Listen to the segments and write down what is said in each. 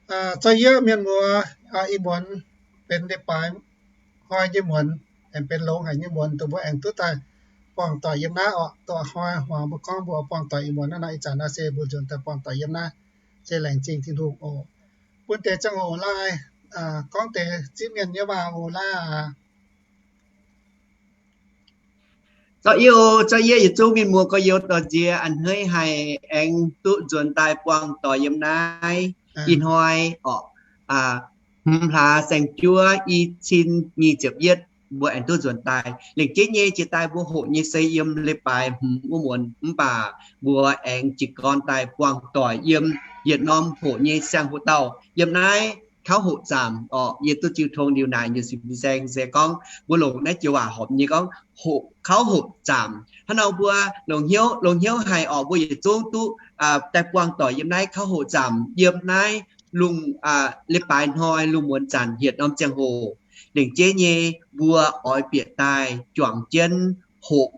Zorqv yie mienh muoz, ih muonz benx leiz-baaix hnoi nyei muonz, aengx benx longx haic nyei muonz, dongh mbuo aengx duqv daaih buangh doic yiem naaiv orqc. Dongh hnoi hmuangx mbuo gorngv mbuo buangh doic ih muonz naaiv nor, ih zanc naaiv se mbuo nzuonx daaih buangh doic yiem naaiv, se laengz zingh Tin-Hungh oc. Bun deix ziangh hoc laai gorngv deix zipv mienh nyei waac oc, laai aac. Zorqv yie, zorqv yie yietc zungv mienh muoz gorx-youz dorh nziex a'hneiv haic aengx duqv nzuonx daaih buangh doic yiem naaiv. Ih hnoi orqc, hmz hlaax saeng-juov i cin nyic ziepc yietv mbuo aengx duqv nzuonx daaih. Lengc jeiv nyei jiex daaih mbuo hoqc nyei se yiem leiz-baaix hmz wuov muonz, mv baac mbuo aengx jiez gorn daaih buangh doic yiem yietc norm hoqc nyei siang-hoc dauh yiem naaiv Kauv Hoqc Zaamc orqc. Yie duqv jiu tong liuz naaic nyei sin fin-saeng se gorngv mbuo longc naaiv joux waac horpc nyei gorngv Kauv Hoqc Zaamc. Hnangv nor mbuo longc hnyouv, longc hnyouv haic orqc, mbuo yietc zungv duqv daaih buangh doic yiem naaiv Kauv Hoqc Zaamc, yiem naaiv lungh, leiz-baaix hnoi lungh muonz zanc yietc norm ziangh hoc. Lengc jeiv nyei mbuo oix bieqc daaih juangc jienv hoqc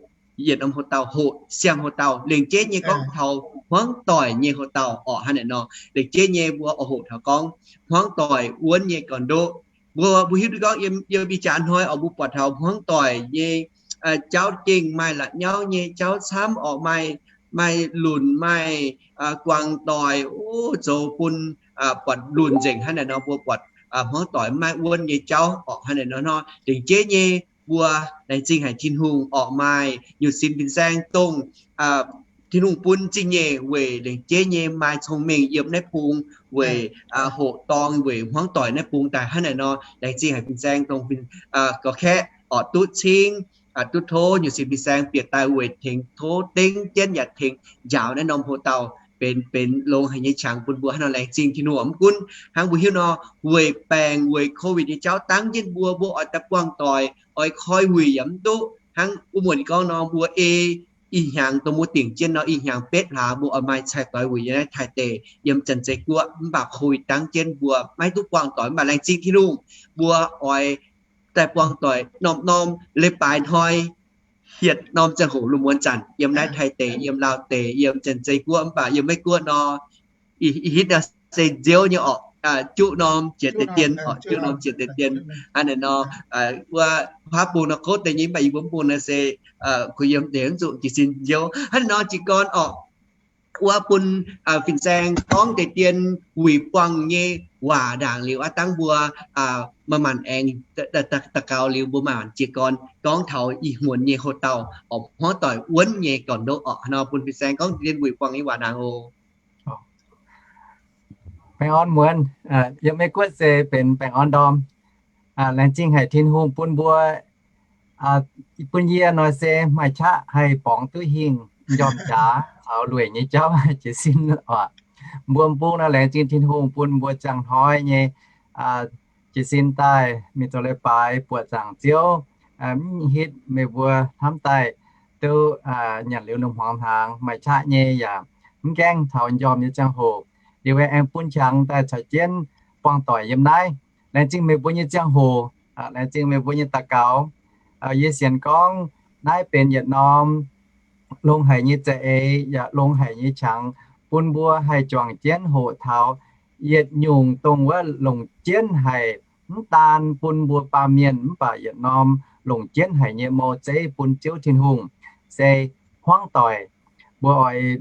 yietc norm hoc dauh, hoqc siang-hoc dauh. Lengc jeiv nyei gorngv taux hmuangv doic nyei hoc dauh orqc, hnangv naaic nor. Lengc jeiv nyei mbuo oix hoqc taux gorngv hmuangv doic wuonv nyei gorn-ndoqv. Mbuo, mbuo hiuv duqv gorngv yiem, yiem ih jaax hnoi oix mbuo buatc taux hmuangv doic nyei jauv gengh maaih la'nyauv nyei jauv camv orqc, maaih, maaih lunc, maaih guangc doic, o, zoux bun buatc lunc nzengc hnangv naaic nor. Mbuo buatc hmuangv doic maiv wuonv nyei jauv orqc, hnangv naaic nor. Lengc jeiv nyei mbuo laengz zingh haic Tin-Hungh orqc, maaih nyungc sin fin-saeng dongh Tin-Hungh bun zingh nyeic weic lengc jeiv nyei maaih cong-mengh yiem naaiv bung weic hoqc dorngh weic hmuangv doic naaiv bung daaih hnangv naaic nor. Laengz zingh haic fin-saeng dongh gorx-kaeqv orqc duqv cingv, duqv tov nyungc sin fin-saeng bieqc daaih weic tengx tov dengv jienv yaac tengx njaaux naaiv norm hoc dauh benx, benx longx haic nyei qangx bun mbuo hnangv nor. Laengz zingh Tin-Hungh orqc. Mv gunv hnangv mbuo hiuv nor, weic baengc weic COVID nyei jauv dangv jienv mbuo, mbuo oix daaih buangh doic, oix koi wuic yaac mv duqv. Hnangv wuov muonz gorngv nor, mbuo ei ih hnyangx dongh mbuo dingc jienv nor, ih hnyangx betv hlaax mbuo oix maaih cai-doix wuic yiem naaiv Taiv deic yiem Janx-Zei Guoqv. Mv baac COVID dangv jienv mbuo maiv duqv buangh doic. Mv baac laengz zingh Tin-Hungh, mbuo oix daaih buangh doic norm-norm leiz-baaix hnoi hietc norm ziangh hoc lungh muonz zanc yiem naaiv Taiv deic, yiem Laauv deic, yiem Janx-Zei Guoqv, mv baac yiem Meiv Guoqv nor, ih hitv nor se nziouv nyei orqc, juqv norm jiex deix dien orqc, juqv norm jiex deix dien. Hnangv naaic nor, wuov huaav bung nor kouv deix nyei, mv baac yie mbuo mv bung nor se kuh yiem deix mv zuqc jiez sin nziouv. Hnangv naaic nor jiez gorn orqc, wuov bun fin-saeng gorngv deix dien wuic buangh nyei waac ndaangc liuz aqv, dangv mbuo maaih maanc aengx daux gaux liuz mbuo maaih maanc jiez gorn gorngv taux ih muonz nyei hoc dauh orqc, hmuangv doic wuonv nyei gorn-ndoqv orqc. Hnangv nor bun fin-saeng gorngv deix dien wuic buangh nyei waac ndaangc oc. Baengh orn muonz, yiem Meiv Guoqv se benx baengh orn ndorm. Laengz zingh haic Tin-Hungh bun mbuo, bun yie nor se maaih qaqv haih borngz duqv hingh njormh jaax caux lueic nyei jauv jiez sin oc. Mbuo m'bung nor laengz zingh Tin-Hungh bun mbuo ziangh hnoi nyei jiez sin daaih mingh zoux leiz-baaix buoqc zaangc Ziouv. Mv hitv meih mbuo hnamv daaih duqv nyanc liuz lungh hmuangx hnaangx maaih qaqv nyei yaac mv gaengh taux njormh nyei ziangh hoc. Liuz aengx bun qangx daaih caux jienv buangh doic yiem naaiv. Laengz zingh meih mbuo nyei ziangh hoc, laengz zingh meih mbuo nyei daux gaux. Yie sienx gorngv naaiv benx yietc norm longx haic nyei za'eix yaac longx haic nyei qangx bun mbuo haih juangc jienv hoqc taux yietc nyungc dongh wuov longc jienv haic, mv daan bun mbuo baamh mienh mv baac yietc norm longc jienv haic nyei mou zeiv bun Ziouv Tin-Hungh se hmuangv doic. Mbuo oix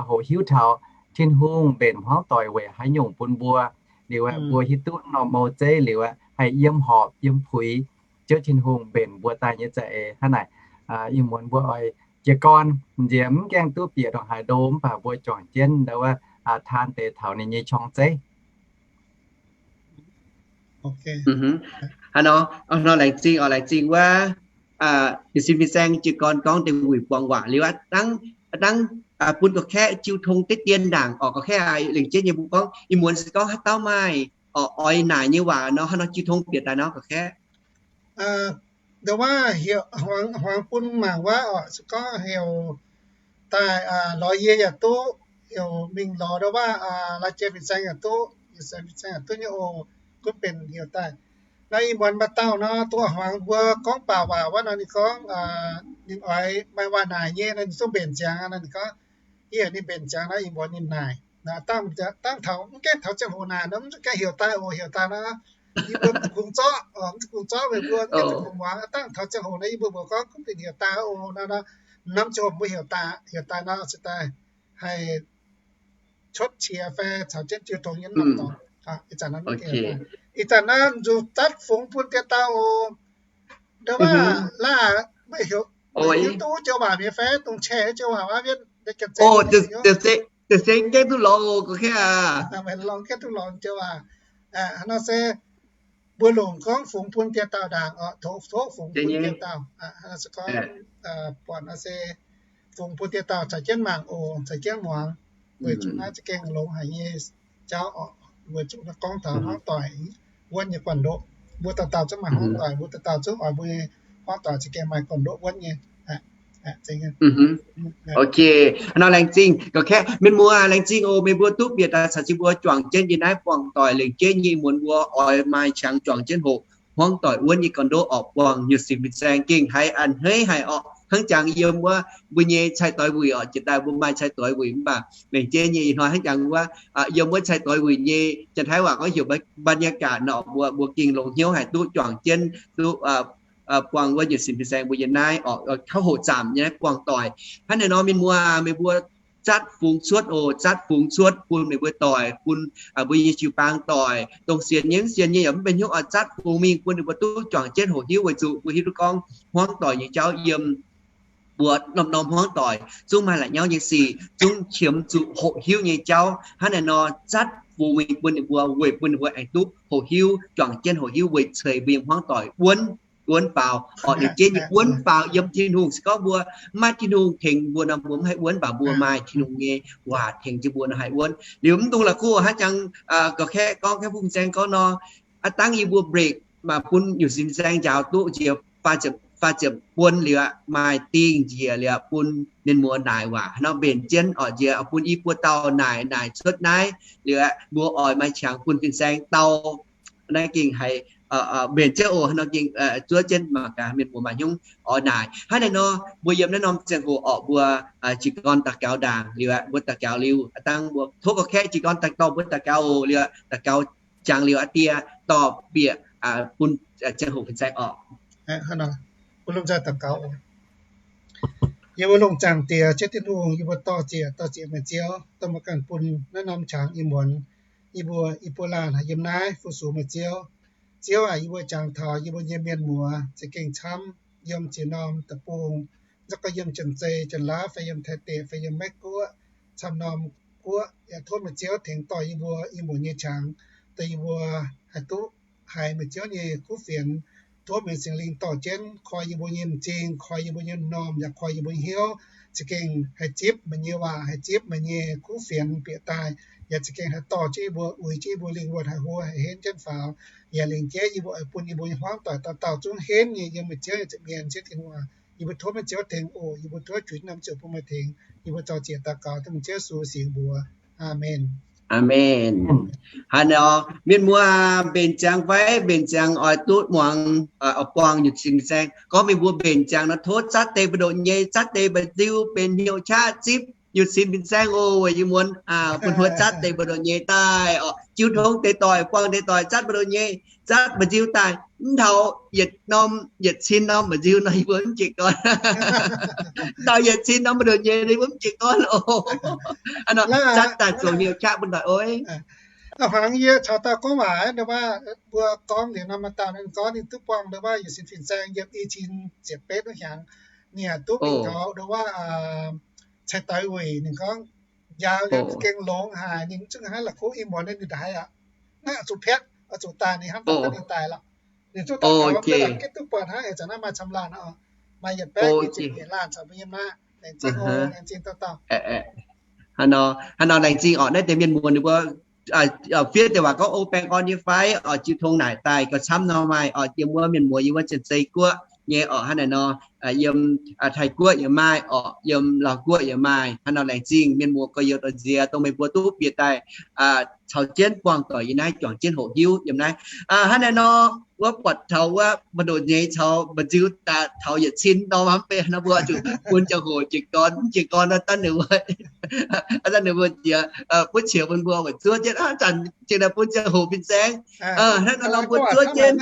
hoqc hiuv taux Tin-Hungh mbenc hmuangv doic weic haaix nyungc bun mbuo. Liuz aeqv, mbuo hiuv duqv norm mou zeiv liuz aeqv, haih yiem horpc yiem puix Ziouv Tin-Hungh mbenc mbuo daaih nyei za'eix hnangv naaic. Ih muonz mbuo oix jiez gorn nziex mv gaengh duqv bieqc ndongc haaix ndo mv baac mbuo juangc jienv ndau wuov taan deix taux ninh nyei qorng zeiv. Hnangv nor, laengz zingh oc, laengz zingh wuov nyei sin fin-saeng jiez gorn gorngv deix wuic buangh waac liuz aqv, dangv bun gorqv-kaeqv jiu tong deix dien ndaangc orqc. Gorqv-kaeqv lengc jeiv nyei mbuo gorngv ih muonz se gorngv haaix dauh maaih oix naaic nyei waac nor, hnangv nor jiu tong bieqc daaih nor gorqv-kaeqv. Ndongc wuov heuc hmuangx bun mangc wuov oc, se gorngv heuc daaih lorz yie yaac duqv, heuc mingh lorz ndongc wuov la'jiex fin-saeng yaac duqv, fin-saeng yaac duqv nyei oc. Gunv benx heuc daaih. Naaiv ih muonz maaih dauh nor, dongh hmuangx mbuo gorngv baac waac wuov nor, ninh gorngv ninh oix maaih waac naaic nyei nor, ninh zungv mbenc ziangx nor, ninh gorngv, yie heuc ninh mbenc ziangx nor, ih muonz ninh naaic. Dangh taux, mv gaengh taux ziangh hoc naaic nor mv zuqc gaengh heuc daaih oc. Heuc daaih nor, yie mbuo mv zuqc kungx zorqv, mv zuqc kungx zorqv meih mbuo, mv gaengh zuqc kungx muangx. Dangh taux ziangh hoc naaiv yie mbuo mbuox gorngv gunv dinc heuc daaih oc nor, hnamv ziangh hoc mbuo heuc daaih, heuc daaih nor se daaih haih cuotv qiex fai caux jienv jiu tong nyei norm dorngx. Ih zanc naaiv, ih zanc naaiv nzuqc zatv fungx bun diex dauh oc. Ndo waac laah, meih heuc, meih hiuv duqv joux waac mi'aqv fai dongh chè joux waac aqv? Mienh, meih longc gaengh duqv longx joux waac. Hnangv nor se mbuo longc gorngv fungx bun diex dauh ndaangc oc, tov fungx bun diex dauh. Hnangv nor se gorngv buatc nor se fungx bun diex dauh caux jienv mangc oc, caux jienv muangx, weic zuqc naaiv za'gengh longx haic nyei jauv oc. Weic zuqc naaiv gorngv taux hmuangv doic wuonv nyei gorn-ndoqv. Mbuo dauh dauh zungv maaih hmuangv doic, mbuo dauh dauh zungv oix mbuo nyei hmuangv doic za'gengh maaih gorn-ndoqv wuonv nyei. Ok, nor laengz zingh, mienh muoz laengz zingh oc. Meih mbuo duqv bieqc daaih caux jienv mbuo juangc jienv yiem naaiv buangh doic lengc jeiv nyei muonz mbuo oix maaih qangx juangc jienv hoqc hmuangv doic wuonv nyei gorn-ndoqv oc. Buangh nyutc sin fin-saeng gengh haiz a'hneiv haic oc. Hnangv jangx yiem wuov mbuo nyei cai-doix wuic oc, jiex daaih mbuo maaih cai-doix wuic mv baac lengc jeiv nyei ih hnoi hnangv jangx wuov, yiem wuov cai-doix wuic nyei janx-taiv waac gorngv heuc บรรยากาศ nor, mbuo, mbuo gengh longx hnyouv haic duqv juangc jienv duqv buangh wuov nyutc sin fin-saeng mbuo yiem naaiv oc, kaux hoqc zaamc nyei naaiv buangh doic. Hnangv naaiv nor mienh muoz, meih mbuo zatv fungx cuotv oc, zatv fungx cuotv bun meih mbuo doic, bun mbuo nyei jiu-baang doic, dongh sienx nyei mv sienx nyei yaac mv benx hnyouv oc, zatv fungx mingh bun ninh mbuo duqv juangc jienv hoqc hiuv, weic zuqc mbuo hiuv duqv gorngv hmuangv doic nyei jauv yiem mbuo norm-norm hmuangv doic zungv maaih la'nyauv nyei sic, zungv qiemx zuqc hoqc hiuv nyei jauv. Hnangv naaiv nor zatv fungx mingh bun ninh mbuo, weic bun ninh mbuo aengx duqv hoqc hiuv, juangc jienv hoqc hiuv weic ceix mbuo nyei hmuangv doic wuonv, wuonv faaux oc. Lengc jeiv nyei wuonv faaux yiem Tin-Hungh. Se gorngv mbuo mv maaih Tin-Hungh tengx mbuo nor, mbuo mv haih wuonv, mv baac mbuo maaih Tin-Hungh nyei waac tengx jienv mbuo nor haih wuonv. Liuz mv dungx la'kuqv hnangv jangx gorx-kaeqv gorngv, kaeqv fin-saeng gorngv nor, aav dangv yie mbuo break maaih bun nyutc sin fin-saeng njaaux duqv njiec faah ziepc buon liuz aqv, maaih dingh njiec liuz aqv, bun mienh muoz naaic waac nor mbenc jienv oc, njiec bun i buo dauh naaic, naaic cuotv naaiv liuz aqv, mbuo oix maaih qangx bun fin-saeng dau. Naaiv gengh haiz mbenc jienv oc. Hnangv nor gengh zuov jienv mangc gaax mienh muoz maaih hnyouv oix naaic. Hnangv naaiv nor mbuo yiem naaiv norm ziangh hoc oc, mbuo jiez gorn daux gaux ndaangc liuz aqv, mbuo daux gaux liuz aqv, dangh mbuo tov gorx-kaeqv jiez gorn daaih dorh mbuo daux gaux oc. Liuz aqv, daux gaux jangx liuz aqv, die dorh bieqc bun ziangh hoc fin-saeng oc. Yie mbuo longc zaangc Diex, Ziouv Tin-Hungh, yie mbuo dor-ziec, dor-ziec meih Ziouv, dongh meih ganh bun naaiv norm qangx ih muonz yie mbuo, yie mbuo laanh haih yiem naaiv fu-sux meih Ziouv. Ziouv aac, yie mbuo jangx taux yie mbuo nyei mienh muoz za'gengh camv yiem ziex norm deic-bung, nzunc gorngv yiem Janx-Zei, Janx-Laauv, fai yiem Taiv deic, fai yiem Meiv Guoqv, camv norm guoqv, yaac tov meih Ziouv tengx dorh yie mbuo ih muonz nyei qangx, dongh yie mbuo haih duqv haiz meih Ziouv nyei kuv fienx. Tov meih Singx Lingh dorh jienv koi yie mbuo nyei m'zing, koi yie mbuo nyei m'normh, yaac koi yie mbuo nyei hnyouv, za'gengh haih zipv meih nyei waac, haih zipv meih nyei kuv fienx bieqc daaih, yaac za'gengh haih dorh jienv yie mbuo, uix jienv yie mbuo lingh wuonh haih hlo haih henv jienv faaux. Yaac lengc jeiv yie mbuo oix bun yie mbuo nyei hmuangv doic dauh dauh zungv henv nyei yiem meih Ziouv nyei nza'hmien, Ziouv Tin-Hungh. Yie mbuo tov meih Ziouv tengx oc. Yie mbuo tov juix norm ziouc bun meih tengx. Yie mbuo zaux ziex daux gaux dengh meih Ziouv Yesu singx mbuox. Aamen. Aamen. Haaix nor, mienh muoz mbenc ziangx fai? Mbenc ziangx oix duqv muangx, oix buangh nyutc sin fin-saeng. Gorngv meih mbuo mbenc ziangx nor, tov zatv deix mbu'ndoqc nyei, zatv deix mba'nziu benx hnyouv qaqv zipv nyutc sin fin-saeng oc. Weic yie muonz bun huo zatv deix mbu'ndoqc nyei daaih oc. Jiu tong deix doic, buangh deix doic zatv mbu'ndoqc nyei, zatv mba'nziu daaih. Mv taux yietc norm, yietc cin norm mba'nziu nor yie mbuo mv jiez gorn. Mv taux yietc cin norm mbu'ndoqc nyei nor yie mbuo mv jiez gorn oc. Zatv daaih zoux hnyouv qaqv bun doic oc. Hnangv yie caux dauh gorngv waac, ndo baav mbuo gorngv liuz nor, maaih dauh ninh gorngv ninh duqv buangh ndo baav nyutc sin fin-saeng yiem i cin ziepc betv wuov hnyangx, ninh yaac duqv mingh taux ndo baav cai-doix wuic. Ninh gorngv njaaux liuz gengh longx haic, ninh mv zungv hnangv la'kuqv ih muonz ninh daaih aqv. Naaiv oix zuqc piatv, oix zuqc daaih, ninh hnamv daaih, ninh daaih lorqc. Ninh zungv daux gaux, mv baac gengh duqv buatc hnangv, ih zanc naaiv maaih camv laanh, maaih yietc baeqv nyic ziepc nyeic laanh caux mbuo yiem naaiv. Laengz zingh oc, laengz zingh dauh dauh. Hnangv nor laengz zingh oc. Naaiv deix mienh muoz ninh mbuo fiev deix waac gorngv, o, baengh orn nyei fai oc, jiu tong naaic daaih gauh camv nor maaih oc, yiem wuov mienh muoz yiem wuov Janx-Zei Guoqv nyei oc. Hnangv naaic nor yiem Taiv-Guoqv yaac maaih orqc, yiem Laauv-Guoqv yaac maaih. Hnangv nor laengz zingh mienh muoz gorx-youz doic nziex dongh meih mbuo duqv bieqc daaih caux jienv buangh doic yiem naaiv, juangc jienv hoqc hiuv yiem naaiv. Hnangv naaiv nor, wuov buatc taux wuov mbu'ndongx nyei caux mba'nziu daaih taux yietc cin nor, mv baac nor mbuo zuqc bun ziangh hoc jiez gorn, mv jiez gorn nor dangh ninh mbuo, dangh ninh mbuo jiex butv qiex bun mbuo weic zuov jienv. Ih zanc jiex daaih bun ziangh hoc fin-saeng. Hnangv naaiv nor mbuo zuov jienv.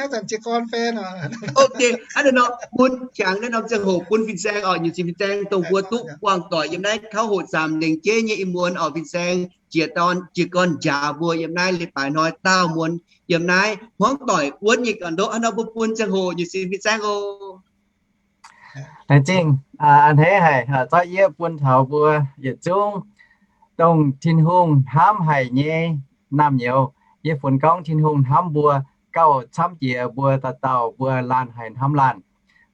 Ok, hnangv naaiv nor bun qangx naaiv norm ziangh hoc bun fin-saeng orqc, nyei sin fin-saeng dongh mbuo duqv buangh doic yiem naaiv kauv hoqc zaamc lengc jeiv nyei ih muonz orqc, fin-saeng jiex dorn jiex gorn njaaux mbuo yiem naaiv leiz-baaix hnoi daauh muonz yiem naaiv hmuangv doic wuonv nyei gorn-ndoqv. Hnangv nor mbuo bun ziangh hoc nyei sin fin-saeng oc. Laengz zingh a'hneiv haic, zorqv yie bun taux mbuo yietc zungv dongh Tin-Hungh hnamv haic nyei naamh nyouz. Yie funx gorngv Tin-Hungh hnamv mbuo gauh camv jiex mbuo dauh dauh mbuo laanh haic hnamv laanh.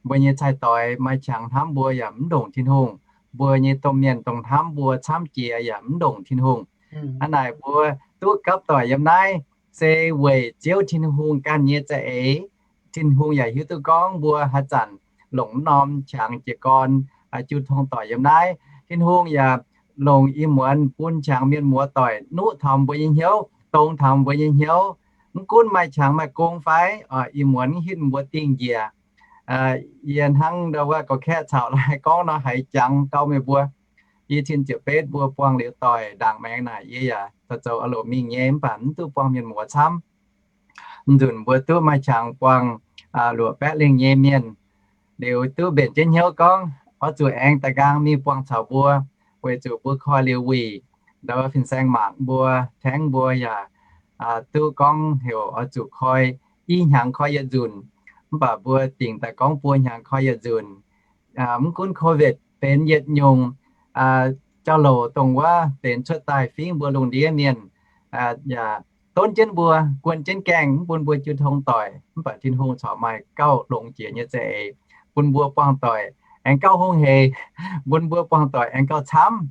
Mbuo nyei cai-doix maaih qangx hnamv mbuo yaac mv ndongc Tin-Hungh. Mbuo nyei domh mienh dongh hnamv mbuo camv jiex yaac mv ndongc Tin-Hungh. Hnangv naaic mbuo duqv gapv doic yiem naaiv se weic Ziouv Tin-Hungh ganh nyei za'eix. Tin-Hungh yaac hiuv duqv gorngv mbuo haaix zanc longc mv norm qangx jiez gorn jiu tong doic yiem naaiv. Tin-Hungh yaac longc ih muonz bun qangx mienh muoz doic nuqv taux mbuo nyei hnyouv, dongz taux mbuo nyei hnyouv. Mv gunv maaih qangx maaih gong fai, ih muonz hitv mbuo dingh njiec. Yie hnangv ndau wuov gorx-kaeqv caux laai gorngv nor haiz jangx gau meih mbuo. Yie cin ziepc betv mbuo buangh liuz doic ndaangc maengx naaic yie yaac zoux zoux a'loc mingh nyei mv baac mv duqv buangh mienh muoz camv. Nzunc mbuo duqv maaih qangx buangh luoqc baeqv lengh nyei mienh. Liuz duqv mbenc jienv hnyouv gorngv oix zuqc aengx da'nqaang mingh buangh caux mbuo, weic zuqc mbuo koi liuz wuic, ndau fin-saeng mangc mbuo, tengx mbuo yaac duqv gorngv heuc oix zuqc koi i hnyangx koi yietc nzunc. Mv baac mbuo dingc daaih gorngv buo hnyangx koi yietc nzunc. Mv gunv COVID benx yietc nyungc jauv-louc dongh wuov benx cuotv daaih fingx mbuo lungh ndiev mienh, yaac donv jienv mbuo, guon jienv gaengh, mv bun mbuo jiu tong doic. Mv baac Tin-Hungh corc maaih gauh longx jiex nyei za'eix bun mbuo buangh doic aengx gauh hungh heic, bun mbuo buangh doic aengx gauh camv.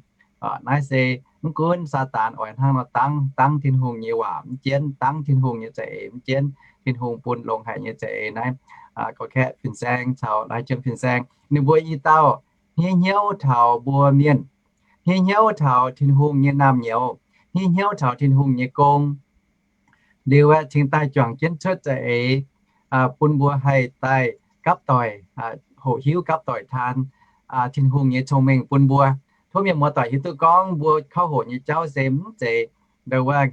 Naaiv se mv gunv Saadaan oix hnangv nor dangv, dangv Tin-Hungh nyei waac mv jienv, dangv Tin-Hungh nyei za'eix mv jienv, Tin-Hungh bun longx haic nyei za'eix naaiv, gorx-kaeqv fin-saeng caux laai jiem fin-saeng, ninh mbuo i dauh hniev hnyouv taux mbuo mienh, hniev hnyouv taux Tin-Hungh nyei naamh nyouz, hniev hnyouv taux Tin-Hungh nyei gong. Liuz aeqv, cingx daaih juangc jienv cuotv za'eix bun mbuo haih daaih gapv doic, hoqc hiuv gapv doic taan Tin-Hungh nyei cong-mengh bun mbuo. Tov mienh muoz doic hiuv duqv gorngv mbuo kauv hoqc nyei jauv se mv zeiz ndau wuov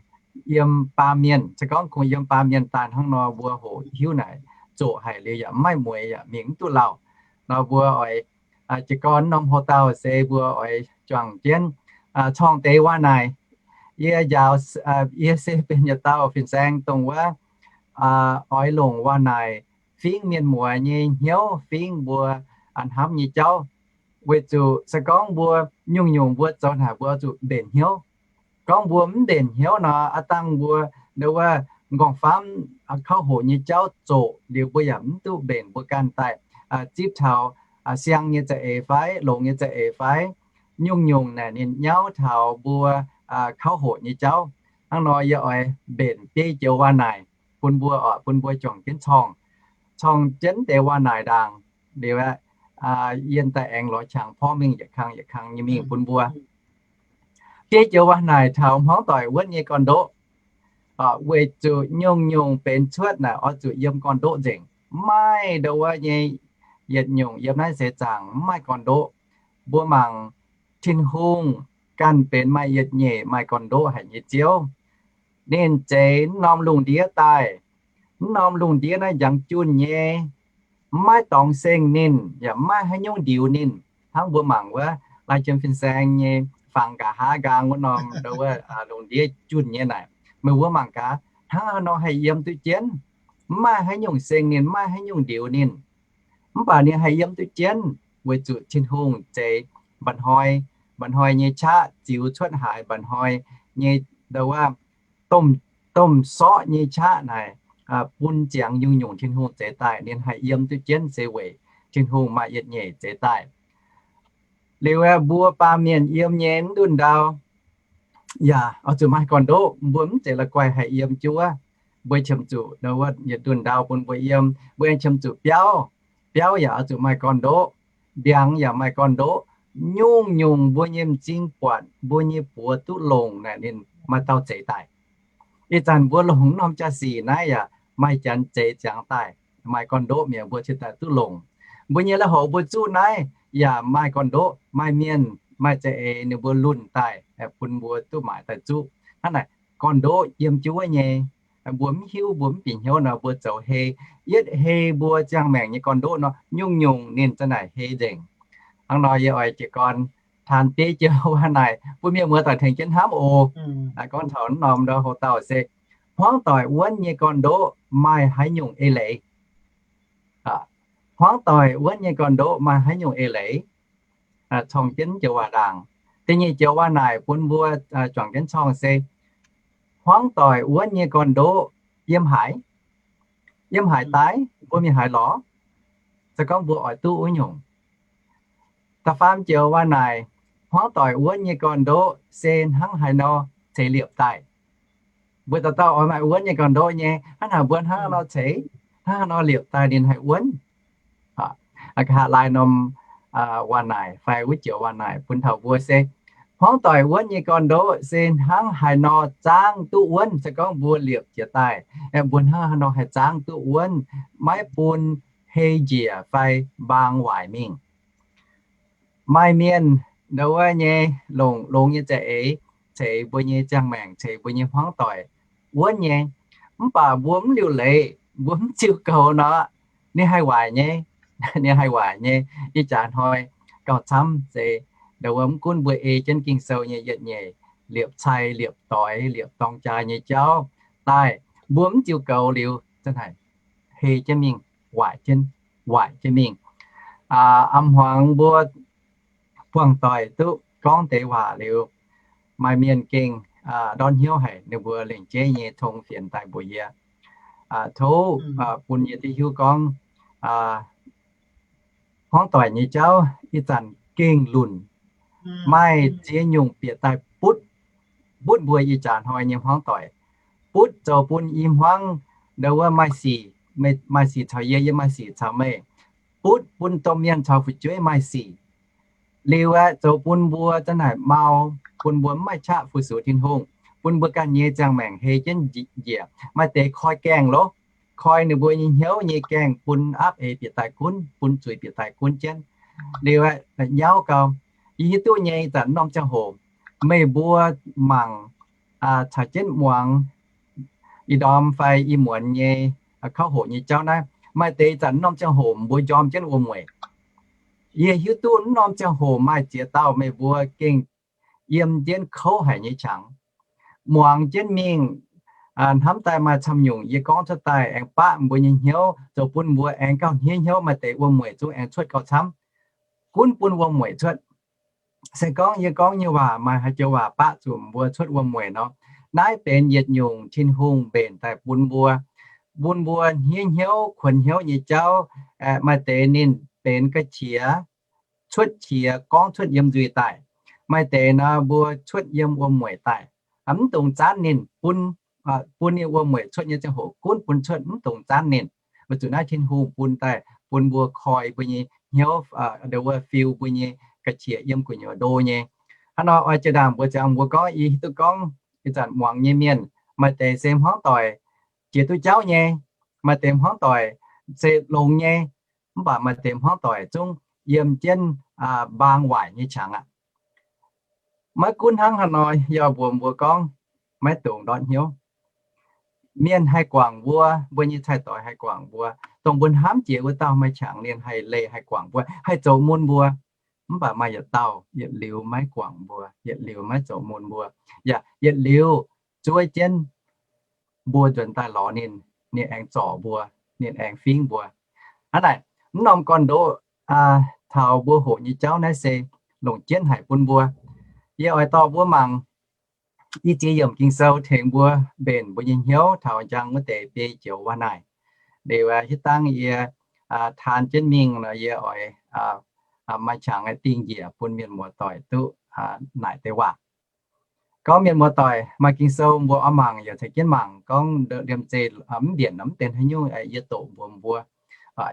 yiem baamh mienh, se gorngv kungx yiem baamh mienh daaih hnangv nor mbuo hoqc hiuv naaic zoqc haic liuz yaac mv maaih mueix yaac mingh mv duqv lauh. Nor mbuo oix jiez gorn norm hoc-dauh se mbuo oix juangc jienv corng deix waac-naaic. Yie njaaux, yie se benx yietc dauh fin-saeng dongh wuov oix longc waac-naaic fingx mienh muoz nyei hnyouv, fingx mbuo hnamv nyei jauv. Weic zuqc se gorngv mbuo nyungc-nyungc mbuo zoux naaic mbuo zuqc mbenc hnyouv. Gorngv mbuo mv mbenc hnyouv nor, aav dangh mbuo ndau wuov nqorngv-famv kauv hoqc nyei jauv zoqc liuz mbuo yaac mv duqv mbenc mbuo ganh daaih zipv taux siang nyei za'eix fai longx nyei za'eix fai nyungc-nyungc naaic ninh nyauv taux mbuo kauv hoqc nyei jauv. Hnangv nor yie oix mbenc biei joux waac-naaic bun mbuo oc, bun mbuo juangc jienv corng, corng jienv deix waac-naaic ndaangc liuz aeqv, yie daaih aengx lorz qangx porv mingh yietc kang yietc kang nyei mingh bun mbuo. Biei joux waac-naaic taux hmuangv doic wuonv nyei gorn-ndoqv. Weic zuqc nyungc-nyungc benx cuotv naaic oix zuqc yiem gorn-ndoqv nzengc. Mv maaih ndau wuov nyei yietc nyungc yiem naaiv seix zaangc mv maaih gorn-ndoqv. Mbuo mangc Tin-Hungh ganh benx maaih yietc nyeic maaih gorn-ndoqv haic nyei Ziouv. Ninh zeix mv norm lungh ndiev daaih. Mv norm lungh ndiev naaiv njangx junh nyei, mv maaih dorngx seng ninh, yaac mv maaih haaix nyungc ndiux ninh. Hnangv mbuo mangc wuov laai jiem fin-saeng nyei fangx nqa'haav nqaang wuov norm ndau wuov lungh ndiev junh nyei naaic, meih mbuo mangc gaax, hnangv haaix nor haih yiem duqv jienv? Mv maaih haaix nyungc seng ninh, mv maaih haaix nyungc ndiux ninh. Mv baac ninh haih yiem duqv jienv weic zuqc Tin-Hungh zeix mba'hnoi, mba'hnoi nyei qaqv ziux cuotv haaix, mba'hnoi nyei ndau wuov domh, domh sorqv nyei qaqv naaic bun ziangx nyungc-nyungc Tin-Hungh zeix daaih. Ninh haih yiem duqv jienv se weic Tin-Hungh maaih yietc nyeic zeix daaih. Liuz aeqv, mbuo baamh mienh yiem nyei mv ndunh ndau, yaac oix zuqc maaih gorn-ndoqv. Mbuo mv zeiz la'guaih haih yiem juov. Mbuo qiemx zuqc ndau wuov yietc ndunh ndau bun mbuo yiem, mbuo aengx qiemx zuqc biauv. Biauv yaac oix zuqc maaih gorn-ndoqv. ndiangx yaac maaih gorn-ndoqv. Nyungc-nyungc mbuo nyei m'zing buatc, mbuo nyei buoz duqv longc naaic ninh maaih dauh zeix daaih. Ih zanc mbuo longc norm jaa-sic naaiv yaac maaih janx zeix ziangx daaih, maaih gorn-ndoqv mi'aqv, mbuo cingx daaih duqv longc. Mbuo nyei la'houc mbuo zuqv naaiv yaac maaih gorn-ndoqv, maaih mienh maaih za'eix ninh mbuo lunh daaih bun mbuo duqv maaiz daaih zuqv. Hnangv naaic, gorn-ndoqv yiem jienv wuov nyei, mbuo mv hiuv, mbuo mv bieqc hnyouv nor, mbuo zoux hei. Yietv hei mbuo ziangh maengc nyei gorn-ndoqv nor, nyungc-nyungc ninh za'naaic hei nzengc. Hnangv nor yie oix jiez gorn taan diqv joux waac naaic bun mienh muoz-doic tengx jienv hnamv oc. Gorngv taux naaiv norm ndau hoc-dauh se, hmuangv doic wuonv nyei gorn-ndoqv maaih haaix nyungc eix leiz? Hmuangv doic wuonv nyei gorn-ndoqv maaih haaix nyungc eix leiz? Corng jienv joux waac ndaangc. Da'nyeic joux waac naaic bun mbuo juangc jienv corng se, hmuangv doic wuonv nyei gorn-ndoqv yiem haaix? Yiem haaix daaih? Mbuo mingh haaix lorz? Se gorngv mbuo oix duqv wuov nyungc. Da'faam joux waac naaic, hmuangv doic wuonv nyei gorn-ndoqv se hnangv haaix nor ceix liepc daaih? Mbuo dauh dauh oix maaih wuonv nyei gorn-ndoqv nyei, hnangv haaix mbuo hnangv haaix nor ceix, hnangv haaix nor liepc daaih ninh haih wuonv? Nqa'haav laai norm waac naaic fai wuov joux waac naaic bun taux mbuo se, hmuangv doic wuonv nyei gorn-ndoqv se hnangv haaix nor zaangv duqv wuonv. Se gorngv mbuo liepc jiez daaih, mbuo hnangv haaix nor haih zaangv duqv wuonv, maiv bun hei njiec fai mbaang waaic mingh. Maaih mienh ndau wuov nyei longx longx nyei za'eix ceix mbuo nyei ziangh maengc, ceix mbuo nyei hmuangv doic wuonv nyei, mv baac mbuo mv liuc leiz, mbuo mv ziux goux nor, ninh haih waaic nyei. Ninh haih waaic nyei. Ih jaax hnoi gauh camv se ndau wuov mv gunv mbuo ei jienv Ging-Sou nyei yietc nyeic liepc cai, liepc doix, liepc dorng jaa nyei jauv daaih, mbuo mv ziux goux liuz, hei jienv mingh, waaic jienv, waaic jienv mingh. Aa, a'hmuangx mbuo buangh doic duqv gorngv deix waac liuz, maaih mienh gengh ndortv hnyouv haic, ninh mbuo lengc jeiv nyei tong fienx daaih mbuox yie, tov bun yie duqv hiuv gorngv hmuangv doic nyei jauv ih zanc gengh lunc, maaih ziex nyungc bieqc daaih butv, butv mbuo ih jaax hnoi nyei hmuangv doic, butv zoux bun i hmuangv ndau wuov maaih sic, maaih sic caux yie, yie maaih sic caux meih, butv bun domh mienh caux fu'jueiv maaih sic. Liuz aeqv, zoux bun mbuo za'naaic mau, bun mbuo mv maaih qaqv fu-sux Tin-Hungh, bun mbuo ganh nyei ziangh maengc hei jienv njiec. Maaih deix koi gaengh loh, koi ninh mbuo nyei hnyouv nyei gaengh bun aapv eix bieqc daaih gunv, bun zuiz bieqc daaih gunv jienv. Liuz aeqv, nyauv gau, yie hiuv duqv nyei, zanc norm ziangh hoc meih mbuo mangc caux jienv muangx ih ndorm fai ih muonz nyei kouv hoqc nyei jauv naaiv, maaih deix zanc norm ziangh hoc mbuo njorm jienv wuom-mueic. Yie hiuv duqv norm ziangh hoc maaih ziex dauh meih mbuo gengh yiem jienv kouv haic nyei qangx. Muangx jienv mingh, hnamv daaih maaih camv nyungc yie gorngv cuotv daaih aengx baqv mbuo nyei hnyouv, zoux bun mbuo aengx gauh hniev hnyouv, maaih deix wuom-mueic zungv aengx cuotv gauh camv. Gunv bun wuom-mueic cuotv. Se gorngv yie gorngv nyei waac maaih haaix joux waac baqv zuqc mbuo cuotv wuom-mueic nor, naaiv benx yietc nyungc Tin-Hungh mbenc daaih bun mbuo, bun mbuo hniev hnyouv, kuonx hnyouv nyei jauv. Maaih deix ninh benx ga'qiex, cuotv qiex gorngv cuotv yiem nzuih daaih. Maaih deix nor mbuo cuotv yiem wuom-mueic daaih. Mv dungx zaanv ninh, bun, bun ninh wuom-mueic cuotv nyei ziangh hoc gunv bun cuotv, mv dungx zaanv ninh. Weic zuqc naaiv Tin-Hungh bun daaih bun mbuo koi mbuo nyei hnyouv, ndau wuov fiu mbuo nyei ga'qiex yiem gu'nyuoz ndo nyei. Hnangv nor oix jiex ndaangc mbuox ziangx mbuo gorngv, yie hiuv duqv gorngv ih zanc muangx nyei mienh, maaih deix se hmuangv doic jiex duqv jauv nyei, maaih deix hmuangv doic se longx nyei, mv baac maaih deix hmuangv doic zungv yiem jienv mbaang waaic nyei qangx aqv. Maiv gunv hnangv haaix nor, yie mbuox mbuo gorngv, maiv dungx ndortv hnyouv. Mienh haih guangc mbuo, mbuo nyei cai-doix haih guangc mbuo, dongh mbuo hnamv jiex wuov dauh maaih qangx ninh haih leih haih guangc mbuo, haih zoux mun mbuo. Mv baac maaih yietc dauh yietc liuz maiv guangc mbuo, yietc liuz maiv zoux mun mbuo, yaac yietc liuz zuov jienv mbuo nzuonx daaih lorz ninh, ninh aengx zorc mbuo, ninh aengx fingv mbuo. Hnangv naaic, mv norm gorn-ndoqv taux mbuo hoqc nyei jauv naaiv se longc jienv haic bun mbuo. Yie oix dorh mbuo mangc i ziex yiemc Ging-Sou tengx mbuo mbenc mbuo nyei hnyouv taux njang wuov deix biei joux waac naaic. Liuz hitv dangh yie taan jienv mingh nor, yie oix maaih qangx dingh njiec bun mienh muoz-doic duqv naaic deix waac. Gorngv mienh muoz-doic maaih Ging-Sou mbuo oix mangc yaac caux jienv mangc. Gorngv liemh zeih mv mbienc nor mv benx haaix nyungc, yie doqc mbuox mbuo,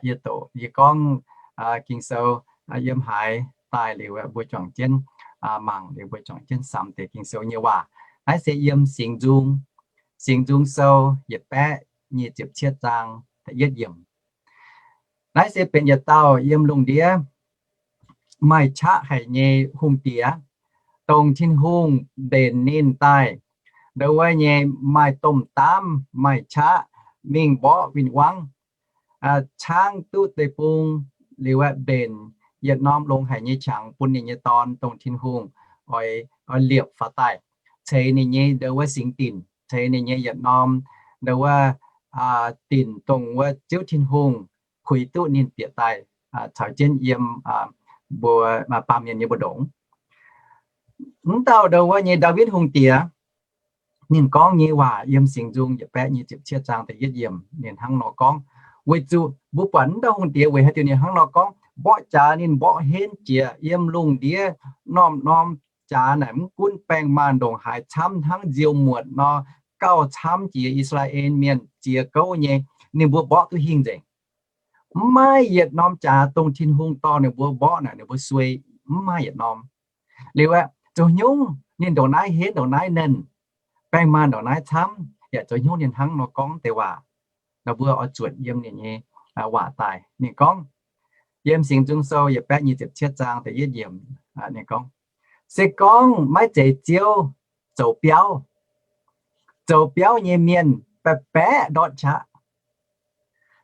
yie doqc, yie gorngv Ging-Sou yiem haaix daaih liuz, mbuo juangc jienv mangc liuz, mbuo juangc jienv samx deix Ging-Sou nyei waac. Naaiv se yiem Singx Nzung, Singx Nzung Sou yietc baeqv nyic ziepc cietv zaang da'yietv yiemc. Naaiv se benx yietc dauh yiem lungh ndiev maaih qaqv haic nyei hungh diex, dongh Tin-Hungh mbenc ninh daaih. Ndo wuov nyei maaih domh daamv, maaih qaqv, mingh mborqv win-wangv, caangv duqv deic-bung, liuz aeqv, mbenc yietc norm longx haic nyei qangx bun ninh nyei dorn, dongh Tin-Hungh oix, oix liepc faaux daaih, ceix ninh nyei ndo wuov singx dinc, ceix ninh nyei yietc norm ndo wuov dinc, dongh wuov Ziouv Tin-Hungh puix duqv ninh bieqc daaih caux jienv yiem mbuo baamh mienh nyei mbu'ndongx. Mv dauh ndo wuov nyei Ndaawitv Hungh Diex, ninh gorngv nyei waac yiem Singx Nzung yietc baeqv nyic ziepc cietv zaang da'yietv yiemc, ninh hnangv nor gorngv. Weic zuqc mbuo buatc mv dauh hungh diex weic haaix diuc ninh hnangv nor gorngv? Mborqv jaax ninh mborqv henv jiex yiem lungh ndiev norm-norm jaax naaic, mv gunv baengh maanh ndongc haaix camv, hnangv nziouv muotc nor, gauh camv jiex I^saa^laa^en Mienh ziex gouv nyei, ninh mbuo mborqv duqv hingh nzengc. Mv maaih yietc norm jaax dongh Tin-Hungh dorh ninh mbuo mborqv naaic ninh mbuo suei, mv maaih yietc norm. Liuz aeqv, zoux haaix nyungc ninh ndongc naaiv henv, ndongc naaiv nernh, baengh maanh ndongc naaiv camv, yaac zoux haaix nyungc ninh hnangv nor gorngv deix waac? Nor mbuo oix zuotc yiem ninh nyei waac daaih. Ninh gorngv, yiem Singx Nzung Sou yietc baeqv nyic ziepc cietv zaang da'yietv yiemc, ninh gorngv, se gorngv maiv zeiz Ziouv zoux biauv, zoux biauv nyei mienh baeqc baeqc ndortv qaqv.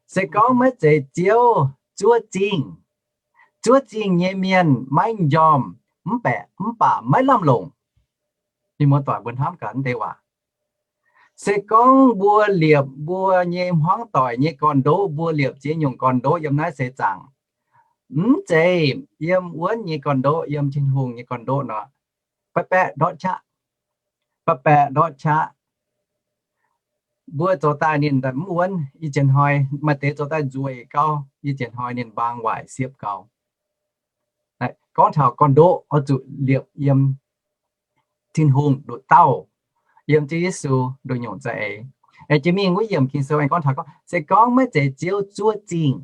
Se gorngv maiv zeiz Ziouv zuov zingh, zuov zingh nyei mienh maiv njormh, mv baac, mv baac maiv lamh longc. Mienh muoz-doic, mbuo hnamv gaax deix waac. Se gorngv mbuo liepc mbuo nyei hmuangv doic nyei gorn-ndoqv, mbuo liepc ziex nyungc gorn-ndoqv yiem naaiv seix zaangc, mv zeiz yiem wuonv nyei gorn-ndoqv, yiem Tin-Hungh nyei gorn-ndoqv nor, baeqc baeqc ndortv qaqv, baeqc baeqc ndortv qaqv. Mbuo zoux daaih ninh mv wuonv, ih zanc hnoi maaih deix zoux daaih nzueic gau, ih zanc hnoi ninh mbaang waaic siepv gau. Gorngv taux gorn-ndoqv oix zuqc liepc yiem Tin-Hungh nduqc dauh, yiem Ziouv Yesu nduqc nyungc za'eix. Jiex mingh wuov yiemc Ging-Sou aengx gorngv taux gorngv, se gorngv maiv zeiz Ziouv zuov zingh,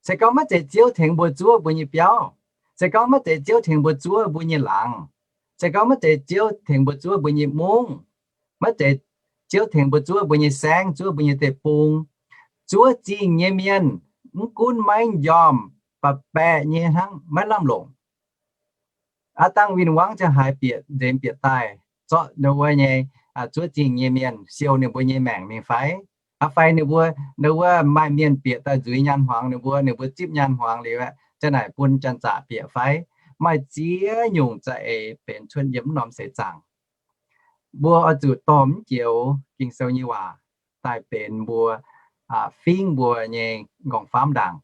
se gorngv maiv zeiz Ziouv tengx mbuo zuov mbuo nyei biauv, se gorngv maiv zeiz Ziouv tengx mbuo zuov mbuo nyei laangz, se gorngv maiv zeiz Ziouv tengx mbuo zuov mbuo nyei mungv, maiv zeiz Ziouv tengx mbuo zuov mbuo nyei saengv, zuov mbuo nyei deic-bung, zuov zingh nyei mienh mv gunv maiv njormh, baeqc baeqc nyei hnangv, maiv lamh longc. Aav dangh win-wangv ziangh haaix bieqc nzemx bieqc daaih, zorqv ndo wuov nyei zuov zingh nyei mienh siou ninh mbuo nyei maengc mingh fai? Aa fai ninh mbuo, ndo wuov maaih mienh bieqc daaih nzuiz nyaanh hmuangx ninh mbuo, ninh mbuo zipv nyaanh hmuangx liuz aeqv, za'naaic bun janx-zaqc bieqc fai? Maaih ziex nyungc za'eix benx cuotv yiem mv norm seix zaangc. Mbuo oix zuqc dorh mv joux Ging-Sou nyei waac daaih benx mbuo, fingv mbuo nyei nqorngv-famv ndaangc.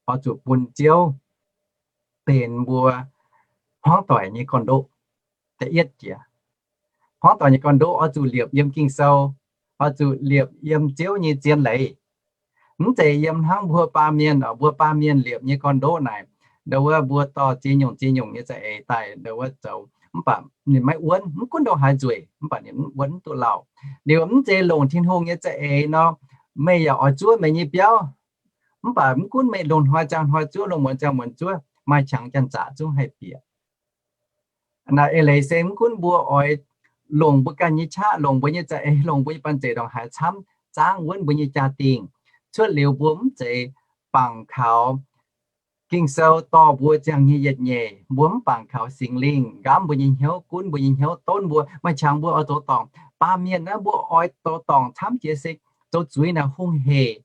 Oix zuqc bun Ziouv benx mbuo hmuangv doic nyei gorn-ndoqv. Da'yietv jiex, hmuangv doic nyei gorn-ndoqv oix zuqc liepc yiem Ging-Sou, oix zuqc liepc yiem Ziouv nyei zien leiz. Mv zeiz yiem hnangv mbuo baamh mienh, mbuo baamh mienh liepc nyei gorn-ndoqv naaic, ndo wuov mbuo dorh ziex nyungc ziex nyungc nyei za'eix daaih ndo wuov zoux, mv baac ninh maiv wuonv, mv gunv ndo haaix nzueic, mv baac ninh mv wuonv duqv lauh. Liuz mv zeiz longc Tin-Hungh nyei za'eix nor, meih yaac oix zuov meih nyei biauv. Mv baac mv gunv meih longc hnoi ziangh hnoi zuov, longc muonz ziangh muonz zuov, maaih qangx janx-zaqc zungv haih bieqc. Naaiv eix leiz se mv gunv mbuo oix longc mbuo ganh nyei qaqv, longc mbuo nyei za'eix, longc mbuo nyei banh zeic ndongc haaix camv, zaangv wuonv mbuo nyei jaa-dingh. Cuotv liuz mbuo mv zeiz bangc kaux Ging-Sou dorh mbuo ziangh nyei yietc nyeic, mbuo mv bangc kaux Singx Lingh nqamv mbuo nyei hnyouv, gunv mbuo nyei hnyouv, donv mbuo. Maaih qangx mbuo oix zoux dorngc. Baamh mienh naaiv mbuo oix zoux dorngc camv jiex se zoux zuiz naaic hungh heic.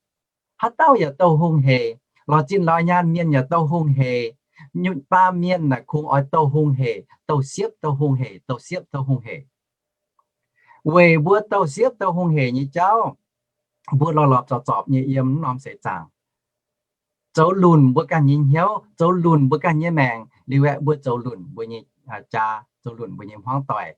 Haaix dauh yaac douh hungh heic. Lorz zinh lorz nyaanh mienh yaac douh hungh heic. Nyutc baamh mienh naaic kungx oix douh hungh heic, douh siepv douh hungh heic, douh siepv douh hungh heic. Weic mbuo douh siepv douh hungh heic nyei jauv, mbuo lorz lorz zorpc zorpc nyei yiem mv norm seix zaangc zoux lunc mbuo ganh nyei hnyouv, zoux lunc mbuo ganh nyei maengc, liuz aeqv, mbuo zoux lunc mbuo nyei jaa, zoux lunc mbuo nyei hmuangv doic.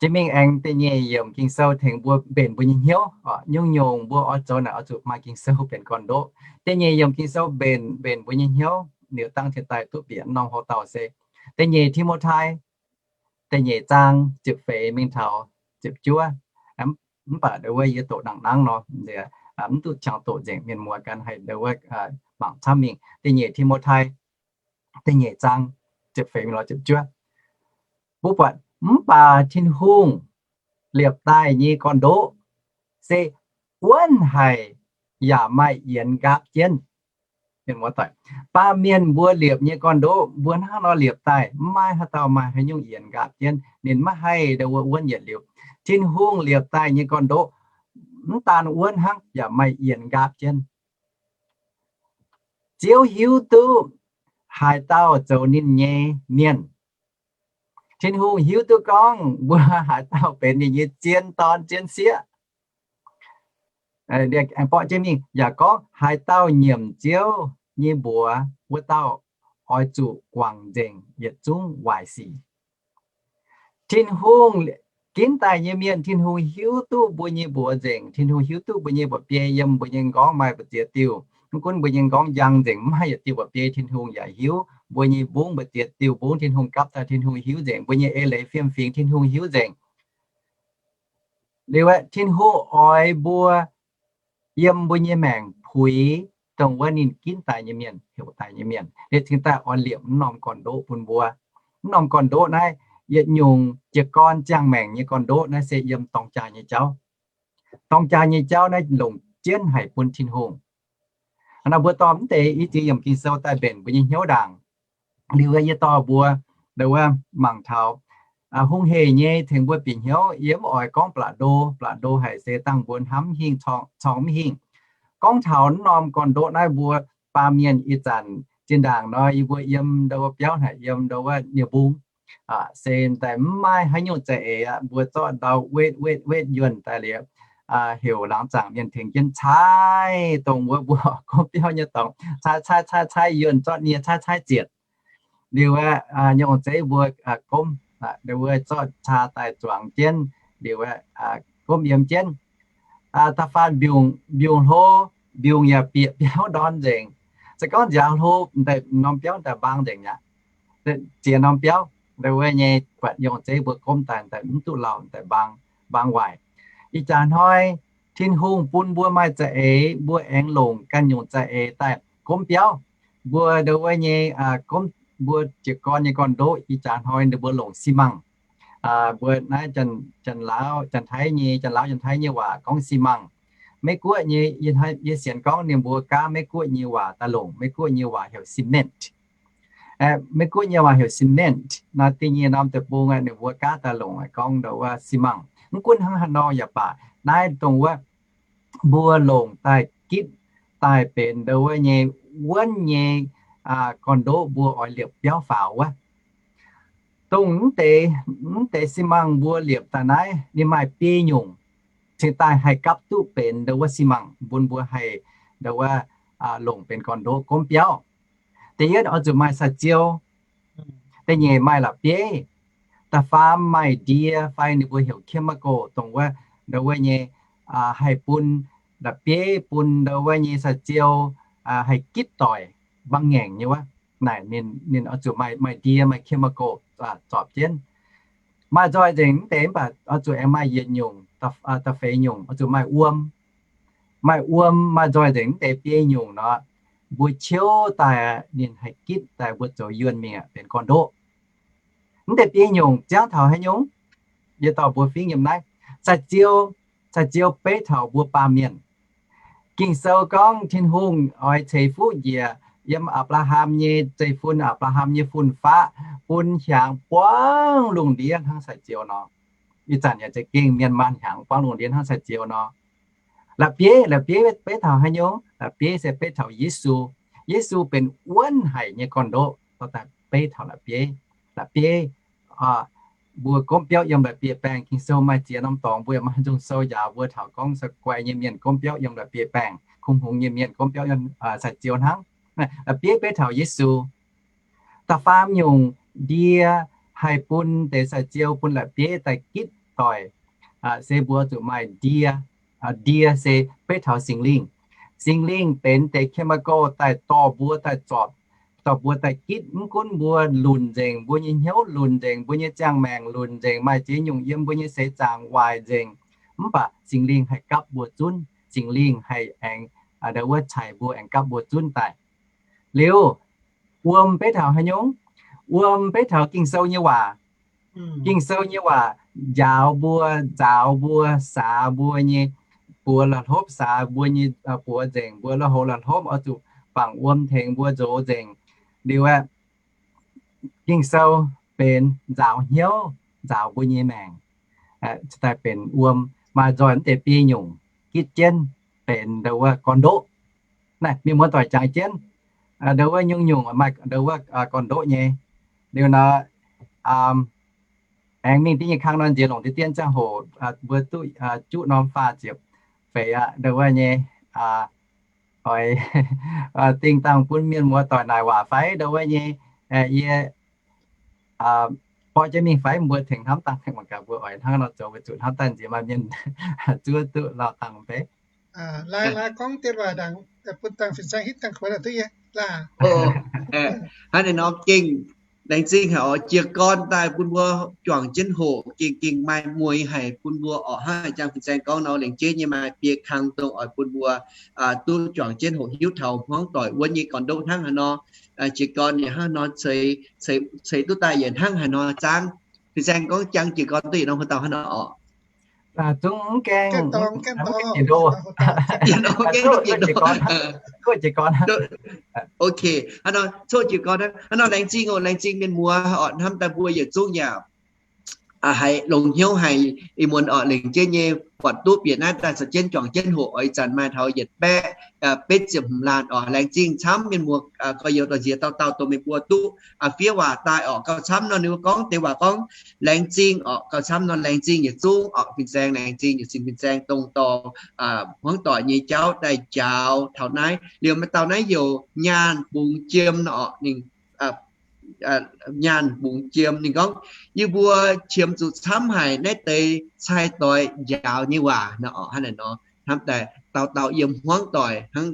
Jiex mingh aengx da'nyeic yiemc Ging-Sou tengx mbuo mbenc mbuo nyei hnyouv. Nyungc-nyungc mbuo oix zoux naaic oix zuqc maaih Ging-Sou benx gorn-ndoqv. Da'nyeic yiemc Ging-Sou mbenc, mbenc mbuo nyei hnyouv. Liuz dangh ciex daaih duqv bieqc norm houx-dauh se da'nyeic Ti^mo^tai, da'nyeic zaang ziepc feix mingh taux ziepc juov. Mv baac ndo wuov yie doqc nangc nangv nor, nziex mv duqv qangx doqc nzengc. Mienh muoz gan haih ndo wuov mangc camv mingh. Da'nyeic Ti^mo^tai, da'nyeic zaang, ziepc feix lorz ziepc juov. Mbuo buatc mv baac Tin-Hungh liepc daaih nyei gorn-ndoqv se wuonv haic yaac maaih yienx nqaapv jienv. Baamh mienh mbuo liepc nyei gorn-ndoqv mbuo hnangv nor liepc daaih, mv maaih haaix dauh maaih haaix nyungc yienx nqaapv jienv. Ninh maiv haih ndo wuov wuonv yietc liuz. Tin-Hungh liepc daaih nyei gorn-ndoqv mv daan wuonv hnangv, yaac maaih yienx nqaapv jienv. Ziouv hiuv duqv haaix dauh zoux ninh nyei mienh. Tin-Hungh hiuv duqv gorngv mbuo haaix dauh benx ninh nyei zien dorn zien sieqv. Aengx borqv jienv mingh yaac gorngv haaix dauh nyiemc Ziouv nyei mbuox, wuov dauh oix zuqc guangc nzengc yietc zungv waaic sic. Tin-Hungh ginv daaih nyei mienh, Tin-Hungh hiuv duqv mbuo nyei mbuox nzengc. Tin-Hungh hiuv duqv mbuo nyei mba'biei yiem mbuo nyei m'nqorngv maaih mbu'ziex diuh. Mv gunv mbuo nyei m'nqorngv njang nzengc, mv maaih yietc diuh mba'biei Tin-Hungh yaac hiuv. Mbuo nyei mbungv mbu'ziex diuh mbungv Tin-Hungh gapv daaih Tin-Hungh hiuv nzengc. Mbuo nyei eix leiz fiem-fingx Tin-Hungh hiuv nzengc. Liuz aeqv, Tin-Hungh oix mbuo yiem mbuo nyei maengc puix dongh wuov ninh ginv daaih nyei mienh, heuc daaih nyei mienh, liuz cingx daaih oix liepc mv norm gorn-ndoqv bun mbuo. Mv norm gorn-ndoqv naaiv, yietc nyungc jiez gorn ziangh maengc nyei gorn-ndoqv naaiv se yiem dorng jaa nyei jauv. Dorng jaa nyei jauv naaiv longc jienv haic bun Tin-Hungh. Hnangv naaiv mbuo dorh mv deix i ziex yiemc Ging-Sou daaih mbenc mbuo nyei hnyouv ndaangc. Liuz yie dorh mbuo ndo wuov mangc taux hungh heic nyei tengx mbuo bieqc hnyouv. Yie mv oix gorngv blatc ndo, blatc ndo haic se dangh mbuo hnamv mv hingh, corng mv hingh. Gorngv taux mv norm gorn-ndoqv naaiv mbuo baamh mienh ih zanc zinh ndaangc nor yie mbuo yiem ndo wuov biauv haic, yiem ndo wuov nie-mbung se daaih mv maaih haaix nyungc za'eix aqv. Mbuo zorqv ndau wetv wetv wetv yuonh daaih liuz, heuc laangz zaangc mienh tengx jienv caaiv dongh wuov mbuo gomv biauv nyei dorngx, caaiv caaiv caaiv caaiv yuonh, zorqv nie caaiv caaiv zietc. Liuz aeqv, nyungc zeiv mbuo gomv, ndo wuov zorqv caa daaih zuangx jienv, liuz aeqv, gomv yiem jienv. Da'faanh mbiungc, mbiungc hlo, mbiungc yaac bieqc biauv ndorn nzengc. Se gorngv nziaaux hlo, daaih norm biauv daaih mbaang nzengc aqv. Ziex norm biauv, ndo wuov nyei buatc nyungc zeiv mbuo gomv daaih, daaih mv duqv lauh, daaih mbaang, mbaang waaic. Ih jaax hnoi Tin-Hungh bun mbuo maaih za'eix, mbuo aengx longc ganh nyungc za'eix daaih gomv biauv. Mbuo ndo wuov nyei gomv, mbuo jiez gorn nyei gorn-ndoqv ih jaax hnoi ninh mbuo longc xi măng. Mbuo naaiv Janx-Laauv, Janx-Taiv nyei, Janx-Laauv Janx-Taiv nyei waac gorngv xi măng. Meiv Guoqv nyei, yie sienx gorngv ninh mbuo gaav Meiv Guoqv nyei waac daaih longc. Meiv Guoqv nyei waac heuc cement. Meiv Guoqv nyei waac heuc cement. Naaiv da'nyeic norm deic-bung ninh mbuo gaav daaih longc gorngv ndo wuov xi măng. Mv gunv hnangv haaix nor yaac baac, naaiv dongh wuov mbuo longc daaih gitv daaih benx ndo wuov nyei wuonv nyei gorn-ndoqv mbuo oix liepc biauv faaux wuov. Dongh mv deix, mv deix xi măng mbuo liepc daaih naaiv ninh maaih biei nyungc cingx daaih haih gapv duqv benx ndo wuov xi măng bun mbuo haih ndo wuov longc benx gorn-ndoqv gomv biauv. Da'yietv oix zuqc maaih sai-ziou. Da'nyeic maaih la'bieiv. Da'faam maaih ndie fai ninh mbuo heuc chemical dongh wuov ndo wuov nyei haih bun la'bieiv, bun ndo wuov nyei sai-ziou haih gitv doic, mbaang ngaengc nyei wuov. Naaic ninh oix zuqc maaih ndie, maaih chemical zorpc jienv. Maaih nzoih nzengc mv deix mv baac oix zuqc aengx maaih yietc nyungc, da'feix nyungc oix zuqc maaih wuom. Maaih wuom maaih nzoih nzengc mv deix biei nyungc nor, mbuo ciouv daaih ninh haih gitv daaih mbuo zoux yuonh mingh benx gorn-ndoqv. Mv deix biei nyungc ziangv taux haaix nyungc? Yie dorh mbuo fingx yiem naaiv. Sai-ziou, sai-ziou beiv taux mbuo baamh mienh. Ging-Sou gorngv Tin-Hungh oix ceix fuqv njiec yiem Apc^laa^ham nyei zeiv-fun, Apc^laa^ham nyei fun-faqv, bun hiaangx buangv lungh ndiev hnangv sai-ziou nor. Ih zanc yaac za'gengh mienh maanh hiaangx buangv lungh ndiev hnangv sai-ziou nor. La'bieiv, la'bieiv beiv taux haaix nyungc? La'bieiv se beiv taux Yesu. Yesu benx wuonv haic nyei gorn-ndoqv dorh daaih beiv taux la'bieiv. La'bieiv, mbuo gomv biauv yiem la'bieiv baengh. Ging-Sou maaih ziex norm dorngx, mbuo yaac maaih nzung sou njaaux mbuo taux gorngv sai-guai nyei mienh gomv biauv yiem la'bieiv baengh. Kungx hngongx nyei mienh gomv biauv yiem sai-ziou hnangv. La'bieiv beiv taux Yesu. Da'faam nyungc, ndie haih bun deix sai-ziou, bun la'bieiv daaih gitv doic, se mbuo zuqc maaih ndie. Ndie se beiv taux Singx Lingh. Singx Lingh benx deix chemical daaih dorh mbuo daaih zorpc, dorh mbuo daaih gitv. Mv gunv mbuo lunc nzengc, mbuo nyei hnyouv lunc nzengc, mbuo nyei ziangh maengc lunc nzengc, maaih ziex nyungc yiem mbuo nyei seix zaangc waaic nzengc, mv baac Singx Lingh haih gapv mbuo zunv. Singx Lingh haih aengx, aa, ndau wuov caic mbuo aengx gapv mbuo zunv daaih. Liuz, wuom beiv taux haaix nyungc? Wuom beiv taux Ging-Sou nyei waac. Ging-Sou nyei waac njaaux mbuo, nzaaux mbuo, saax mbuo nyei buoz la'hlopv, saax mbuo nyei, aa, buoz nzengc, mbuo lui-houx la'hlopv, oix zuqc bangc wuom tengx mbuo nzox nzengc. Liuz aeqv, Ging-Sou benx nzaaux hnyouv, nzaaux mbuo nyei maengc, daaih benx wuom, maaih nzoih wuov deix biei nyungc gitv jienv benx ndau wuov gorn-ndoqv. Naaiv mienh muoz-doic jangx jienv, ndau wuov nyungc-nyungc maaih ndau wuov gorn-ndoqv nyei. Liuz nor, aengx mingh diev nyei kang nor nziex longc deix dien ziangh hoc mbuo duqv juqv norm faah ziepc feix aqv, ndau wuov nyei, oix dingh dangh bun mienh muoz-doic naaic waac fai ndau wuov nyei, yie borqv jienv mingh fai mbuo tengx hnamv dangh mangc gaax mbuo oix hnangv nor zoux weic zuqc hnamv daaih nziex maaih mienh zuov duqv lauh dangh beiv. Hnangv naaiv nor gengh laengz zingh haic oix jiez gorn daaih bun mbuo juangc jienv hoqc gengh gengh maaih mueiz haic bun mbuo orqc. Hnangv a'jang fin-saeng gorngv nor, laengz zingh nyei maaih biei kang dongh oix bun mbuo duqv juangc jienv hoqc hiuv taux hmuangv doic wuonv nyei gorn-ndoqv hnangv haaix nor. Jiez gorn yaac hnangv haaix nor, ceix duqv daaih yaac hnangv haaix nor zaangv. Fin-saeng gorngv jang jiez gorn duqv yietc norm hoc dauh hnangv nor orqc. Ok, hnangv nor coqv jiez gorn hnangv nor, laengz zingh oc, laengz zingh mienh muoz orqc, hnamv daaih mbuo yietc zungv yaac haiz longx hnyouv haic, ih muonz orqc, lengc jienv nyei buatc duqv bieqc naaiv daaih caux jienv juangc jienv hoqc oix, ih zanc maaih taux yietc baeqv betv ziepc hmz laanh orqc. Laengz zingh camv mienh muoz, gorx-youz dorh nziex dauh dauh dongh meih mbuo duqv fiev waac daaih orqc. Gauh camv nor ninh mbuo gorngv deix waac gorngv, laengz zingh orqc. Gauh camv nor laengz zingh yietc zungv orqc, fin-saeng, laengz zingh yietc zingh fin-saeng dongh dorh hmuangv doic nyei jauv daaih njaaux taux naaiv. Liuz maaih dauh naaiv heuc Nyaanh Bungx Jiem nor orqc, ninh Nyaanh Bungx Jiem ninh gorngv, yie mbuo qiemx zuqc camv haic naaiv deix cai-doix njaaux nyei waac nor orqc. Hnangv naaic nor hnamv daaih dauh dauh yiem hmuangv doic hnangv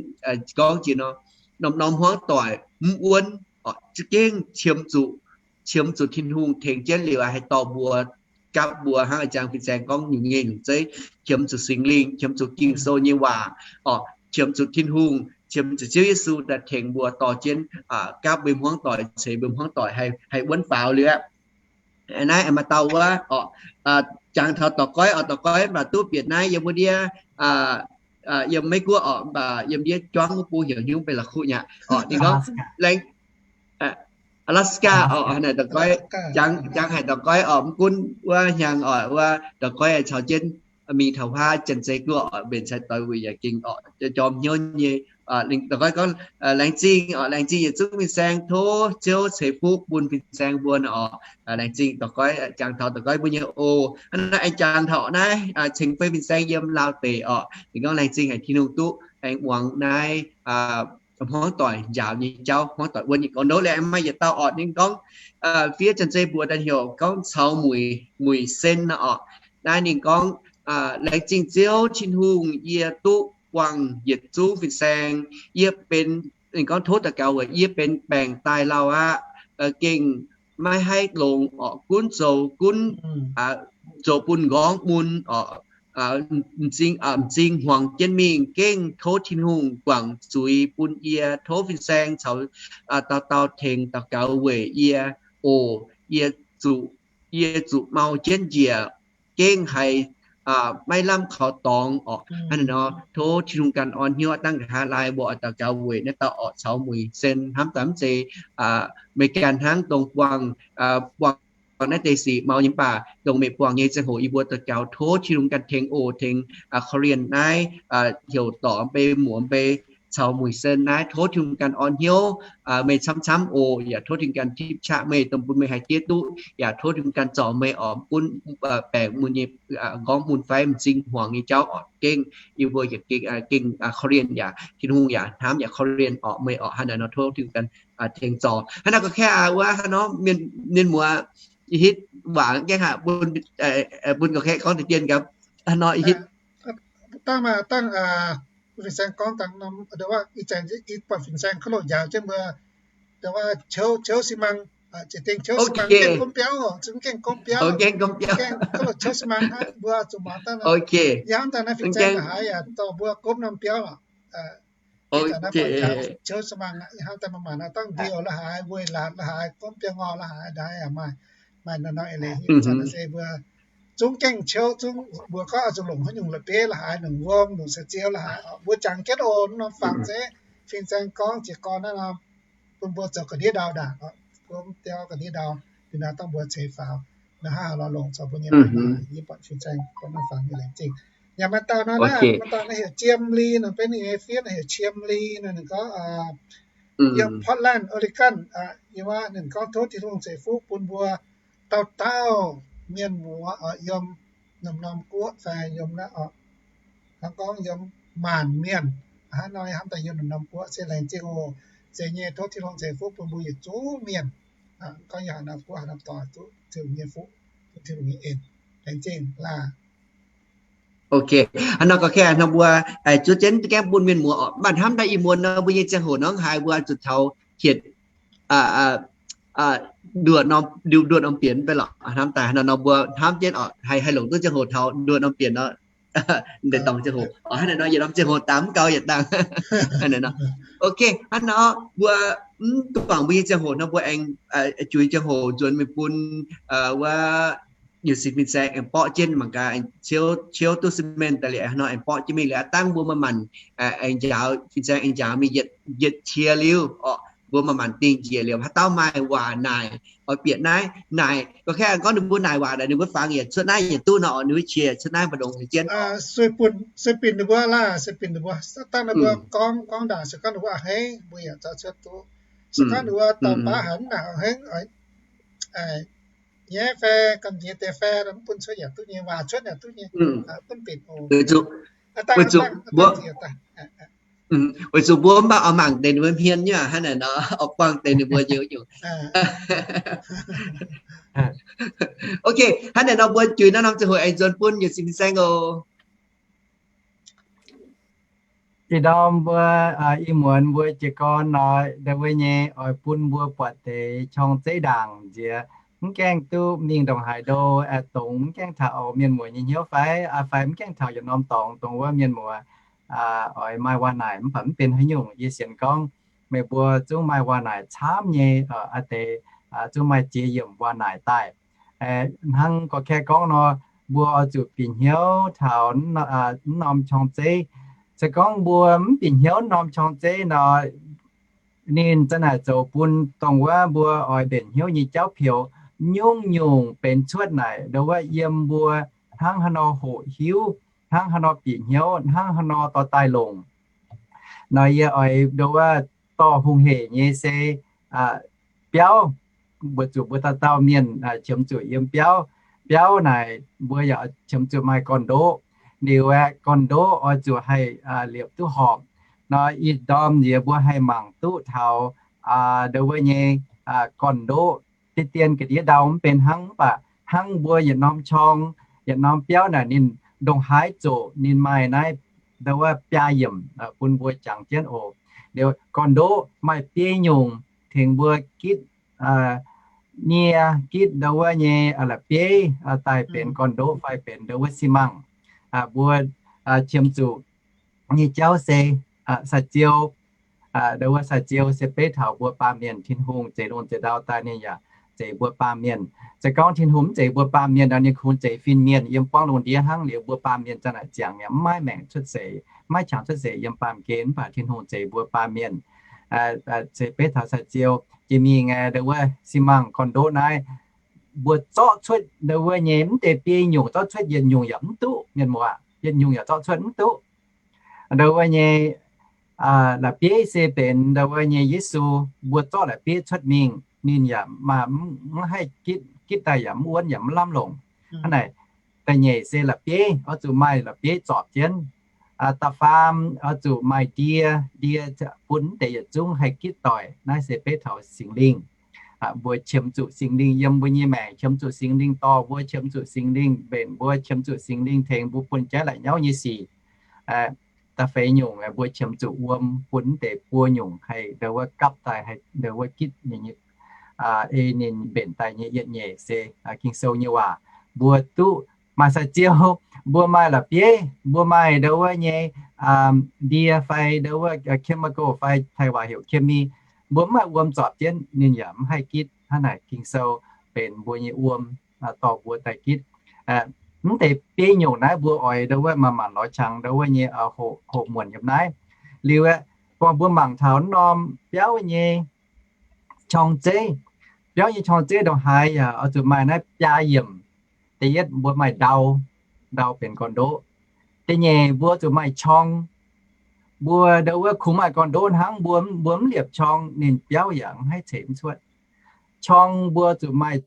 gorngv jiex nor, norm-norm hmuangv doic mv wuonv orqc, za'gengh qiemx zuqc, qiemx zuqc Tin-Hungh tengx jienv liuz haih dorh mbuo, gapv mbuo hnangv a'jang fin-saeng gorngv nyungc nyei nyungc zeiv, qiemx zuqc Singx Lingh, qiemx zuqc Ging-Sou nyei waac orqc, qiemx zuqc Tin-Hungh, qiemx zuqc Ziouv Yesu daaih tengx mbuo dorh jienv gapv mbuo hmuangv doic, ceix mbuo hmuangv doic haih wuonv faaux liuz aqv. Naaiv maaih dauh wuov orqc, jangx taux dorc goiv orqc, dorc goiv mv baac duqv bieqc naaiv yiem wuov ndiev, yiem Meiv Guoqv orqc, mv baac yiem ndiev juangv wuov bung heuc hnyouv mv bei la'kuqv nyei orqc. Ninh gorngv Alaska orqc, naaic dorc goiv, jangx haic dorc goiv orqc, mv gunv wuov hnyangx orqc, wuov dorc goiv caux jienv mingh taux huaav Janx-Zei Guoqv orqc, mbenc cai-doix weic yaac gengh orqc, jorm hnyouv nyei. Dorc goiv gorngv, laengz zingh orqc, laengz zingh yietc zungv fin-saeng, tov Ziouv ceix fuqv bun fin-saeng mbuo nor orqc. Laengz zingh dorc goiv, jangx taux dorc goiv mbuo nyei oc. Hnangv naaiv aengx jangx taux naaiv ceng fei fin-saeng yiem Laauv deic orqc. Ninh gorngv laengz zingh haic Tin-Hungh duqv aengx muangx naaiv hmuangv doic njaaux nyei jauv, hmuangv doic wuonv nyei gorn-ndoqv. Liuz aengx maaih yietc dauh orqc, ninh gorngv fiev Janx-Zei mbuox daaih heuc gorngv caux muic, muic sen nor orqc. Naaiv ninh gorngv, laengz zingh Ziouv Tin-Hungh, yie duqv buangh yietc zungv fin-saeng. Yie benx, ninh gorngv tov daux gaux weic yie benx baengc daaih lauh aqv, gengh maiv haih longx orqc, gunv zoux gunv zoux bun m'nqorngv mun orqc, m'zing, m'zing hmuangx jienv mingh. Gengh tov Tin-Hungh guangc zuiz bun yie, tov fin-saeng caux dauh dauh tengx daux gaux weic yie oc. Yie zuqc, yie zuqc mau jienv njiec, gengh haiz maiv lamh kaux dorngx orqc. Hnangv naaic nor tov Tin-Hungh ganh orn hnyouv aqv. Dangh nqa'haav laai mbuo oix daux gaux weic naaiv dauh orqc, caux muic sen. Hnamv daaih mv zeiz meih ganh hnangv dongh buangh, buangh naaiv deix sic mau nyei, mv baac dongh meih buangh nyei ziangh hoc yie mbuo daux gaux tov Tin-Hungh ganh tengx oc, tengx korv-lienh naaiv heuc dorc mv bei, muoc mv bei, caux muic sen naaiv. Tov Tin-Hungh ganh orn hnyouv meih camv-camv oc. Yaac tov Tin-Hungh ganh tipv qaqv meih, dongh bun meih haih diev duqv. Yaac tov Tin-Hungh ganh zorc meih orqc, mv gunv baengc mun nyei, m'nqorngv mun fai m'zing hmuangx nyei jauv orqc, gengh yie mbuo yaac gengh korv-lienh yaac Tin-Hungh yaac hnamv yaac korv-lienh orqc meih orqc. Hnangv naaic nor tov Tin-Hungh ganh tengx zorc. Hnangv naaiv gorngv kaeqv wuov hnangv nor, mienh muoz, ih hitv waac gaengh haic bun, bun gorngv kaeqv gorngv deix dien gaax. Hnangv nor ih hitv dangh maaih dangh fin-saeng gorngv dangh norm, ih zanc ih buatc fin-saeng kov loh njaaux jienv mbuo, dongh wuov qiouv, qiouv si mang, Ziouc dingh ciouv si maang, gengh gomv biauv, zungv gengh gomv biauv, gengh gomv biauv, gengh gomv ciouv si maang hnangv. Mbuo zuqc muangx dangh, yie hnamv daaih naaiv fin-saeng la'haaix yaac dorh mbuo gomv norm biauv lorqc. Ciouv si maang, yie hnamv daaih maaih maanc naaiv dangh ndiouh la'haaix, weic laatc la'haaix, gomv biauv ngorh la'haaix, ndaaih yaac maaih, maaih norm-norm eix leiz. Ih zanc naaiv se mbuo zungv gengh ciouv, zungv mbuo gorngv oix zuqc longc haaix nyungc la'bieiv la'haaix, longc wuom, longc saa-ziou la'haaix, mbuo jangx jienv oc. Norm fangx se fin-saeng gorngv jiez gorn naaiv norm, bun mbuo zoux ga'ndiev ndau ndaangc, gomv biauv ga'ndiev ndau, liuz nor dangh mbuo ceix faaux, nor hnangv haaix lorz longc zoux mbuo nyei, yie buatc fin-saeng gorngv norm fangx nyei laengz zingh. Yaac maaih dauh nor naaiv, maaih dauh naaiv heuc Jiem Li nor, benx ninh nyei fiev heuc Jiem Li nor, ninh gorngv yiem Portland, Oregon, yiem wuov ninh gorngv tov Tin-Hungh ceix fuqv bun mbuo dauh dauh mienh muoz oix yiem norm-norm guoqv fai yiem naaiv oc, hnangv gorngv yiem maanc mienh, hnangv nor hnamv daaih yiem norm-norm guoqv se laengz zingh oc. Zeiz nyei, tov Tin-Hungh ceix fuqv bun mbuo yietc zungv mienh. Gorngv yiem haaix norm guoqv haaix norm doic duqv Tin-Hungh nyei fuqv, duqv Tin-Hungh nyei en. Laengz zingh laah. Ok, hnangv nor gorngv kaav hnangv mbuo zuov jienv gaengh bun mienh muoz oc. Mv baac hnamv daaih ih muonz nor mbuo nyei ziangh hoc nor haaix mbuo zuqc taux hietc nduoqc norm, nduoqc norm bienx mv bei lorqc. Hnamv daaih hnangv nor mbuo hnamv jienv oc, haih, haih longc duqv ziangh hoc taux nduoqc norm bienx nor, deix dorngx ziangh hoc oc. Hnangv naaiv nor yietc norm ziangh hoc daaih mv gaux yietc dangh. Hnangv naaiv nor, ok, hnangv nor mbuo mv duqv bangc mbuo nyei ziangh hoc nor mbuo aengx juix ziangh hoc nzuonx mingh bun wuov Yunh Sing fin-saeng aengx borqv jienv mangc gaax, aengx ciouv, ciouv duqv cement daaih liuz hnangv nor aengx borqv jienv mingh liuz aqv dangh mbuo maaih maanc aengx njaaux, fin-saeng aengx njaaux mingh yietc, yietc qiex liuz oc, mbuo maaih maanc dingh njiec liuz haaix dauh maaih waac naaic oix bieqc naaiv naaic, gorngv kaav gorngv ninh mbuo naaic waac naaic ninh mbuo fangx yietc cuotv naaiv yietc duqv nor oc, ninh mbuo qiex cuotv naaiv mbu'ndongx jienv. Sueih binc ninh mbuo laah, sueih binc ninh mbuo, se dangh ninh mbuo gorngv, gorngv ndaangc se gorngv ninh mbuo a'hneiv mbuo yaac zoux cuotv duqv. Se gorngv ninh mbuo dorh baav haic mv naaic a'hneiv, nyaiv fai gamh nziex deix fai mv bun cuotv yaac duqv nyei, waac cuotv yaac duqv nyei, bun binc oc. Weic zuqc mbuo mv baac oix mangc deix ninh mbuo hmien nyei hnangv naaic nor, oix buangh deix ninh mbuo nyei nyungc. Ok, hnangv naaic nor mbuo juix naaiv norm ziangh hoc aengx nzuonx bun Yunh Sing fin-saeng oc. Ih ndorm mbuo, ih muonz mbuo jiez gorn nor, ndau wuov nyei oix bun mbuo buatc deix qorng zeiv ndaangc nziex, mv gaengh duqv mingh ndongc haaix ndo, dongz mv gaengh taux mienh muoz nyei hnyouv fai, fai mv gaengh taux yietc norm dorngx dongh wuov mienh muoz oix maaih waac naaic mv baac mv benx haaix nyungc. Yie sienx gorngv meih mbuo zungv maaih waac naaic camv nyei, aa deix zungv maaih ziex yiemc waac naaic daaih. Hnangv gorngv kaeqv gorngv nor, mbuo oix zuqc bieqc hnyouv taux mv norm qorng zeiv. Se gorngv mbuo mv bieqc hnyouv norm qorng zeiv nor, ninh za'naaic zoux bun dongh wuov mbuo oix mbenc hnyouv nyei jauv peux nyungc-nyungc benx cuotv naaic ndau wuov yiem mbuo hnangv haaix nor hoqc hiuv, hnangv haaix nor bieqc hnyouv, hnangv haaix nor dorh daaih longc. Nor yie oix ndau wuov dorh hungh heic nyei se biauv, weic zuqc mbuo dauh dauh mienh qiemx zuqc yiem biauv. Biauv naaic mbuo yaac qiemx zuqc maaih gorn-ndoqv. Liuz aeqv, gorn-ndoqv oix zuqc haih liepc duqv horpc. Nor ih ndorm nziex mbuo haih mangc duqv taux ndau wuov nyei gorn-ndoqv. Deix dien ga'ndiev ndau mv benx hnangv, mv baac hnangv mbuo yietc norm qorng, yietc norm biauv naaic ninh ndongc haaix zoqc ninh maaih naaiv ndau wuov biaa yiemc bun mbuo jangx jienv oc. Liuz gorn-ndoqv maaih biei nyungc tengx mbuo gitv nie, gitv ndau wuov nyei la'bieiv daaih benx gorn-ndoqv fai benx ndau wuov xi mangc. Mbuo qiemx zuqc nyei jauv se saa-ziou. Ndau wuov saa-ziou se beiv taux mbuo baamh mienh, Tin-Hungh zeix lungh zeix ndau daaih ninh yaac zeix mbuo baamh mienh. Se gorngv Tin-Hungh mv zeix mbuo baamh mienh nor, ninh kungx zeix fin-mienh yiem buangv lungh ndiev hnangv. Liuz mbuo baamh mienh za'naaic ziangx yaac mv maiv maengc cuotv seix, maiv qangx cuotv seix yiem baamh gen, mv baac Tin-Hungh zeix mbuo baamh mienh se beiv taux saa-ziou. Jiex mingh ndau wuov xi mangc gorn-ndoqv naaiv, mbuo zorqv cuotv ndau wuov nyei mv deix biei nyungc, zorqv cuotv yietc nyungc yaac mv duqv, mienh muoz, yietc nyungc yaac zorqv cuotv mv duqv. Ndau wuov nyei la'bieiv se benx ndau wuov nyei Yesu. Mbuo zorqv la'bieiv cuotv mingh, ninh yaac maaih mv haih gitv, gitv daaih yaac mv wuonv yaac mv lamh longc. Hnangv naaic, da'nyeic se la'bieiv oix zuqc maaih la'bieiv zorpc jienv. Da'faam oix zuqc maaih ndie, ndie bun mv deix yietc zungv haih gitv doic. Naaiv se beiv taux Singx Lingh. Mbuo qiemx zuqc Singx Lingh yiem mbuo nyei maengc, qiemx zuqc Singx Lingh dorh mbuo, qiemx zuqc Singx Lingh mbenc mbuo, qiemx zuqc Singx Lingh tengx mbuo bun jaiv la'nyauv nyei sic. Da'feix nyungc mbuo qiemx zuqc wuom bun mv deix buo nyungc haih ndau wuov gapv daaih, haih ndau wuov gitv nyei, nyei ei ninh mbenc daaih nyei yietc nyeic se Ging-Sou nyei waac. Mbuo duqv maaih sai-ziou, mbuo maaih la'bieiv, mbuo maaih ndau wuov nyei ndie fai ndau wuov chemical fai Taiv waac heuc เคมี, mbuo mv maaih wuom zorpc jienv, ninh yaac mv haih gitv. Hnangv naaic Ging-Sou benx mbuo nyei wuom, dorh mbuo daaih gitv. Mv deix biei nyungc naaiv mbuo oix ndau wuov manc-manc lorz qangx ndau wuov nyei hoqc muonc yiem naaiv. Liuz aeqv, gorngv mbuo mangc taux norm biauv nyei qorng zeiv, biauv nyei qorng zeiv ndongc haaix yaac oix zuqc maaih naaiv biaa yiemc. Da'yietv mbuo maaih ndau, ndau benx gorn-ndoqv. Da'nyeic mbuo zuqc maaih qorng. Mbuo ndau wuov kungx maaih gorn-ndoqv hnangv, mbuo, mbuo mv liepc qorng ninh biauv yaac mv haih ceix mv cuotv. Qorng mbuo zuqc maaih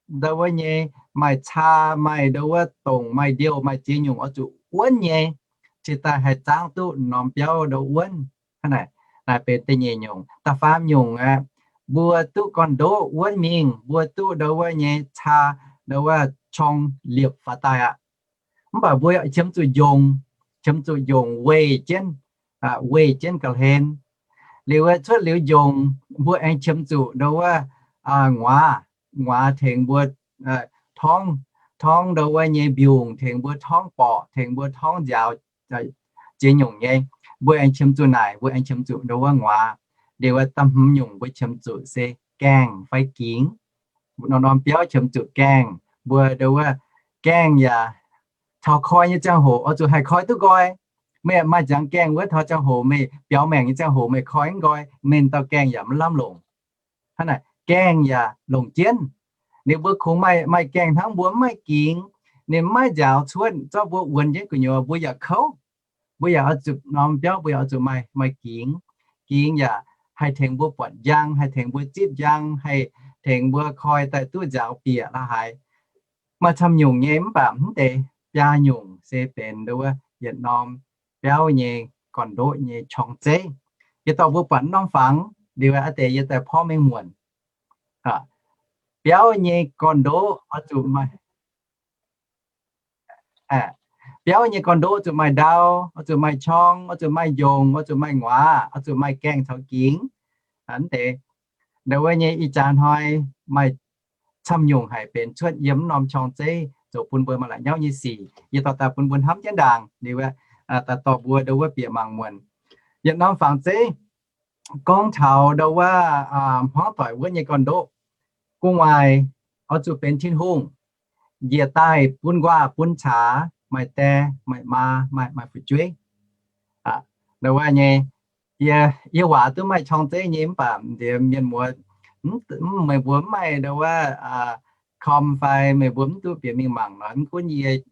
ndau wuov nyei, maaih caa, maaih ndau wuov dongc, maaih ndiouh, maaih ziex nyungc oix zuqc wuonv nyei, cingx daaih haih zaangv duqv norm biauv ndau wuonv. Hnangv naaic, naaiv benx da'nyeic nyungc. Da'faam nyungc aeqv, mbuo duqv gorn-ndoqv wuonv mingh, mbuo duqv ndau wuov nyei caa, ndau wuov qorng liepc faaux daaih aqv. Mv baac mbuo qiemx zuqc njongc, qiemx zuqc njongc weih jienv, weih jienv ga'hlen. Liuz cuotv liuz njongc, mbuo aengx qiemx zuqc ndau wuov nguaaz, nguaaz tengx mbuo torngv, torngv ndau wuov nyei mbiungc, tengx mbuo torngv borqc, tengx mbuo torngv nziaaux, ziex nyungc nyei. Mbuo aengx qiemx zuqc naaic, mbuo aengx qiemx zuqc ndau wuov nguaaz. Liuz da'hmz nyungc mbuo qiemx zuqc se gaengh fai gingx. Norm-norm biauv qiemx zuqc gaengh. Mbuo ndau wuov gaengh yaac taux koi nyei ziangh hoc oix zuqc haih koi duqv nqoi. Meih maaih ziangx gaengh wuov, taux ziangh hoc meih biaux maengc nyei ziangh hoc meih koi mv nqoi, meih dauh gaengh yaac mv lamh longc. Hnangv naaic gaengh yaac longc jienv. Ninh mbuo kungx maaih, maaih gaengh hnangv, mbuo mv maaih gingx. Ninh mv maaih nziaaux cuotv, zorqv mbuo wuonx jienv gu'nyuoz mbuo yaac kouv. Mbuo yaac oix zuqc norm biauv mbuo yaac oix zuqc maaih, maaih gingx. Gingx yaac haih tengx mbuo buatc njang, haih tengx mbuo zipv njang, haih tengx mbuo koi daaih duqv nziaaux bieqc la'haaix. Maaih camv nyungc nyei, mv baac mv deix biaa nyungc se benx ndau wuov yietc norm biauv nyei gorn-ndoqv nyei qorng zeiv. Yie dorh mbuo buatc norm fangx liuz aqv, deix yie daaih porv mengh muonc. Biauv nyei gorn-ndoqv oix zuqc maaih, biauv nyei gorn-ndoqv oix zuqc maaih ndau, oix zuqc maaih qorng, oix zuqc maaih njongc, oix zuqc maaih nguaaz, oix zuqc maaih gaengh caux gingx. Ndau wuov nyei ih jaax hnoi maaih camv nyungc haic benx cuotv yiem norm qorng zeiv zoux bun mbuo maaih la'nyauv nyei sic. Yie dorh daaih bun mbuo hnamv jienv ndaangc liuz aqv, daaih dorh mbuo ndau wuov bieqc mangc muonc. Yietc norm fangx zeiv gorngv taux ndau wuov hmuangv doic wuov nyei gorn-ndoqv. Gu'nguaaic oix zuqc benx Tin-Hungh njiec daaih bun nquaah bun caax, maaih die, maaih maa, maaih, maaih fu'jueiv. Ndau wuov nyei, yie, yie waac duqv maaih qorng zeiv nyei, mv baac mienh muoz, meih mbuo mv maaih ndau wuov com fai meih mbuo mv duqv bieqc mingh mangc nor, mv gunv yie,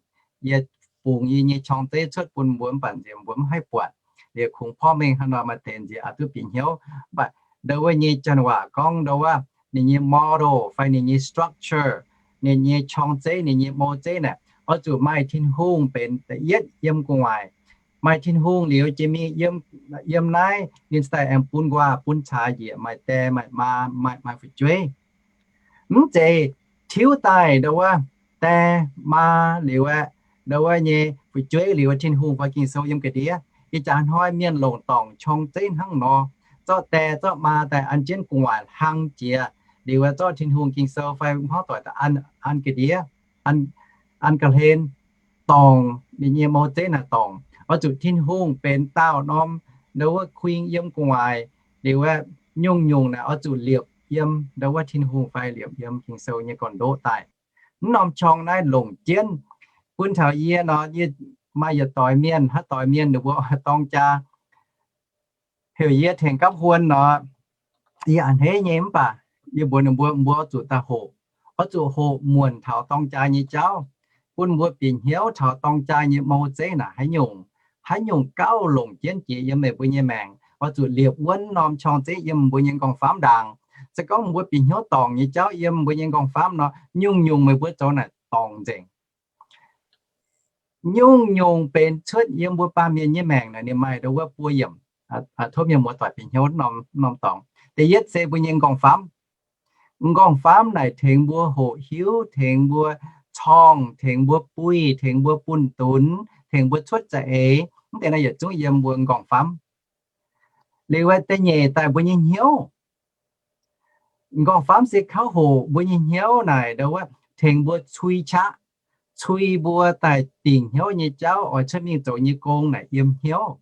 yie fungx yie nyei qorng zeiv cuotv bun mbuo mv baac nziex mbuo mv haih buatc. Liuz kungx porv mengh hnangv nor maaih deix nziex aqc duqv bieqc hnyouv. Mv baac ndau wuov nyei janx waac gorngv ndau wuov ninh nyei model fai ninh nyei structure, ninh nyei qorng zeiv, ninh nyei mou zeiv naaic, oix zuqc maaih Tin-Hungh benx da'yietv yiem gu'nguaaic. Maaih Tin-Hungh liuz jiex mingh yiem, yiem naaiv ninh daaih aengx bun nquaah bun caax njiec maaih die maaih maa maaih, maaih fu'jueiv. Mv zeiz tiuv daaih ndau wuov die, maa liuz aqv, ndau wuov nyei fu'jueiv liuz Tin-Hungh fai Ging-Sou yiem ga'ndiev. Ih jaax hnoi mienh longc dorngc qorng zeiv hnangv nor, zorqv die zorqv maa daaih an jienv gu'nguaaic hlang jiex, liuz zorqv Tin-Hungh Ging-Sou fai hmuangv doic daaih an, an ga'ndiev, an, an ga'hlen, dorngc ninh nyei mou zeiv naaic dorngc. Oix zuqc Tin-Hungh benx daauh norm ndau wuov kuing yiem gu'nguaaic, liuz aqv, nyungc-nyungc naaic oix zuqc liepc yiem ndau wuov Tin-Hungh fai liepc yiem Ging-Sou nyei gorn-ndoqv daaih. Mv norm qorng naaiv longc jienv bun taux yie nor, yie maaih yietc doix mienh, haaix doix mienh ninh mbuo dorng jaa heuc yie tengx gapv huon nor, yie a'hneiv nyei. Mv baac yie mbuox ninh mbuo, mbuo oix zuqc daaih hoqc, oix zuqc hoqc muonc taux dorng jaa nyei jauv, bun mbuo bieqc hnyouv taux dorng jaa nyei mou zeiv naaic haaix nyungc, haaix nyungc gauh longc jienv jiex yiem meih mbuo nyei maengc. Oix zuqc liepc wuonv norm qorng zeiv yiem mbuo nyei m'nqorngv-famv ndaangc. Se gorngv mbuo bieqc hnyouv dorngc nyei jauv yiem mbuo nyei m'nqorngv-famv nor, nyungc-nyungc meih mbuo zoux naaic dorngc nzengc. Nyungc-nyungc benx cuotv yiem mbuo baamh mienh nyei maengc naaic ninh maaih ndau wuov buo yiemc, tov mienh muoz-doic bieqc hnyouv norm dorngx. Da'yietv se mbuo nyei m'nqorngv-famv. M'nqorngv-famv naaic tengx mbuo hoqc hiuv, tengx mbuo corngh, tengx mbuo buih, tengx mbuo bunh dunx, tengx mbuo cuotv za'eix. Mv deix naaiv yietc zungv yiem mbuo m'nqorngv-famv. Liuz da'nyeic daaih mbuo nyei hnyouv. M'nqorngv-famv se kauv hoqc mbuo nyei hnyouv naaic, ndo wuov tengx mbuo cui qaqv, cui mbuo daaih dingc hnyouv nyei jauv oix cuotv mingh zoux nyei gong naaic yiem hnyouv.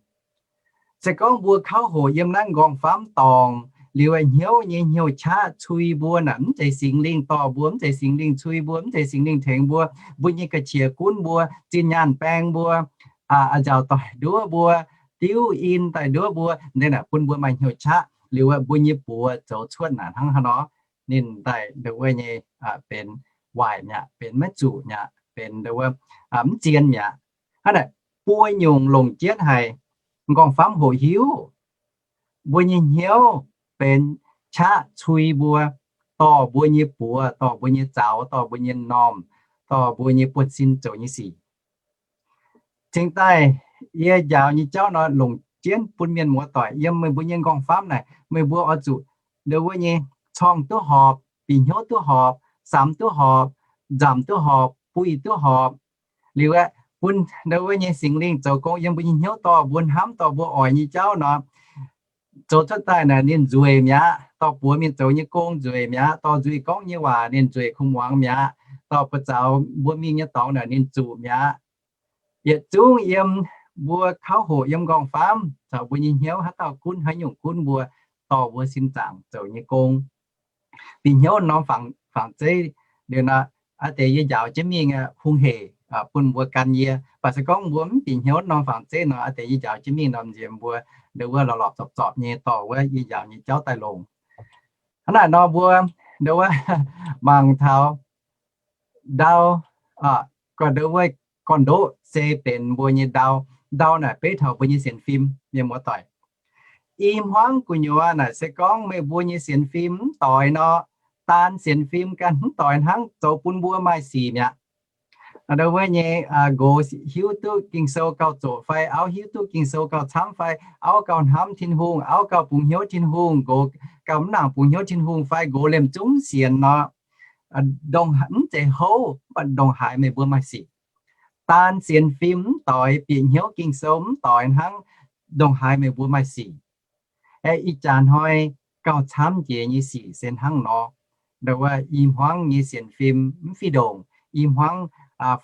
Se gorngv mbuo kauv hoqc yiem naaiv m'nqorngv-famv dorngc liuz, hnyouv nyei hnyouv qaqv cui mbuo naaic, mv zeiz Singx Lingh dorh mbuo, mv zeiz Singx Lingh cui mbuo, mv zeiz Singx Lingh tengx mbuo, mbuo nyei ga'qiex gunv mbuo, zinh nyaanh baeng mbuo, a'nziaauc doic nduov mbuo, diuv in daaih nduov mbuo, naaic bun mbuo maaih hnyouv qaqv liuz, mbuo nyei buoz zoux cuotv naaic hnangv haaix nor, ninh daaih ndo wuov nyei benx waaic mi'aqv, benx maiv zuqc mi'aqv, benx ndo wuov mv zien mi'aqv. Hnangv naaic, buo nyungc longc jienv haic, m'nqorngv-famv hoqc hiuv mbuo nyei hnyouv benx qaqv cui mbuo, dorh mbuo nyei buoz, dorh mbuo nyei zaux, dorh mbuo nyei m'normh, dorh mbuo nyei buonv-sin zoux nyei sic. Cingx daaih yie njaaux nyei jauv nor longc jienv bun mienh muoz doic yiem meih mbuo nyei m'nqorngv-famv naaic, meih mbuo oix zuqc ndo wuov nyei corngh duqv horpc, bieqc hnyouv duqv horpc, samx duqv horpc, nzamc duqv horpc, buih duqv horpc. Liuz aeqv, bun ndo wuov nyei Singx Lingh zoux gong yiem mbuo nyei hnyouv dorh mbuo hnamv, dorh mbuo oix nyei jauv nor, zoux cuotv daaih naaic ninh nzueic mi'aqv. Dorh buoz mingh zoux nyei gong nzueic mi'aqv. Dorh nzuih gorngv nyei waac ninh nzueic kuv muangx mi'aqv. Dorh buoz zaux mbuo mingh nyei dorngx naaic ninh zuqc mi'aqv. Yietc zungv yiem mbuo kauv hoqc yiem m'nqorngv-famv caux mbuo nyei hnyouv haaix dauh gunv, haaix nyungc gunv mbuo, dorh mbuo sin zaangc zoux nyei gong. Bieqc hnyouv norm fangx zeiv liuz nor, aa deix yie njaaux jienv mingh hungh hec bun mbuo gan yie. Mv baac se gorngv mbuo mv bieqc hnyouv norm fangx zeiv nor, aa deix yie njaaux jienv mingh norm nziex mbuo ndo wuov lorz lorz zorpc zorpc nyei dorh wuov yie njaaux nyei jauv daaih longc. Hnangv naaic nor mbuo ndo wuov mangc taux ndau, gorn ndo wuov gorn-ndoqv se benx mbuo nyei ndau. Ndau naaic beiv taux mbuo nyei sienx fim, mienh muoz doic. I hmuangv gu'nyuoz naaic se gorngv meih mbuo nyei sienx fim mv doix nor, daan sienx fim ganh mv doix hnangv, zoux bun mbuo maaih sic mi'aqv. Ndo wuov nyei nqox hiuv duqv Ging-Sou gauh zoqc fai, auv hiuv duqv Ging-Sou gauh camv fai, auv gauh hnamv Tin-Hungh, auv gauh bungx hnyouv Tin-Hungh, nqox gauh mv nangc bungx hnyouv Tin-Hungh fai, nqox liemh zungv sienx nor, mv zeiz houv, mv baac ndongc haaix meih mbuo maaih sic. Daan sienx fim mv doix, bieqc hnyouv Ging-Sou mv doix hnangv, ndongc haaix meih mbuo maaih sic. Aeqv, ih jaax hnoi gauh camv jiex nyei sic se hnangv nor. Ndo wuov i hmuangv nyei sienx fim mv fih ndongc, i hmuangv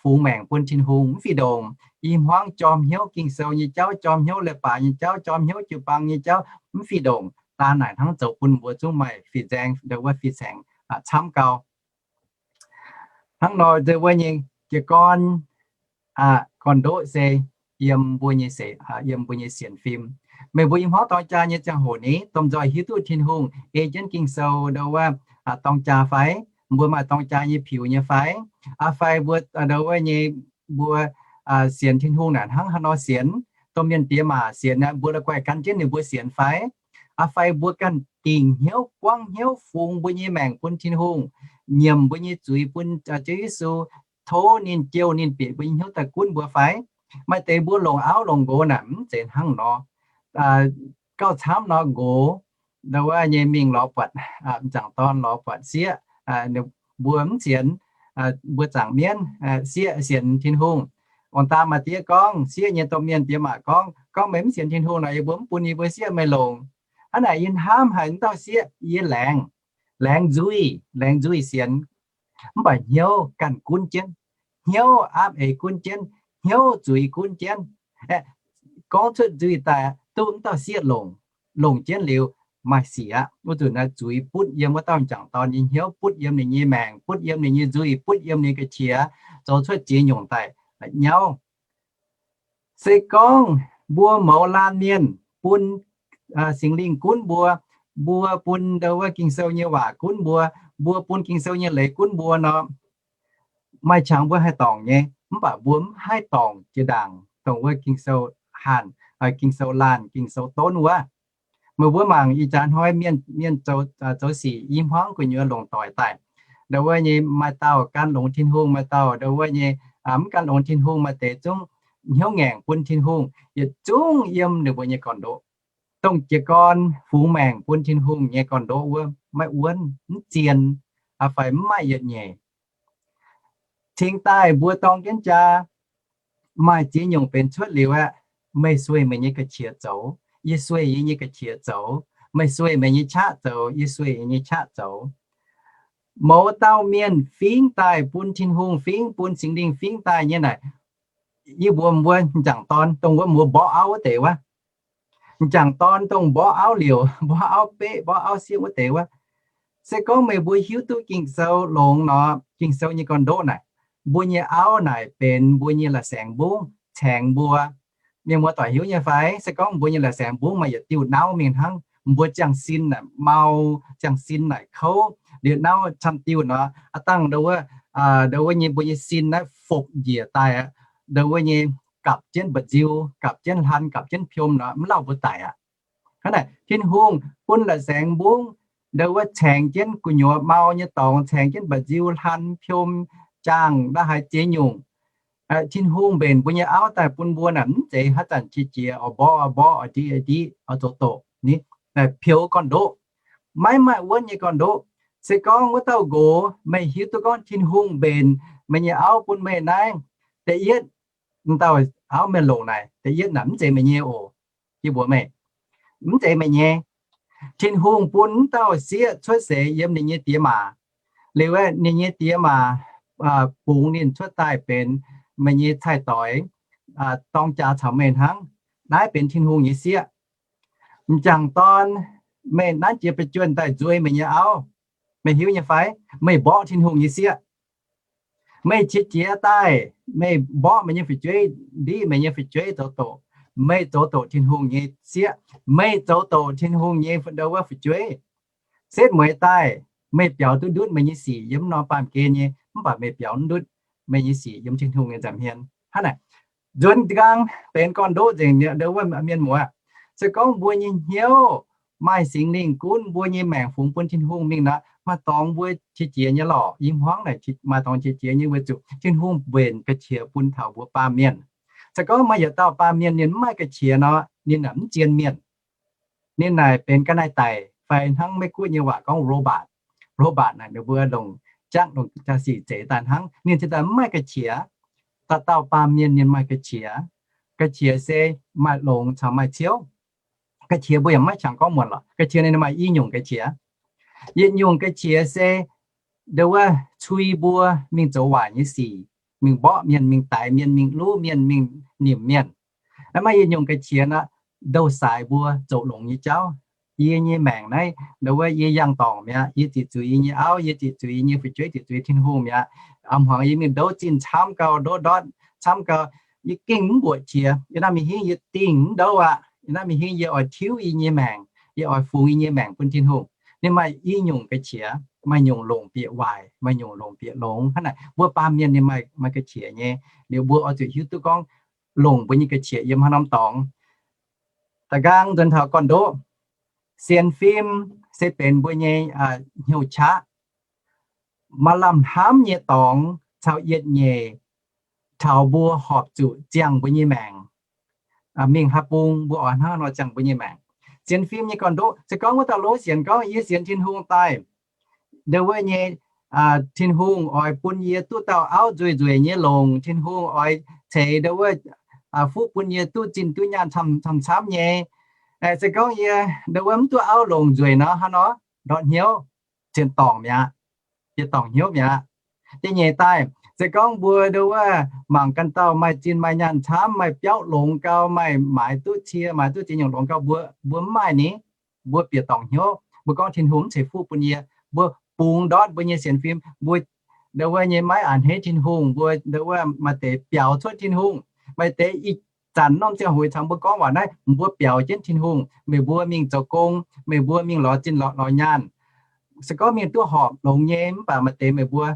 fungx maengc bun Tin-Hungh mv fih ndongc, i hmuangv jorm hnyouv Ging-Sou nyei jauv, jorm hnyouv leiz-baaix nyei jauv, jorm hnyouv jiu-baang nyei jauv mv fih ndongc. Daan naaic hnangv zoux bun mbuo zungv maaih fin-saeng, ndo wuov fin-saeng camv gau. Hnangv nor ndo wuov nyei jiez gorn, gorn-ndoqv se yiem mbuo nyei, yiem mbuo nyei sienx fim. Meih mbuo i hmuangv dorng jaa nyei ziangh hoc ni, domh nzoih hiuv duqv Tin-Hungh, ei jienv Ging-Sou ndo wuov dorng jaa fai? Mbuo maaih dorng jaa nyei piux nyei fai? Aa fai mbuo ndo wuov nyei mbuo sienx Tin-Hungh naaic hnangv haaix nor sienx? Domh mienh diex maac sienx naaic, mbuo la'guaih gan jienv ninh mbuo sienx fai? Aa fai mbuo ganh dingc hnyouv, buangv hnyouv, fungx mbuo nyei maengc bun Tin-Hungh, nyiemc mbuo nyei zuiz bun Ziouv Yesu, tov ninh jouh ninh bieqc mbuo nyei hnyouv daaih gunv mbuo fai? Maaih deix mbuo longc auv longc nqox naaic mv zeiz hnangv nor. Gauh camv nor nqox ndo wuov nyei mingh lorz buatc, m'jangc dorn lorz buatc sieqv, mbuo mv sienx, mbuo zaangc mienv, sieqv sienx Tin-Hungh. Ong-daa maa-diev gorngv, sieqv nyei domh mienh diex maac gorngv, gorngv meih mv sienx Tin-Hungh nor, yie mbuo mv bun yie mbuo sieqv meih longc. Hnangv naaic yie hnamv haic wuov dauh sieqv, yie laengz, laengz nzuih, laengz nzuih sienx, mv baac hnyouv ganh gunv jienv, hnyouv aapv eix gunv jienv, hnyouv zuiz gunv jienv. Gorngv cuotv nzuih daaih duqv wuov dauh sieqv longc, longc jienv liuz maaih sic aqv. Wuov nzunc naaiv zuiz butv yiem wuov dauh m'jangc dorn nyei hnyouv, butv yiem ninh nyei maengc, butv yiem ninh nyei nzuih, butv yiem ninh ga'qiex, zoux cuotv ziex nyungc daaih nyauv. Se gorngv mbuo mouz laanh mienh bun Singx Lingh gunv mbuo, mbuo bun ndo wuov Ging-Sou nyei waac gunv mbuo, mbuo bun Ging-Sou nyei leiz gunv mbuo nor, maaih qangx mbuo haih dorngc nyei, mv baac mbuo mv haih dorngc jiex ndaangc dongh wuov Ging-Sou haanh, Ging-Sou laanh, Ging-Sou donv wuov. Meih mbuo mangc ih jaax hnoi mienh, mienh zoux, zoux sic i hmuangv gu'nyuoz longc doic daaih. Ndo wuov nyei maaih dauh gan longx Tin-Hungh, maaih dauh ndo wuov nyei mv gan longx Tin-Hungh, maaih deix zungv hnyouv ngaengc bun Tin-Hungh, yietc zungv yiem ninh mbuo nyei gorn-ndoqv. Dongh jiez gorn fungx maengc bun Tin-Hungh nyei gorn-ndoqv wuov maiv wuonv, mv zien, fai mv maaih yietc nyeic. Cingx daaih mbuo dorng jienv jaa, maaih ziex nyungc benx cuotv liuz aeqv, meih sueih meih nyei ga'qiex zoux, yie sueih yie nyei ga'qiex zoux, Meih sueih meih nyei qaqv zoux, yie sueih yie nyei qaqv zoux. Mouz dauh mienh fingx daaih bun Tin-Hungh fingx, bun Singx Lingh fingx daaih nyei naaic, yie mbuox mbuo m'jangc dorn dongh wuov mbuo mborqv auv wuov deix wuov, m'jangc dorn dongh mborqv auv liouc, mborqv auv beqv, mborqv auv sieqv wuov deix wuov, se gorngv meih mbuo hiuv duqv Ging-Sou longx nor, Ging-Sou nyei gorn-ndoqv naaic, mbuo nyei auv naaic benx mbuo nyei la'saengx mbungv caengx mbuo. Mienh muoz-doic hiuv nyei fai? Se gorngv mbuo nyei la'saengx mbungv maaih yietc diuh nauv mingh hnangv, mbuo ziangh sin naaic mau, ziangh sin naaic kouv, liuz nauv camv diuh nor, aav dangh ndo wuov, ndo wuov nyei mbuo nyei sin naaiv fopv njiec daaih aqv. Ndo wuov nyei gapv jienv mba'nziu, gapv jienv hlan, gapv jienv piom nor, mv lauh mbuo daic aqv. Hnangv naaic, Tin-Hungh bun la'saengx mbungv ndo wuov caengx jienv gu'nyuoz mau nyei dorngx, caengx jienv mba'nziu, hlan, piom, jaangh, la'haaix ziex nyungc. Tin-Hungh mbenc mbuo nyei auv daaih bun mbuo naaic mv zeiz haaix zanc qiex jiez oix mborqv oix mborqv, oix div oix div, oix zoux doqc ni, naaic peux gorn-ndoqv. Maiv maaih wuonv nyei gorn-ndoqv. Se gorngv wuov dauh nqox meih hiuv duqv gorngv Tin-Hungh mbenc meih nyei auv bun meih naaiv, da'yietv, m'dauh auv meih longc naaic, da'yietv naaic mv zeiz meih nyei oc. Yie mbuox meih, mv zeiz meih nyei. Tin-Hungh bun m'dauh sieqv cuotv seix yiem ninh nyei diex maac. Liuz aeqv, ninh nyei diex maac bungx ninh cuotv daaih benx meih nyei cai-doix, dorng jaax caux meih hnangv. Naaiv benx Tin-Hungh nyei sieqv. M'jangc dorn, meih nanv jiex ba'juonh daaih nzuei meih nyei auv, meih hiuv nyei fai? Meih mborqv Tin-Hungh nyei sieqv. Meih qiex jiez daaih, meih mborqv meih nyei fu'jueiv, ndiqv meih nyei fu'jueiv zoux doqc. Meih zoux doqc Tin-Hungh nyei sieqv. Meih zoux doqc Tin-Hungh nyei ndo wuov fu'jueiv. Setv mueiz daaih, meih biaux duqv ndutv meih nyei sic yiem norm baamh gen nyei, mv baac meih biaux ndutv meih nyei sic yiem Tin-Hungh nyei nza'hmien. Hnangv naaic, nzuonx nqaang benx gorn-ndoqv nzengc ndo wuov mienh muoz. Se gorngv mbuo nyei hnyouv maaih Singx Lingh gunv, mbuo nyei maengc fungx bun Tin-Hungh mingh nor, maaih dorngx mbuo qiex jiez nyei lorqc. Ih hmuangv naaic maaih dorngx qiex jiez nyei weic zuqc Tin-Hungh mbenc ga'qiex bun taux mbuo baamh mienh. Se gorngv maaih yietc dauh baamh mienh ninh mv maaih ga'qiex nor, ninh naaic mv zien mienh. Ninh naaic benx ga'naaiv daic fai hnangv Meiv-Guoqv nyei waac gorngv robot. Robot naaic ninh mbuo longc jangv longc jaa-sic zeix daaih hnangv. Ninh cingx daaih mv maaih ga'qiex. Dauh dauh baamh mienh ninh maaih ga'qiex. Ga'qiex se maaih longx caux maaih ciouv. Ga'qiex mbuo yaac maiv qangx gorngv muonc lorqc. Ga'qiex ninh maaih i nyungc ga'qiex. Yietc nyungc ga'qiex se ndo wuov cui mbuo mingh zoux waaic nyei sic, mingh mborqv mienh, mingh daix mienh, mingh luv mienh, mingh nimc mienh. Maaih yietc nyungc ga'qiex nor, ndouh saaix mbuo zoux longx nyei jauv. Yie nyei maengc naaiv ndo wuov yie yangh dorngc mi'aqv. Yie ziqc zuiz yie nyei auv, yie ziqc zuiz yie nyei fu'jueiv, ziqc zuiz Tin-Hungh mi'aqv. A'hmuangx yie mingh ndouv zinh camv gau, ndouv ndortv camv gau, yie gengh mv mbuoqc qiex. Yie naaiv mingh hingv yie dingh mv ndouv aqv. Yie naaiv mingh hingv yie oix tiuv yie nyei maengc, yie oix fungx yie nyei maengc bun Tin-Hungh. Ninh maaih i nyungc ga'qiex, maaih nyungc longc bieqc waaic, maaih nyungc longc bieqc longx. Hnangv naaic mbuo baamh mienh ninh maaih, maaih ga'qiex nyei. Liuz mbuo oix zuqc hiuv duqv gorngv longc mbuo nyei ga'qiex yiem haaix norm dorngx. Da'nqaang nzuonx taux gorn-ndoqv, sienx fim se benx mbuo nyei hnyouv qaqv. Maaih lamh hnamv nyei dorngx caux yietc nyeic taux mbuo horpc zuqc ziangh mbuo nyei maengc. Mingh haaix bung mbuo oix hnangv nor ziangh mbuo nyei maengc. Sienx fim nyei gorn-ndoqv se gorngv wuov dauh lov sienx gorngv, yie sienx Tin-Hungh daaih, ndo wuov nyei, Tin-Hungh oix bun yie duqv dauh auv nzueic nzueic nyei longc. Tin-Hungh oix ceix ndo wuov, fuqv bun yie duqv zinh duqv nyaanh camv-camv nyei. Se gorngv yie ndo wuov mv duqv auv longc nzueic nor, hnangv nor ndortv hnyouv, cien dorngc mi'aqv. Yie dorngc hnyouv mi'aqv. Da'nyeic daaih, se gorngv mbuo ndo wuov mangc ganh dauh maaih zinh maaih nyaanh camv, maaih biauv longx gau, maaih maaiz duqv cie, maaiz duqv ziex nyungc longx gau, mbuo, mbuo mv maaih ni, mbuo bieqc dorngc hnyouv. Mbuo gorngv Tin-Hungh mv ceix fuqv bun yie. Mbuo bungx ndortv mbuo nyei sienx fim. Mbuo ndo wuov nyei maiv a'hneiv Tin-Hungh. Mbuo ndo wuov maaih deix biaux cuotv Tin-Hungh, maaih deix ih zanc norm ziangh hoc caux mbuo gorngv waac naaiv, mbuo biaux jienv Tin-Hungh. Meih mbuo mingh zoux gong, meih mbuo mingh lorz zinh lorz nyaanh. Se gorngv mingh duqv horpc longx nyei, mv baac maaih deix meih mbuo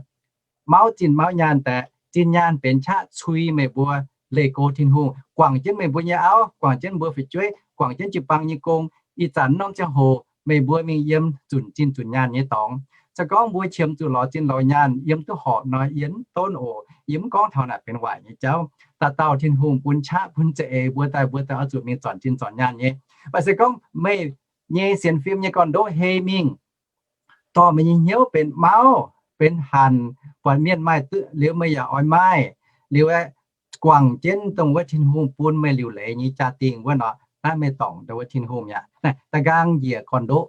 mauv zinh mauv nyaanh daaih, zinh nyaanh benx qaqv cui meih mbuo leih go Tin-Hungh, guangc jienv meih mbuo nyei auv, guangc jienv mbuo fu'jueiv, guangc jienv jiu-baang nyei gong. Ih zanc norm ziangh hoc meih mbuo mingh yiem zunc zinh zunc nyaanh nyei dorngx. Se gorngv mbuo qiemx zuqc lorz zinh lorz nyaanh yiem duqv horpc nor, yie mv donv oc. Yie mv gorngv taux naaic benx waaic nyei jauv. Dauh dauh Tin-Hungh bun qaqv bun za'eix mbuo daaih, mbuo daaih oix zuqc mingh zornc zinh zornc nyaanh nyei. Mv baac se gorngv meih nyei sienx fim nyei gorn-ndoqv hei mingh, dorh meih nyei hnyouv benx mauv, benx hanc, buatc mienh maaih duqv liuz meih yaac oix maaih, liuz aeqv, guangc jienv dongh wuov Tin-Hungh bun meih liuc leiz nyei jaa-dingh wuov nor, Naaiv meih dorngc ndau wuov Tin-Hungh mi'aqv. Naaiv da'nqaang njiec gorn-ndoqv.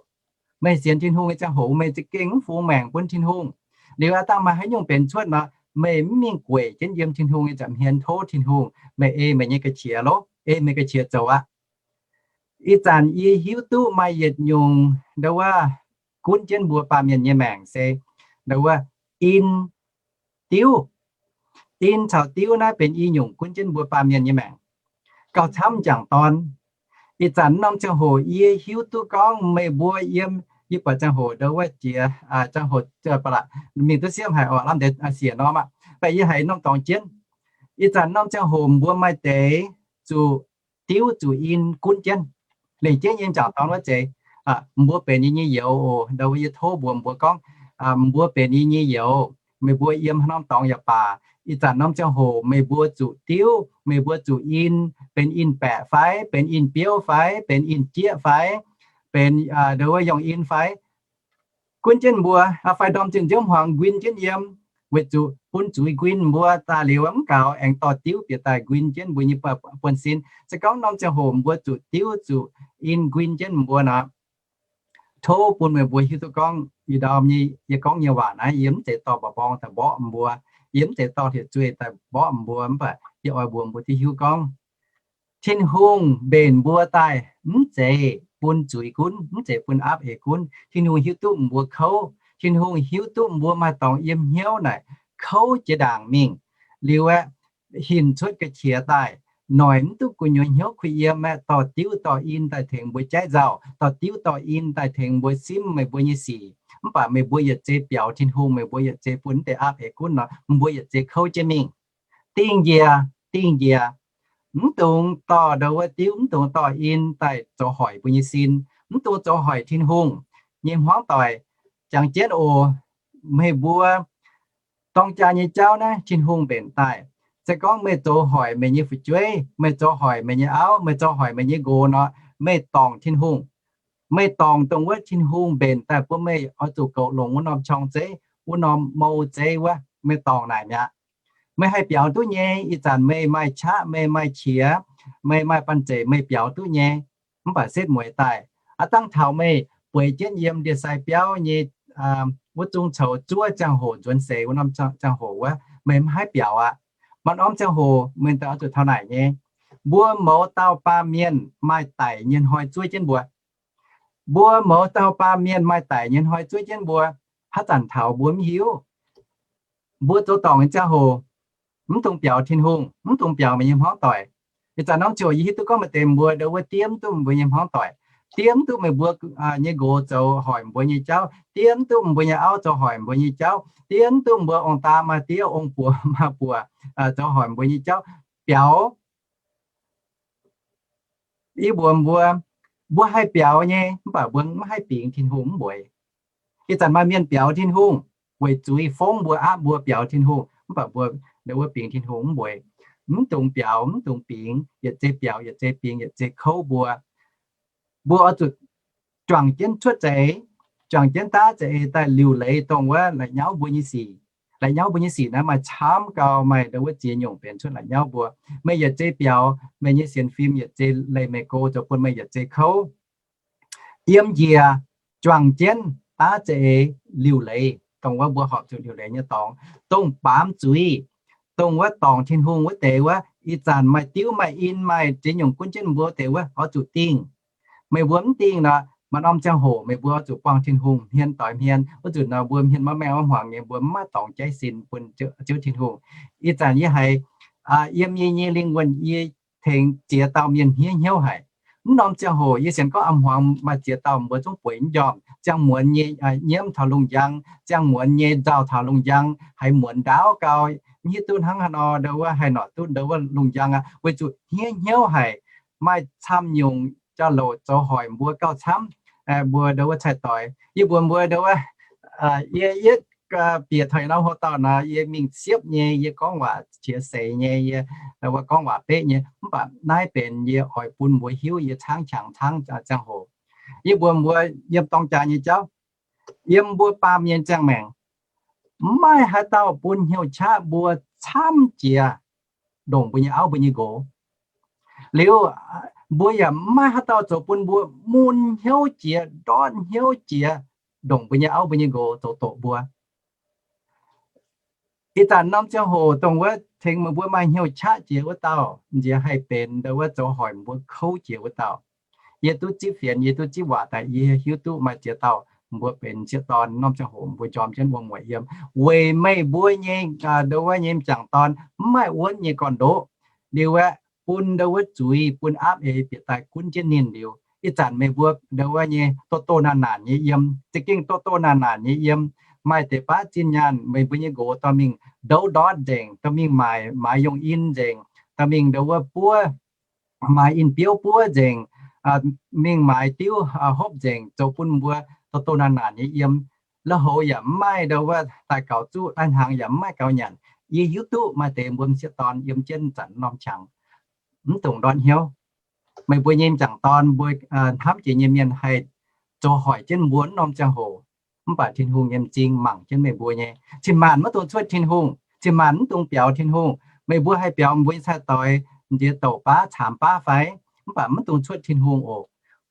Meih sienx Tin-Hungh nyei ziangh hoc, meih za'gengh mv fungx maengc bun Tin-Hungh. Liuz aeqv, dangh maaih haaix nyungc benx cuotv nor, meih mv mingh gueic jienv yiem Tin-Hungh nyei nza'hmien tov Tin-Hungh, meih ei meih nyei ga'qiex loh, ei meih ga'qiex zoux aqv. Ih zanc yie hiuv duqv maaih yietc nyungc ndau wuov gunv jienv mbuo baamh mienh nyei maengc se ndau wuov in, diuv. In caux diuv naaiv benx i nyungc gunv jienv mbuo baamh mienh nyei maengc. Gauh camv m'jangc dorn, ih zanc norm ziangh hoc yie hiuv duqv gorngv meih mbuo yiem, yie buatc ziangh hoc ndau wuov jiex, ziangh hoc ba'laqc mingh duqv siepv haic oc, lamh deix siec norm aqv. Mv baac yie haiz norm dorngx jienv, ih zanc norm ziangh hoc mbuo maaih deix zuqc diuv zuqc in gunv jienv, lengc jeiv nyei m'jangc dorn wuov zeiz, mbuo benx yie nyei youz oc, ndau wuov yie tov mbuox mbuo gorngv, mbuo benx yie nyei youz, meih mbuo yiem haaix norm dorngx yaac baac, ih zanc norm ziangh hoc meih mbuo zuqc diuv, meih mbuo zuqc in, benx in-baeqc fai benx in-biouv fai benx in-jieqv fai benx ndau wuov yongh in fai, gunv jienv mbuo, fai ndorm zinh nziouv hmuangx nquin jienv yiem, weic zuqc bun zuiz nquin mbuo daaih liuz mv gaux, aengx dorh diuv bieqc daaih nquin jienv mbuo nyei buonv-sin. Se gorngv norm ziangh hoc mbuo zuqc diuv zuqc in nquin jienv mbuo nor, tov bun meih mbuo hiuv duqv gorngv ih ndorm nyei yie gorngv nyei waac naaiv, yie mv zeiz dorh mba'mborng daaih mborqv mbuo, yie mv zeiz dorh hlieqv-zueih daaih mborqv mbuo, mv baac yie oix mbuox mbuo duqv hiuv gorngv Tin-Hungh mbenc mbuo daaih mv zeiz bun zuiz gunv, mv zeiz bun aapv eix gunv. Tin-Hungh hiuv duqv mbuo kouv. Tin-Hungh hiuv duqv mbuo maaih dorngx yiem hnyouv naaic kouv jiex ndaangc mingh. Liuz aeqv, hinc cuotv ga'qiex daaih, noic mv duqv gu'nyuoz hnyouv kuh yiem aeqv, dorh diuv dorh in daaih tengx mbuo jaiv nzauh, dorh diuv dorh in daaih tengx mbuo simv meih mbuo nyei sic. Mv baac meih mbuo yietc zei biaux Tin-Hungh, meih mbuo yietc zei bun mv deix aapv eix gunv nor, mbuo yietc zei kouv jienv mingh. Dingh njiec, dingh njiec. Mv dungx dorh ndau wuov diuv, mv dungx dorh in daaih zoux hoic mbuo nyei sin. Mv dungx zoux hoic Tin-Hungh nyei hmuangv doic. Jangx jienv oc, meih mbuo dorng jaa nyei jauv naaiv Tin-Hungh mbenc daaih. Se gorngv meih zoux hoic meih nyei fu'jueiv, meih zoux hoic meih nyei auv, meih zoux hoic meih nyei nqox nor, meih dorngc Tin-Hungh. Meih dorngc dongh wuov Tin-Hungh mbenc daaih bun meih oix zuqc goux longc wuov norm qorng-zeiv, wuov norm mou-zeiv wuov, meih dorngc naaic mi'aqv. Meih haih biaux duqv nyei. Ih zanc meih maaih qaqv, meih maaih qiex, meih maaih banh zeic, meih biaux duqv nyei. Mv baac setv mueiz daaih, aav dangh taux meih bueix jienv yiem ndie-sai biauv nyei wuov zungv coux zuov ziangh hoc, nzuonx seix wuov norm ziangh hoc wuov, meih mv haih biaux aqv. Maaih norm ziangh hoc meih daaih oix zuqc taux naaic nyei. Mbuo mouz dauh baamh mienh maaih daic nyei hnoi zuov jienv mbuo. Mbuo mouz dauh baamh mienh maaih daic nyei hnoi zuov jienv mbuo. Haaix zanc taux mbuo mv hiuv. Mbuo zoux dorngc nyei ziangh hoc, mv dungx biaux Tin-Hungh, mv dungx biaux meih nyei hmuangv doic. Ih zanc norm ziouc yie hiuv duqv gorngv maaih deix mbuo ndau wuov diev mv duqv mbuo nyei hmuangv doic, diev mv duqv meih mbuo nyei nqox zoux hoic mbuo nyei jauv, diev mv duqv mbuo nyei auv zoux hoic mbuo nyei jauv, diev mv duqv mbuo ong-daa maa-diev, ong-buoc maa-buoc zoux hoic mbuo nyei jauv. Biaux, yie mbuox mbuo, mbuo haih biaux nyei, mv baac mbuo mv haih bingx Tin-Hungh mv mueiz. Ih zanc maaih mienh biaux Tin-Hungh weic zuiz fongv mbuo, aapv mbuo biaux Tin-Hungh, mv baac mbuo ndau wuov bingx Tin-Hungh mv mueiz. Mv dungx biaux, mv dungx bingx, yietc zei biaux yietc zei bingx, yietc zei kouv mbuo. Mbuo oix zuqc juangc jienv cuotv za'eix, juangc jienv daav za'eix daaih liuc leiz dongh wuov la'nyauv mbuo nyei sic. La'nyauv mbuo nyei sic naaiv maaih camv gau, maaih ndau wuov ziex nyungc benx cuotv la'nyauv mbuo. Meih yietc zei biaux, meih nyei sienx fim yietc zei leih meih go zoux bun meih yietc zei kouv. Yiem njiec juangc jienv daav za'eix liuc leiz, dongh wuov mbuo horpc zuqc liuc leiz nyei dorngx, dongh baamz zuiz, dongh wuov dorngc Tin-Hungh wuov deix wuov, ih zanc maaih diuv maaih in maaih ziex nyungc gunv jienv mbuo wuov deix wuov, oix zuqc dingh. Meih mbuo mv dingh nor, maaih norm ziangh hoc meih mbuo oix zuqc buangh Tin-Hungh hmien doix hmien. Wuov nzunc nor mbuo hmien maiv maengh maiv hmuangx nyei, mbuo mv maaih dorngx jaiv sin bun Ziouv Tin-Hungh. Ih zanc yie haiz yiem yie nyei lingh wuonh yie tengx ziex dauh mienh hniev hnyouv haic. Mv norm ziangh hoc yie sienx gorngv a'hmuangx maaih ziex dauh mbuo zungv bueix mv njormh. Ziangh muonz nyei nyiemv taux lungh njang, ziangh muonz nyei nzauh taux lungh njang, haiz muonz ndaauv gau, mv hiuv duqv hnangv haaix nor ndau wuov haih norqc duqv ndau wuov lungh njang aqv, weic zuqc hniev hnyouv haic. Maaih camv nyungc jauv-louc zoux hoic mbuo gauh camv. Mbuo ndau wuov cai-doix, yie mbuox mbuo ndau wuov, yie yietv bieqc taux norm hoc dauh nor, yie mingh siepv nyei, yie gorngv waac qiex seix nyei, yie ndau wuov gorngv waac beqv nyei, mv baac naaiv benx yie oix bun mbuo hiuv yie caangv qangx caangv ziangh hoc. Yie mbuox mbuo yiem dorng jaax nyei jauv, yiem mbuo baamh mienh ziangh maengc, mv maaih haaix dauh bun hnyouv qaqv mbuo camv jiex ndongc mbuo nyei auv mbuo nyei nqox. Liuz Mbuo yaac mv maaih haaix dauh zoux bun mbuo mun hnyouv jiex, ndortv hnyouv jiex, ndongc mbuo nyei auv mbuo nyei nqox zoux doqc mbuo. Ih zanc norm ziangh hoc dongh wuov tengx meih mbuo maaih hnyouv qaqv jiex wuov dauh, nziex haih benx ndau wuov zoux hoic mbuo kouv jiex wuov dauh. Yie duqv zipv fienx, yie duqv zipv waac daaih, yie hiuv duqv maaih ziex dauh mbuo benx sieqv dorn norm ziangh hoc mbuo njormh jienv wuom-mueic yiem, weic meih mbuo nyei ndau wuov nyei m'jangc dorn mv maaih wuonv nyei gorn-ndoqv. Liuz aeqv, bun ndau wuov zuiz, bun aapv eix bieqc daaih gunv jienv ninh liuz, ih zanc meih mbuo ndau wuov nyei doh doh naanc naanc nyei yiem, za'gengh doh doh naanc naanc nyei yiem. Maaih deix baav zinh nyaanh meih mbuo nyei nqox dorh mingh ndouv ndortv nzengc, dorh mingh maaiz, maaiz yungh in nzengc, dorh mingh ndau wuov buov, maaiz in biouv buov nzengc, mingh maaiz diuv hopv nzengc, zoux bun mbuo doh doh naanc naanc nyei yiem. La'houx yaac mv maaih ndau wuov daaih gaux zuqv, daaih hnaangx yaac mv maaih gaux nyanc. Yie hiuv duqv maaih deix mbuo m'sieqv dorn yiem jienv zanc norm qangx mv dungx ndortv hnyouv. Meih mbuo nyei m'jangc dorn mbuo hnamv jiex nyei mienh haih zoux hoic jienv mbuo wuov norm ziangh hoc, mv baac Tin-Hungh nyei m'zing mangc jienv meih mbuo nyei. Cin-maanc maiv dungx cuotv Tin-Hungh, cin-maanc mv dungx biaux Tin-Hungh. Meih mbuo haih biaux mbuo nyei sai-doix nziex douc baav caamx baav fai? Mv baac mv dungx cuotv Tin-Hungh oc.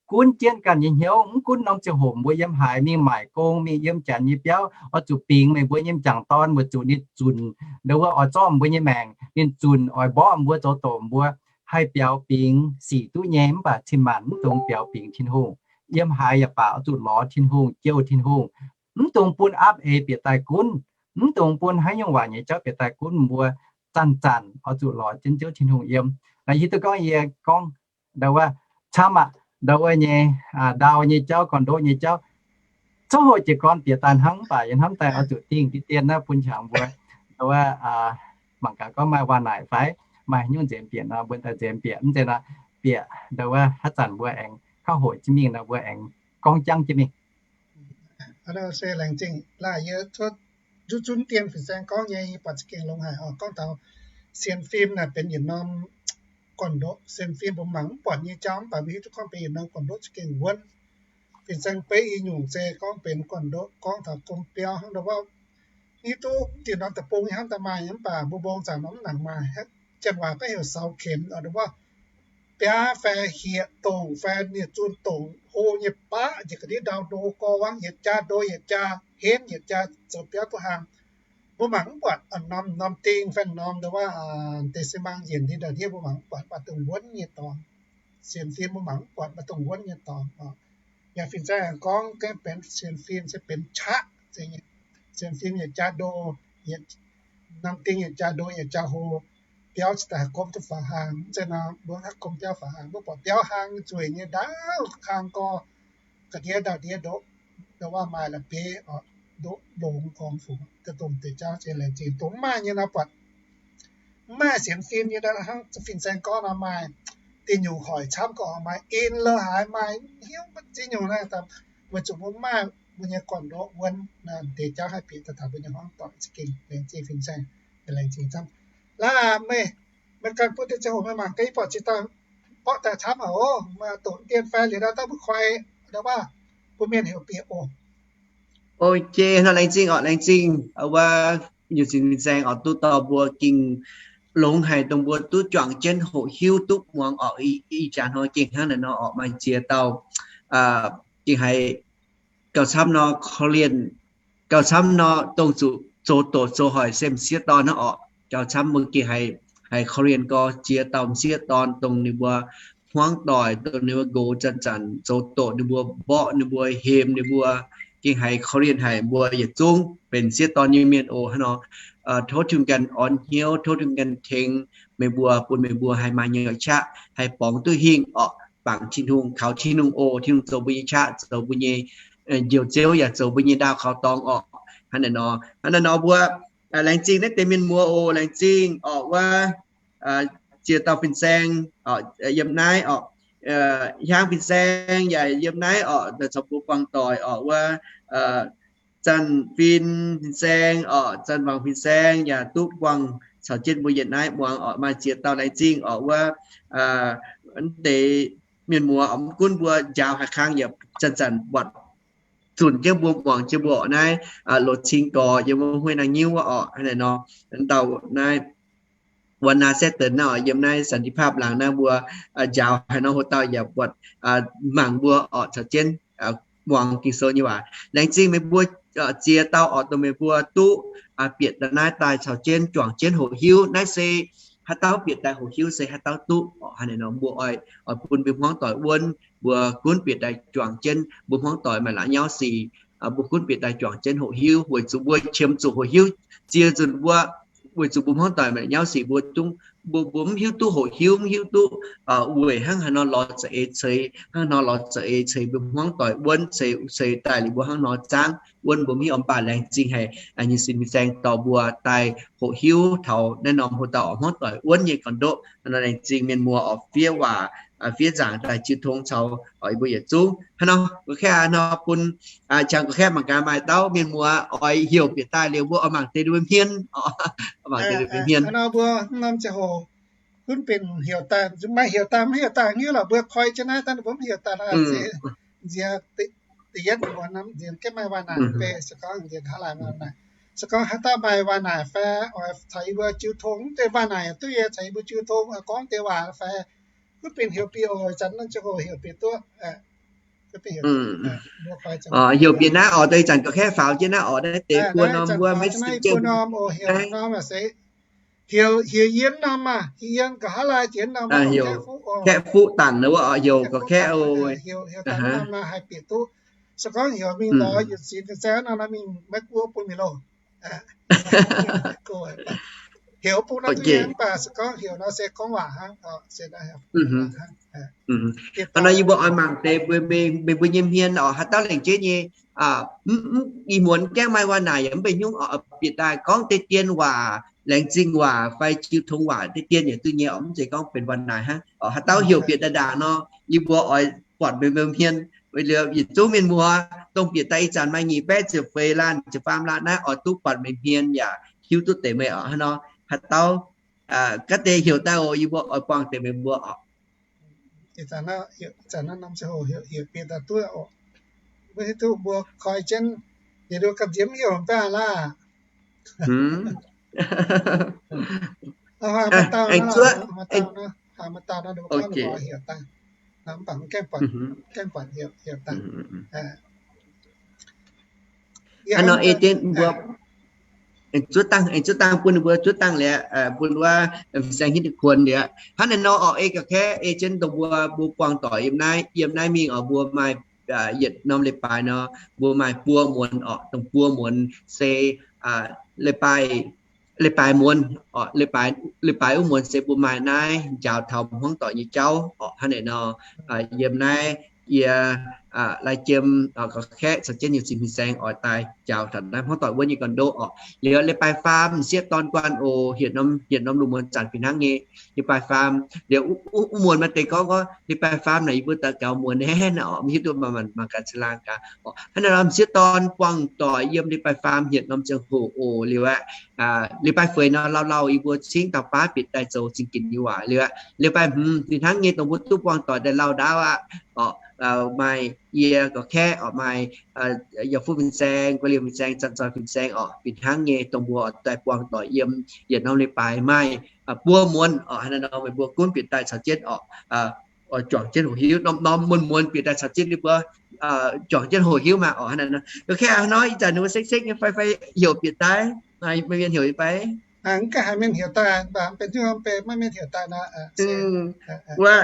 Gunv jienv ganh nyei hnyouv, mv gunv norm ziangh hoc mbuo yiem haaix, mingh maaic gong, mingh yiem janx nyei biauv, oix zuqc bingx meih mbuo nyei m'jangc dorn, weic zuqc ninh zunc ndau wuov oix zorqv mbuo nyei maengc, ninh zunc oix mborqv mbuo, zoux doqc mbuo. Haih biaux bingx sic duqv nyei, mv baac cin-maanc mv dungx biaux bingx Tin-Hungh. Yiem haaix yaac baac oix zuqc lorz Tin-Hungh, jouh Tin-Hungh. Mv dungx bun aapv eix bieqc daaih gunv, mv dungx bun haaix nyungc waac nyei jauv bieqc daaih gunv mbuo. Zanc-zanc oix zuqc lorz jienv jouv Tin-Hungh yiem. Naaiv hiuv duqv gorngv yie gorngv ndau wuov camv aqv, ndau wuov nyei ndau nyei jauv, gorn-ndoqv nyei jauv. Coqv hoqc jiez gorn bieqc daaih hnangv, mv baac yie hnamv daaih oix zuqc dingh diqv dien naaiv bun qangx mbuo ndau wuov mangc gaax gorngv maaih waac naaic fai maaih nyungc nzemx bieqc nor, mbuo daaih nzemx bieqc. Mv zeiz nor, bieqc ndau wuov haaix zanc mbuo aengx kauv hoqc jienv mingh nor, mbuo aengx gorngv jangv jienv mingh. Se laengz zingh laaih yie cuotv nzunc zunv dien fin-saeng gorngv nyei, yie buatc za'gengh longx haic oc. Gorngv taux sienx fim naaic benx yietc norm gorn-ndoqv. Sienx fim mbuo mangc mv buatc nyei jauv, mv baac mbuo hiuv duqv gorngv benx yietc norm gorn-ndoqv za'gengh wuonv. Fin-saeng beiv i nyungc se gorngv benx gorn-ndoqv gorngv taux gomv biauv hnangv ndau wuov. Hiuv duqv diuh norm deic-bung nyei hnangv daaih maaih nyei, mv baac mbuo mbong zanc nor mv nangc maaih. Janx waac gorngv heuc saux kem, ndau wuov biaav fai hieqc dongc fai nie zunh dongc hlo nyei baqv njiec ga'ndiev ndau ndo gorngv yietc jaa ndo yietc jaa henv yietc jaa zoux biauv duqv hlang. Mbuo mangc mv buatc norm norm ding fai norm ndau wuov deix si mang yienc ndiev ndau ndiev mbuo mangc mv buatc maaih dongh wuonv nyei dorngx. Sienx fim mbuo mangc mv buatc maaih dongh wuonv nyei dorngx. Yaac fin-saeng gorngv gaengh benx sienx fim se benx qaqv. Sienx fim yietc jaa ndo, norm ding yietc jaa ndo yietc jaa hlo, biauv cingx daaih haih gomv duqv faaux hlang. Mv zeiz nor mbuo haih gomv biauv faaux hlang. Mbuo buatc biauv hlang zueiz nyei ndaauv hlang gorx, ga'ndiev ndau ndiev ndoqv, ndau wuov maaih la'bieiv oc, ndoqv longx gormx fungx, dongh deix jauv se laengz zingh. Dongh mv maaih nyei nor buatc mv maaih sienx fim nyei nor, hnangv fin-saeng gorngv nor maaih diuh nyungc hoic camv gorngv maaih in lo haaix maaih hnyouv maiv ziex nyungc naaiv, weic zuqc mbuo mv maaih mbuo nyei gorn-ndoqv wuonv, deix jauv haih bieqc daaih taux mbuo nyei hmuangv doic za'gengh. Laengz zingh fin-saeng, laengz zingh camv. Laaix meih, meih ganh bun deix ziangh hoc meih mangc gaax, yie buatc ziex dauh mborqv daaih camv aqv oc. Meih doqc dien fai liuz ndau dauh mbuo koi, ndau wuov bun mienh heuc bieqc oc. Ok, nor laengz zingh oc, laengz zingh wuov, nyungc zinh fin-saeng oc, duqv dorh mbuo gengh longx haic, dongh mbuo duqv juangc jienv hoqc hiuv duqv muangx oc. Ih jaax hnoi gengh hnangv naaiv nor oc, maaih ziex dauh gengh haiz gauh camv nor korv-lienh, gauh camv nor dongh zuqc zoux doqc zoux hoic se m'sieqv dorn hnangv oc. Gauh camv mbuo gengh haiz, haiz korv-lienh gorx ziex dauh m'sieqv dorn dongh ninh mbuo hmuangv doic, dongh ninh mbuo nqox zanc-zanc zoux doqc ninh mbuo, mborqv ninh mbuo, hemx ninh mbuo, gengh haiz korv-lienh haic. Mbuo yietc zungv benx m'sieqv dorn nyei mienh oc hnangv nor, tov Tin-Hungh ganh orn hnyouv, tov Tin-Hungh ganh tengx meih mbuo, bun meih mbuo haih maaih nyei qaqv, haih borngz duqv hingh oc, bangc Tin-Hungh, kaux Tin-Hungh oc. Tin-Hungh zoux mbuo nyei qaqv, zoux mbuo nyei njoux ziouv yaac zoux mbuo nyei ndaauh kaux dorngx oc. Hnangv naaiv nor, hnangv naaiv nor mbuo laengz zingh naaiv deix mienh muoz oc, laengz zingh oc wuov ziex dauh fin-saeng yiem naaiv oc. Hiaang fin-saeng yaac yiem naaiv oc, caux mbuo buangh doic oc wuov. Zanc Fin fin-saeng oc, Zanc Wangc fin-saeng yaac duqv buangh caux jienv mbuo yietc naaiv muangx oc. Maaih ziex dauh laengz zingh oc wuov, deix mienh muoz oc, mv gunv mbuo njaaux haaix kang yaac zanc-zanc buatc zunc jienv mbuo muangx jienv mbuo oc. Naaiv loz cing gorx yiem wuov hueih naang nyiuv wuov oc, hnangv naaiv nor, dauh naaiv วันนา Saturday naaiv oc, yiem naaiv สันติภาพ laangz naaiv mbuo njaaux haaix nor hoc dauh yaac buatc mangc mbuo oc caux jienv muangx Ging-Sou nyei waac. Laengz zingh meih mbuo ziex dauh oc, dongh meih mbuo duqv bieqc daaih naaiv daaih caux jienv juangc jienv hoqc hiuv. Naaiv se haaix dauh bieqc daaih hoqc hiuv se haaix dauh duqv oc. Hnangv naaiv nor mbuo oix, oix bun mbuo hmuangv doic wuonv, mbuo gunv bieqc daaih juangc jienv, mbuo hmuangv doic maaih la'nyauv sic, mbuo gunv bieqc daaih juangc jienv hoqc hiuv, weic zuqc mbuo qiemx zuqc hoqc hiuv ziex nzunc mbuo, weic zuqc mbuo hmuangv doic maaih la'nyauv sic mbuo zungv, mbuo, mbuo mv hiuv duqv hoqc hiuv, mv hiuv duqv weic hnangv haaix nor lorz za'eix ceix, hnangv haaix nor lorz za'eix ceix mbuo hmuangv doic wuonv, ceix, ceix daaih liuz mbuo hnangv nor zaangv wuonv mbuo mv hiuv. Mv baac laengz zingh haic nyei sin fin-saeng dorh mbuo daaih hoqc hiuv taux naaiv norm hoc dauh oix hmuangv doic wuonv nyei gorn-ndoqv. Nor laengz zingh mienh muoz oc, fiev waac, fiev nzaangc daaih jiu tong caux oix mbuo yietc zungv. Hnangv nor gorqv-kaeqv nor bun, qangx gorqv-kaeqv mangc gaax maaih dauh mienh muoz oix heuc bieqc daaih liuz mbuo oix mangc deix mbuo hmien, mangc deix mbuo hmien. Nor mbuo norm ziangh hoc gunv binc heuc daaih, maaih heuc daaih mv heuc daaih nyei lorqc, mbuo koi jienv naaiv daaih mbuo mv heuc daaih nziex, da'yietv mbuo norm nziex gengh maaih waac naaic mv bei, se gorngv nziex haaix laaix waac naaic, se gorngv haaix dauh maaih waac naaic fai oix caux yie mbuo jiu tong, mv deix waac naaic duqv yie caux yie mbuo jiu tong gorngv deix waac fai gunv binc heuc bieqc oc. Zanc naaiv ziangh hoc heuc bieqc duqv. Heuc bieqc naaiv oc, deix zanc gorqv-kaeqv faaux jienv naaiv oc, naaiv deix buo norm wuov maiv se buo norm oc, heuc norm se heuc, heuc yie norm maah, heuc yie gorqv haaix laaix jiex norm, heuc kaeqv fuqv dangc wuov oc, heuc gorqv-kaeqv oc, heuc dangc norm haih bieqc duqv. Se gorngv heuc mingh lorz yietc sin fin-saeng nor, mingh maiv guoqv bun mingh loh. Heuc bun nor duqv nyei, mv baac se gorngv heuc nor se gorngv waac hnangv. Nor yie mbuo oix mangc deix mbuo, meih mbuo nyei hmien oc, haaix dauh lengc jeiv nyei, ih muonz gaengh maaih waac naaic yaac mv benx nyungc oc, bieqc daaih gorngv deix dien waac, laengz zingh waac fai jiu tong waac deix dien yaac duqv nyei oc, mv zeiz gorngv benx waac naaic hnangv oc. Haaix dauh heuc bieqc daaih ndaangc nor, yie mbuo oix buatc meih mbuo hmien. Weic liuz yietc zungv mienh muoz dongh bieqc daaih ih zanc maaih nyic baeqv ziepc feix laanh ziepc faam laanh naaiv oix duqv buatc meih hmien yaac hiuv duqv deix meih oc. Hnangv nor haaix dauh gaav deix heuc daaih oc, yie mbuo oix buangh deix meih mbuo oc. Mbuo hiuv duqv mbuo koi jienv, yietc nduqc gamh nziex mv heuc mv baac laah. Aengx zuov, aengx, hnangv nor ei jienv mbuo, aengx zuov dangh, aengx zuov dangh bun ninh mbuo zuov dangh liuz, bun wuov fin-saeng hitv kuonx liuz. Hnangv naaiv nor oc, ei ga'kaeqv ei jienv dongh mbuo, mbuo buangh doic yiem naaiv, yiem naaiv mingh oc, mbuo maaih yietc norm leiz-baaix nor, mbuo maaih buo muonz oc, dongh buo muonz se leiz-baaix, leiz-baaix muonz oc, leiz-baaix wuov muonz se mbuo maaih naaiv njaaux taux hmuangv doic nyei jauv oc. Hnangv naaiv nor yiem naaiv yie lai jiem gorqv-kaeqv caux jienv nyei sin fin-saeng oix daaih njaaux taux naaiv hmuangv doic wuov nyei gorn-ndoqv oc. Liuz leiz-baaix faam m'sieqv dorn guanh oc, hietc norm, hietc norm lungh muonz zanc fih hnangv nyei. Leiz-baaix faam liuz, wuov muonz maaih deix gorngv, gorngv leiz-baaix faam naaic yie mbuo daux gaux muonz naaiv oc, mv hiuv duqv mangc gaax cin-laangh gaax oc. Hnangv naaiv nor m'sieqv dorn buangh doic yiem leiz-baaix faam hietc norm ziangh hoc oc. Liuz aqv, leiz-baav feix nor lauh lauh yie mbuo cingv dauh baav bieqc daaih zoux zingh ginc nyei waac liuz aqv. Leiz-baav hmz fih hnangv nyei dongh mbuo duqv buangh doic daaih lauh ndaauv aqv oc. Maaih yie gorqv-kaeqv oc, maaih yaac fuqv fin-saeng, guei liemh fin-saeng, zanc zoih fin-saeng oc, fih hnangv nyei dongh mbuo daaih buangh doic yiem yietc norm leiz-baav maaih buo muonz oc. Hnangv naaiv nor meih mbuo gunv bieqc daaih caux jienv oc, juangc jienv hoqc hiuv norm norm muonz muonz bieqc daaih caux jienv ninh mbuo juangc jienv hoqc hiuv maah oc. Hnangv naaiv nor, gorqv-kaeqv hnoi ih zanc ninh mbuo sekv sekv nyei fai, fai heuc bieqc daaih, maaih mienh heuc nyei fai? Mv gaengh haiz mienh heuc daaih, mv baac mv benx haaix, mv benx maiv mienh heuc daaih nor. Wuov,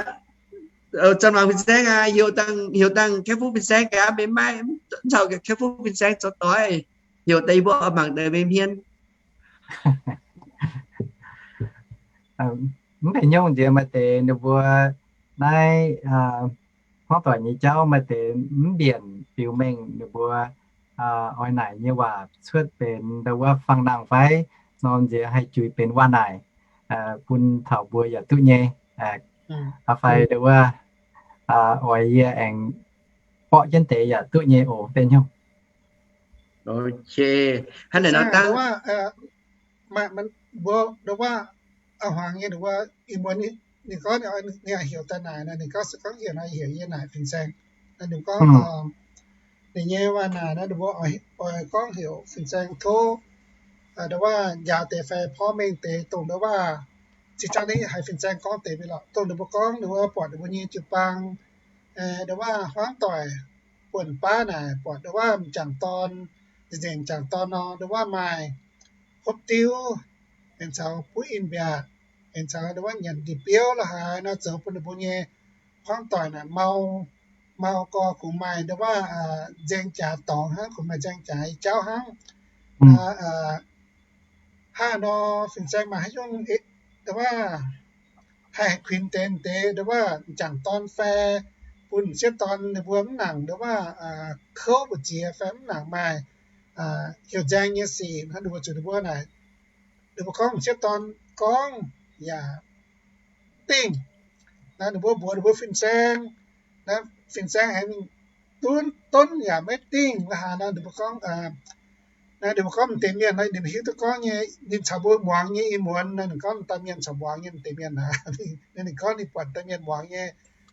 zanc mangc fin-saeng aac, heuc dangh, heuc dangh kaeqv fuqv fin-saeng gaax, maiv, mv caux kaeqv fuqv fin-saeng zoux doic, heuc daaih yie mbuo oix mangc deix meih hmien. Mv benx nyungc nziex maaih deix ninh mbuo naaiv hmuangv doic nyei jauv maaih deix mv mbienc biux mengh ninh mbuo oix naaic nyei waac cuotv benx ndau wuov fangx-nangh fai norm nziex haih juix benx waac naaic bun taux mbuo yaac duqv nyei. Fai ndau wuov oix yie aengx borqv jienv deix yaac duqv nyei oc, mv benx nyungc. Hnangv naaic nor dangh mbuo ndau wuov a'hmuangx nyei ndau wuov ih muonz ninh gorngv ninh heuc daaih naaic nor, ninh gorngv se gorngv heuc nor heuc yie naaic fin-saeng. Ninh gorngv ninh nyei waac naaic nor ninh mbuo oix gorngv heuc fin-saeng tov ndau wuov njaaux deix fai porv mengh deix dongh ndau wuov Zinh zangv naaiv haiz fin-saeng gorngv deix mingh lorqc, dongh ninh mbuo gorngv ninh mbuo buatc ninh mbuo nyei jiu-baang, eh, ninh mbuo hmuangv doic buonc baav naaic, buatc ninh mbuo m'jangc dorn, nzengc m'jangc dorn nor, ninh mbuo maaih hopv diuv, aengx caux buov in-mbiaatc, aengx caux ninh mbuo nyanc ndie-biouv la'haaix nor, zoux bun ninh mbuo nyei hmuangv doic naaic mau, mau gorx, kungx maaih ninh mbuo nzaeng jaax dorngx hnangv, kungx maaih nzaeng jaax nyei jauv hnangv. Hnangv nor fin-saeng maaih haaix nyungc, ninh mbuo haih kuinx deix, deix ninh mbuo m'jangc dorn fai bun m'sieqv dorn ninh mbuo mv nangc ninh mbuo kouv mbu'ziex fai mv nangc maaih heuc nzaeng nyei sic hnangv, ninh mbuo zuqc ninh mbuo naaic, ninh mbuo gorngv m'sieqv dorn gorngv yaac dingh. Naaiv ninh mbuo mbuox ninh mbuo fin-saeng, naaiv fin-saeng aengx mingh dunv, dunv yaac maiv dingh la'haaix nor, ninh mbuo gorngv, naaiv ninh mbuo gorngv m'deix mienh naaiv ninh hiuv duqv gorngv nyei, ninh caux mbuo muangx nyei ih muonz naaiv, ninh gorngv dauh mienh caux muangx nyei m'deix mienh aac, ninh gorngv ninh buatc dauh mienh muangx nyei,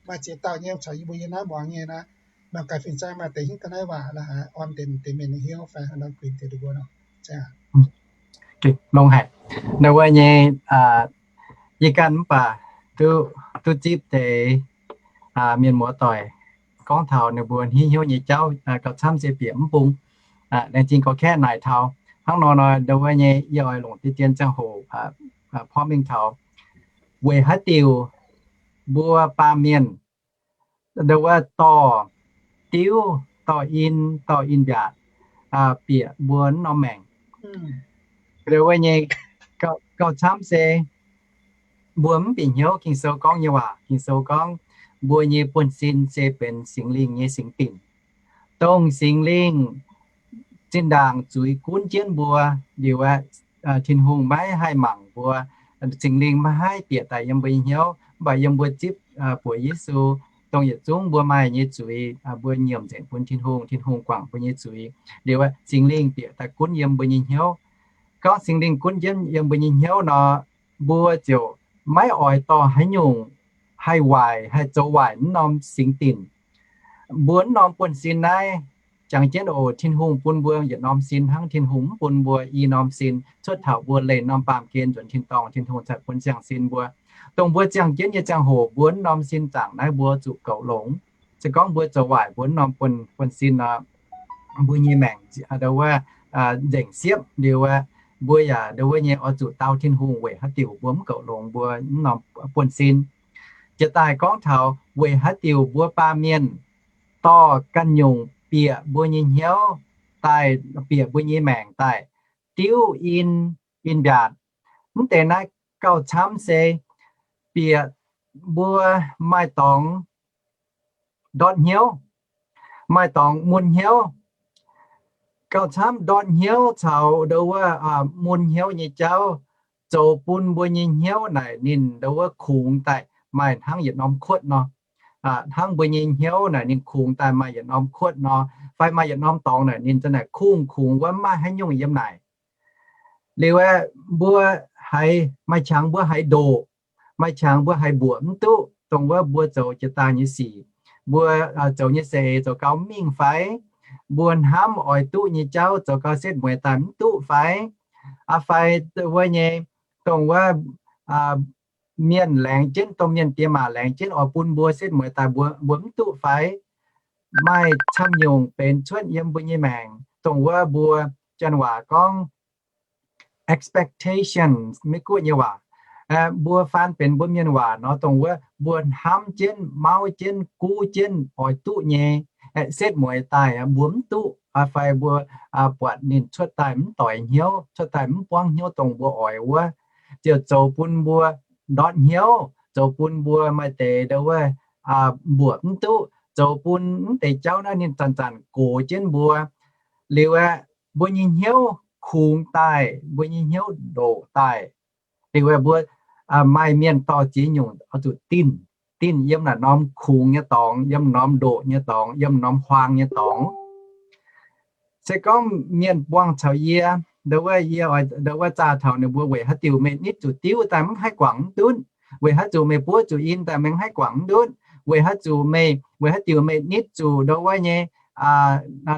maaih ziex dauh nyei caux yie mbuo yiem naaiv muangx nyei naaiv. Mangc gaax fin-saeng maaih deix hiuv duqv naaiv waac la'haaix, orn deix m'deix mienh hiuv fai hnangv nor kuinx deix ninh mbuo nor. Longx haic. Ninh wuov nyei, yie ganh mv baac duqv zipv deix mienh muoz-doic gorngv taux ninh mbuo hnyouv hnyouv nyei jauv gauh camv se bieqc mv bung. Laengz zingh gorx-kaeqv naaic taux hnangv nor nor, ninh wuov nyei yie oix longc deix dien ziangh hoc porv mengh taux weic haaix diuc mbuo baamh mienh, ndo wuov, dorh diuv, dorh in, dorh in-mbiaatc bieqc mbuo wuov norm maengc. Ndo wuov nyei gauh camv se mbuo mv bieqc hnyouv Ging-Sou gorngv nyei waac. Ging-Sou gorngv mbuo nyei buonv-sin se benx Singx Lingh nyei singx dinc. Dongh Singx Lingh zinh ndaangc zuiz gunv jienv mbuo liuz aeqv, Tin-Hungh maiv haih mangc mbuo. Singx Lingh maiv haih bieqc daaih yiem mbuo nyei hnyouv, mv baac yiem mbuo zipv buoz Yesu, dongh yietc zungv mbuo maaih nyei zuiz mbuo nyiemc nzengc bun Tin-Hungh, Tin-Hungh guangc mbuo nyei zuiz. Liuz aeqv, Singx Lingh bieqc daaih gunv yiem mbuo nyei hnyouv. Gorngv Singx Lingh gunv jienv yiem mbuo nyei hnyouv nor, mbuo ziouc maiv oix dorh haaix nyungc haih waaic, haih zoux waaic mv norm singx dinc. Mbuo mv norm buonv-sin naaiv, jangx jienv oc, Tin-Hungh bun mbuo yietc norm sin hnangv. Tin-Hungh mv bun mbuo i norm sin. Cuotv taux mbuo leih norm baamh gen nzuonx tin-dorngh, Tin-Hungh cingx bun siang-sin mbuo. Dongh mbuo ziangh jienv nyei ziangh hoc, mbuo mv norm sin zaangc naaiv mbuo zuqc goux longx. Se gorngv mbuo zoux waaic mbuo mv norm buonv-sin nor, mbuo nyei maengc ndo wuov nzengc siepv liuz aeqv, mbuo yaac ndo wuov nyei oix zuqc dau Tin-Hungh weic haaix diuc mbuo mv goux longx mbuo mv norm buonv-sin. Jiex daaih gorngv taux weic haaix diuc mbuo baamh mienh dorh ganh nyungc bieqc mbuo nyei hnyouv daaih, bieqc mbuo nyei maengc daaih, diuv in, in-mbiaatc. Mv deix naaiv gauh camv se bieqc mbuo maaih dorngx ndortv hnyouv, maaih dorngx mun hnyouv. Gauh camv ndortv hnyouv caux ndo wuov mun hnyouv nyei jauv zoux bun mbuo nyei hnyouv naaic ninh ndo wuov kungx daaih maaih hnangv yietc norm kuotv nor. Hnangv mbuo nyei hnyouv naaic ninh kungx daaih maaih yietc norm kuotv nor, fai maaih yietc norm dorngx naaic ninh za'naaic kungx-kungx wuov mv maaih haaix nyungc yiem naaic. Liuz aeqv, mbuo haiz maaih qangx mbuo haiz ndoqc, maaih qangx mbuo haiz mbuoqc mv duqv dongh wuov mbuo zoux jiex daaih nyei sic, mbuo zoux nyei seix zoux gau mv mingh fai, mbuo hnamv oix duqv nyei jauv zoux gau setv mueiz daaih mv duqv fai, fai wuov nyei dongh wuov mienh laengz jienv, dongh mienh diex maac laengz jienv oix bun mbuo setv mueiz daaih mbuo, mbuo mv duqv fai. Maaih camv nyungc benx cuotv yiem mbuo nyei maengc, dongh wuov mbuo janx waac gorngv expectation, Meiv-Guoqv nyei waac. Mbuo faan benx mbuo mienh waac nor, dongh wuov mbuo hnamv jienv, mauv jienv, guv jienv oix duqv nyei, setv mueiz daaih mbuo mv duqv, fai mbuo buatc ninh cuotv daaih mv doix hnyouv, cuotv daaih mv buangv hnyouv dongh mbuo oix wuov, ziouc zoux bun mbuo ndortv hnyouv, zoux bun mbuo maaih deix ndo wuov mbuoqc mv duqv, zoux bun mv deix jauv naaiv ninh zanc-zanc gox jienv mbuo. Liuz aeqv, mbuo nyei hnyouv kungx daaih, mbuo nyei hnyouv ndoqc daaih. Liuz aeqv, mbuo maaih mienh dorh ziex nyungc oix zuqc dinh, dinh yiem naaic norm kungx nyei dorngx, yiem norm ndoqc nyei dorngx, yiem norm huaang nyei dorngx. Se gorngv mienh buangh caux yie, ndo wuov yie oix ndo wuov zaah taux ninh mbuo, weic haaix diuc meih nitv zuqc diuv daaih mv haih guangc mv ndutv? Weic haaix zuqc meih buov zuqc in daaih meih mv haih guangc mv ndutv? Weic haaix zuqc meih, weic haaix diuc meih nitv zuqc ndo wuov nyei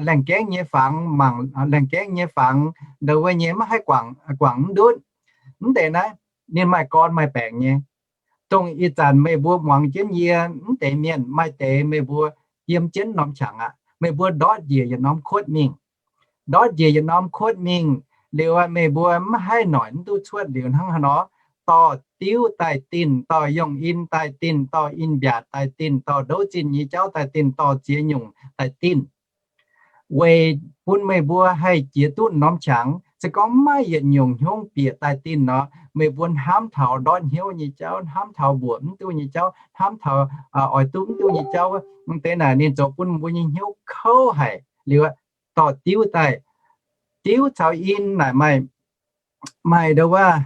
laengh gaengv nyei fangx, mangc laengh gaengv nyei fangx ndo wuov nyei mv haih guangc, guangc mv ndutv? Mv deix naaiv ninh maaih gorn maaih baengc nyei. Dongh ih zanc meih mbuo muangx jienv yie mv deix mienh maaih deix meih mbuo yiem jienv norm qangx aqv, meih mbuo ndortv njiec yietc norm kuotv mingh. Ndortv njiec yietc norm kuotv mingh liuz, meih mbuo mv haih noic mv duqv cuotv liuz hnangv haaix nor, dorh diuv daaih dinh, dorh yongh in daaih dinh, dorh in mbiaatc daaih dinh, dorh ndouv zinh nyei jauv daaih dinh, dorh ziex nyungc daaih dinh, weic bun meih mbuo haih jiex duqv norm qangx. Se gorngv mv maaih yietc nyungc hnyouv bieqc daaih dinh nor, meih mbuo hnamv taux ndortv hnyouv nyei jauv, hnamv taux mbuoqc mv duqv nyei jauv, hnamv taux oix duqv mv duqv nyei jauv, mv deix naaic ninh zoux bun mbuo nyei hnyouv kouv haic liuz, dorh diuv daaih. Diuv caux in naaic maaih, maaih ndo wuov,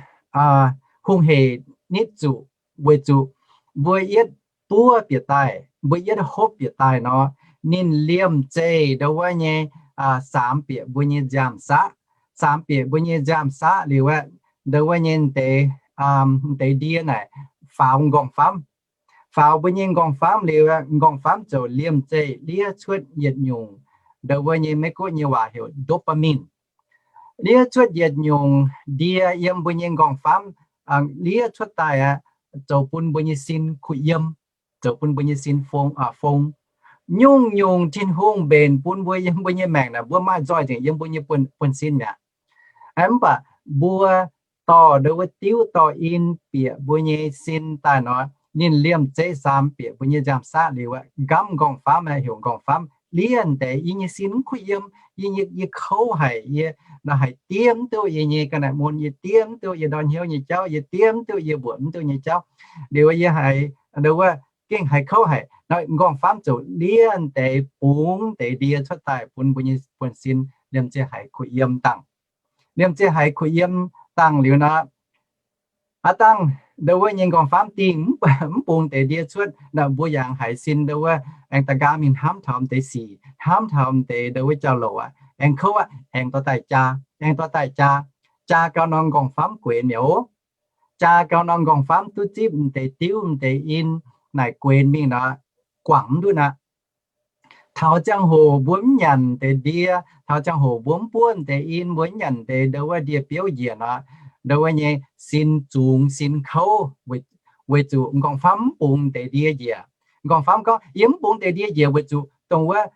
hungh heic nitv zuqc, weic zuqc mbuo yietv buov bieqc daaih, mbuo yietv hopv bieqc daaih nor, ninh liemh zeih ndo wuov nyei saamx bieqc mbuo nyei nziaamv-saqv. Saamx bieqc mbuo nyei nziaamv-saqv liuz aeqv, ndo wuov nyei deix, deix ndie naaic faaux m'nqorngv-famv. Faaux mbuo nyei m'nqorngv-famv liuz, m'nqorngv-famv ziouc liemh zeih liev cuotv yietc nyungc, ndo wuov nyei Meiv-Guoqv nyei waac heuc dopamine. Liev cuotv yietc nyungc ndie yiem mbuo nyei m'nqorngv-famv, liev cuotv daaih aqv, zoux bun mbuo nyei sin kuh yiem, zoux bun mbuo nyei sin fong. Nyungc-nyungc Tin-Hungh mbenc bun mbuo yiem mbuo nyei maengc naaic, mbuo maaih nzoih nzengc yiem mbuo nyei buonv-sin mi'aqv. Mv baac mbuo dorh ndo wuov diuv dorh in bieqc mbuo nyei sin daaih nor, ninh liemh zeih saamx bieqc mbuo nyei nziaamv-saqv liuz aeqv, nqamv m'nqorngv-famv aeqv, heuc m'nqorngv-famv liev deix, yie nyei sin mv kuh yiem, yie, yie kouv haic, yie nor haiz diev mv duqv yie nyei ga'naaiv mun, yie diev mv duqv yie ndortv hnyouv nyei jauv, yie diev mv duqv yie mbuoqc mv duqv nyei jauv. Liuz yie haiz ndo wuov gengh haiz kouv haic. M'nqorngv-famv ziouc liev deix bungx deix ndie cuotv daaih bun mbuo nyei buonv-sin liemh zeih haiz kuh yiem dangh. Liemh zeih haiz kuh yiem dangh liuz nor, aav dangh ndo wuov nyei m'nqorngv-famv dingh mv bungx deix ndie cuotv, mbuo yaac haiz sin ndo wuov aengx da'nqaang mingh hnamv taux m'deix sic, hnamv taux m'deix ndo wuov jauv-louc aqv, aengx kouv aqv, aengx dorh daaih jaa, aengx dorh daaih jaa. Jaa gau nor m'nqorngv-famv guenx mi'aqv oc. Jaa gau nor m'nqorngv-famv duqv zipv m'deix diuv m'deix in naaic guenx mingh nor, guangc mv ndutv aqv. Taux ziangh hoc mbuo mv nyanc deix ndie, taux ziangh hoc mbuo mv buov deix in, mbuo mv nyanc deix ndo wuov ndie-biouv njiec nor, ndo wuov nyei sin zungx sin kouv, weic zuqc m'nqorngv-famv mv bungx deix ndie njiec. M'nqorngv-famv gorngv, yie mv bungx deix ndie njiec weic zuqc dongh wuov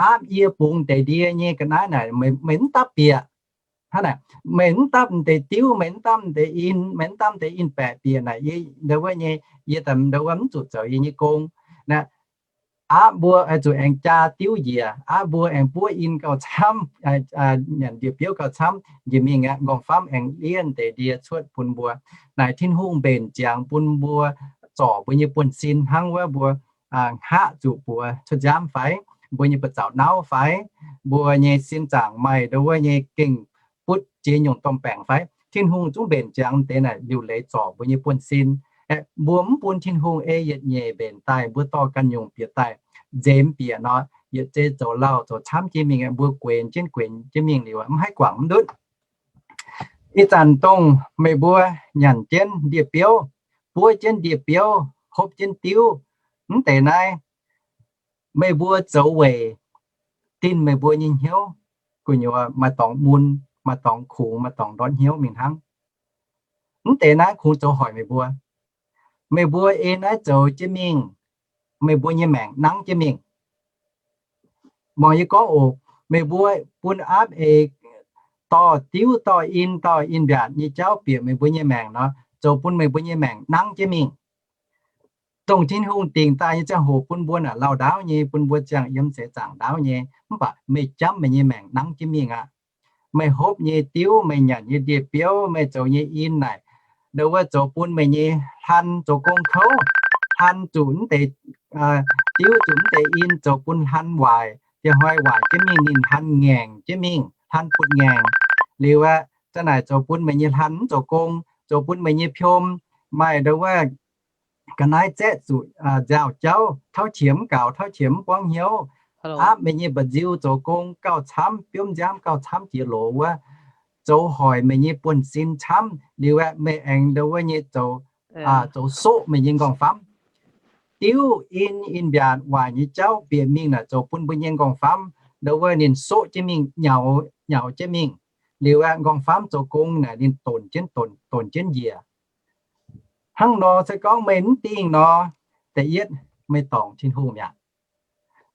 aapv yie bungx deix ndie nyei ga'naaiv naaic, meih mv dapv bieqc. Hnangv naaic, meih mv dapv deix diuv, meih mv dapv deix in, meih mv dapv deix in-baeqc bieqc naaic, ndo wuov nyei, yie ndo wuov mv zuqc zoux yie nyei gong. Aapv mbuo zuqc aengx jaa diuv njiec, aapv mbuo aengx buov in gauh camv, nyanc ndie-biouv gauh camv njiec mingh aqv, m'nqorngv-famv aengx liev deix ndie cuotv bun mbuo. Naaic Tin-Hungh mbenc ziangx bun mbuo zorc mbuo nyei buonv-sin hnangv wuov mbuo hngaqv zuqc buoz cuotv nziaamv fai, mbuo nyei buoz-zaux nauv fai, mbuo nyei sin zaangc maaih ndo wuov nyei gengh butv ziex nyungc domh baengc fai, Tin-Hungh zungv mbenc ziangx deix naaic liuc leiz zorc mbuo nyei buonv-sin. Mbuo mv bun Tin-Hungh ei yietc nyeic mbenc daaih, mbuo dorh ganh nyungc bieqc daaih nzemx bieqc nor, yietc zei zoux lauh zoux camv jienv mingh, mbuo guenx jienv guenx jienv mingh liuz mv haih guangc mv ndutv. Ih zanc dongh meih mbuo nyanc jienv ndie-biouv, buov jienv ndie-biouv, hopv jienv diuv, mv deix naaiv meih mbuo zoux weic dinh meih mbuo nyei hnyouv, gu'nyuoz maaih dorngx mun, maaih dorngx kungx, maaih dorngx ndortv hnyouv mingh hnangv. Mv deix naaiv kungx zoux hoic meih mbuo. Meih mbuo ei naaiv zoux jienv mingh, meih mbuo nyei maengc nangv jienv mingh. Mangc yie gorngv oc, meih mbuo bun aapv eix dorh diuv dorh in dorh in-mbiaatc nyei jauv bieqc meih mbuo nyei maengc nor, zoux bun meih mbuo nyei maengc nangv jienv mingh. Dongh Tin-Hungh dingc daaih nyei ziangh hoc bun mbuo naaic lauh ndaauv nyei, bun mbuo ziangh yiem seix zaangc ndaauv nyei, mv baac meih jamv meih nyei maengc nangv jienv mingh aqv. Meih hopv nyei diuv, meih nyanc nyei ndie-biouv, meih zoux nyei in naaic, ndo wuov zoux bun meih nyei hlan zoux gong kouv, hlan zuqc mv deix diuv zuqc mv deix in zoux bun hlan waaic, dieh hnoi waaic jienv mingh, ninh hlan ngaengc jienv mingh, hlan butv ngaengc. Liuz aqv, za'naaic zoux bun meih nyei hlan mv zoux gong, zoux bun meih nyei piom maaih ndo wuov ga'naaiv zaeqv zuqc nziaaux jauv, tauv qiemx mv gaux, tauv qiemx mv buangv hnyouv, aapv meih nyei mba'nziu zoux gong gauh camv, biomv nziaamv gauh camv jiex loz wuov, zoux hoic meih nyei buonv-sin camv. Liuz aqv, meih aengx ndo wuov nyei zoux, zoux soqv meih nyei m'nqorngv-famv. Diuv in, in-mbiaatc waaic nyei jauv bieqc mingh naaic zoux bun mbuo nyei m'nqorngv-famv ndo wuov ninh soqv jienv mingh, nyaux, nyaux jienv mingh. Liuz aqv, m'nqorngv-famv zoux gong naaic ninh donx jienv, donx, donx jienv njiec. Hnangv nor se gorngv meih mv dingh nor, da'yietv meih dorngc Tin-Hungh mi'aqv.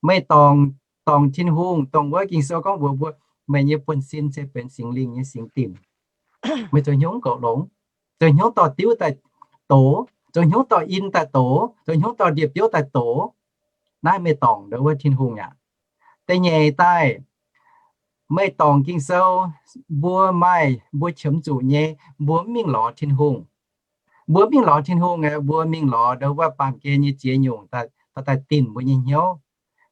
Meih dorngc, dorngc Tin-Hungh, dongh wuov Ging-Sou gorngv mbuox mbuo, meih nyei buonv-sin se benx Singx Lingh nyei singx dinc. Meih zoux hnyouv mv goux longx, zoux hnyouv dorh diuv daaih doz, zoux hnyouv dorh in daaih doz, zoux hnyouv dorh ndie-biouv daaih doz. Naaiv meih dorngc ndau wuov Tin-Hungh aqv. Da'nyeic daaih, meih dorngc Ging-Sou, mbuo maaih mbuo qiemx zuqc nyei, mbuo mv mingh lorz Tin-Hungh. Mbuo mv mingh lorz Tin-Hungh aeqv, mbuo mingh lorz ndau wuov baamh gen nyei ziex nyungc daaih, daaih dinh mbuo nyei hnyouv.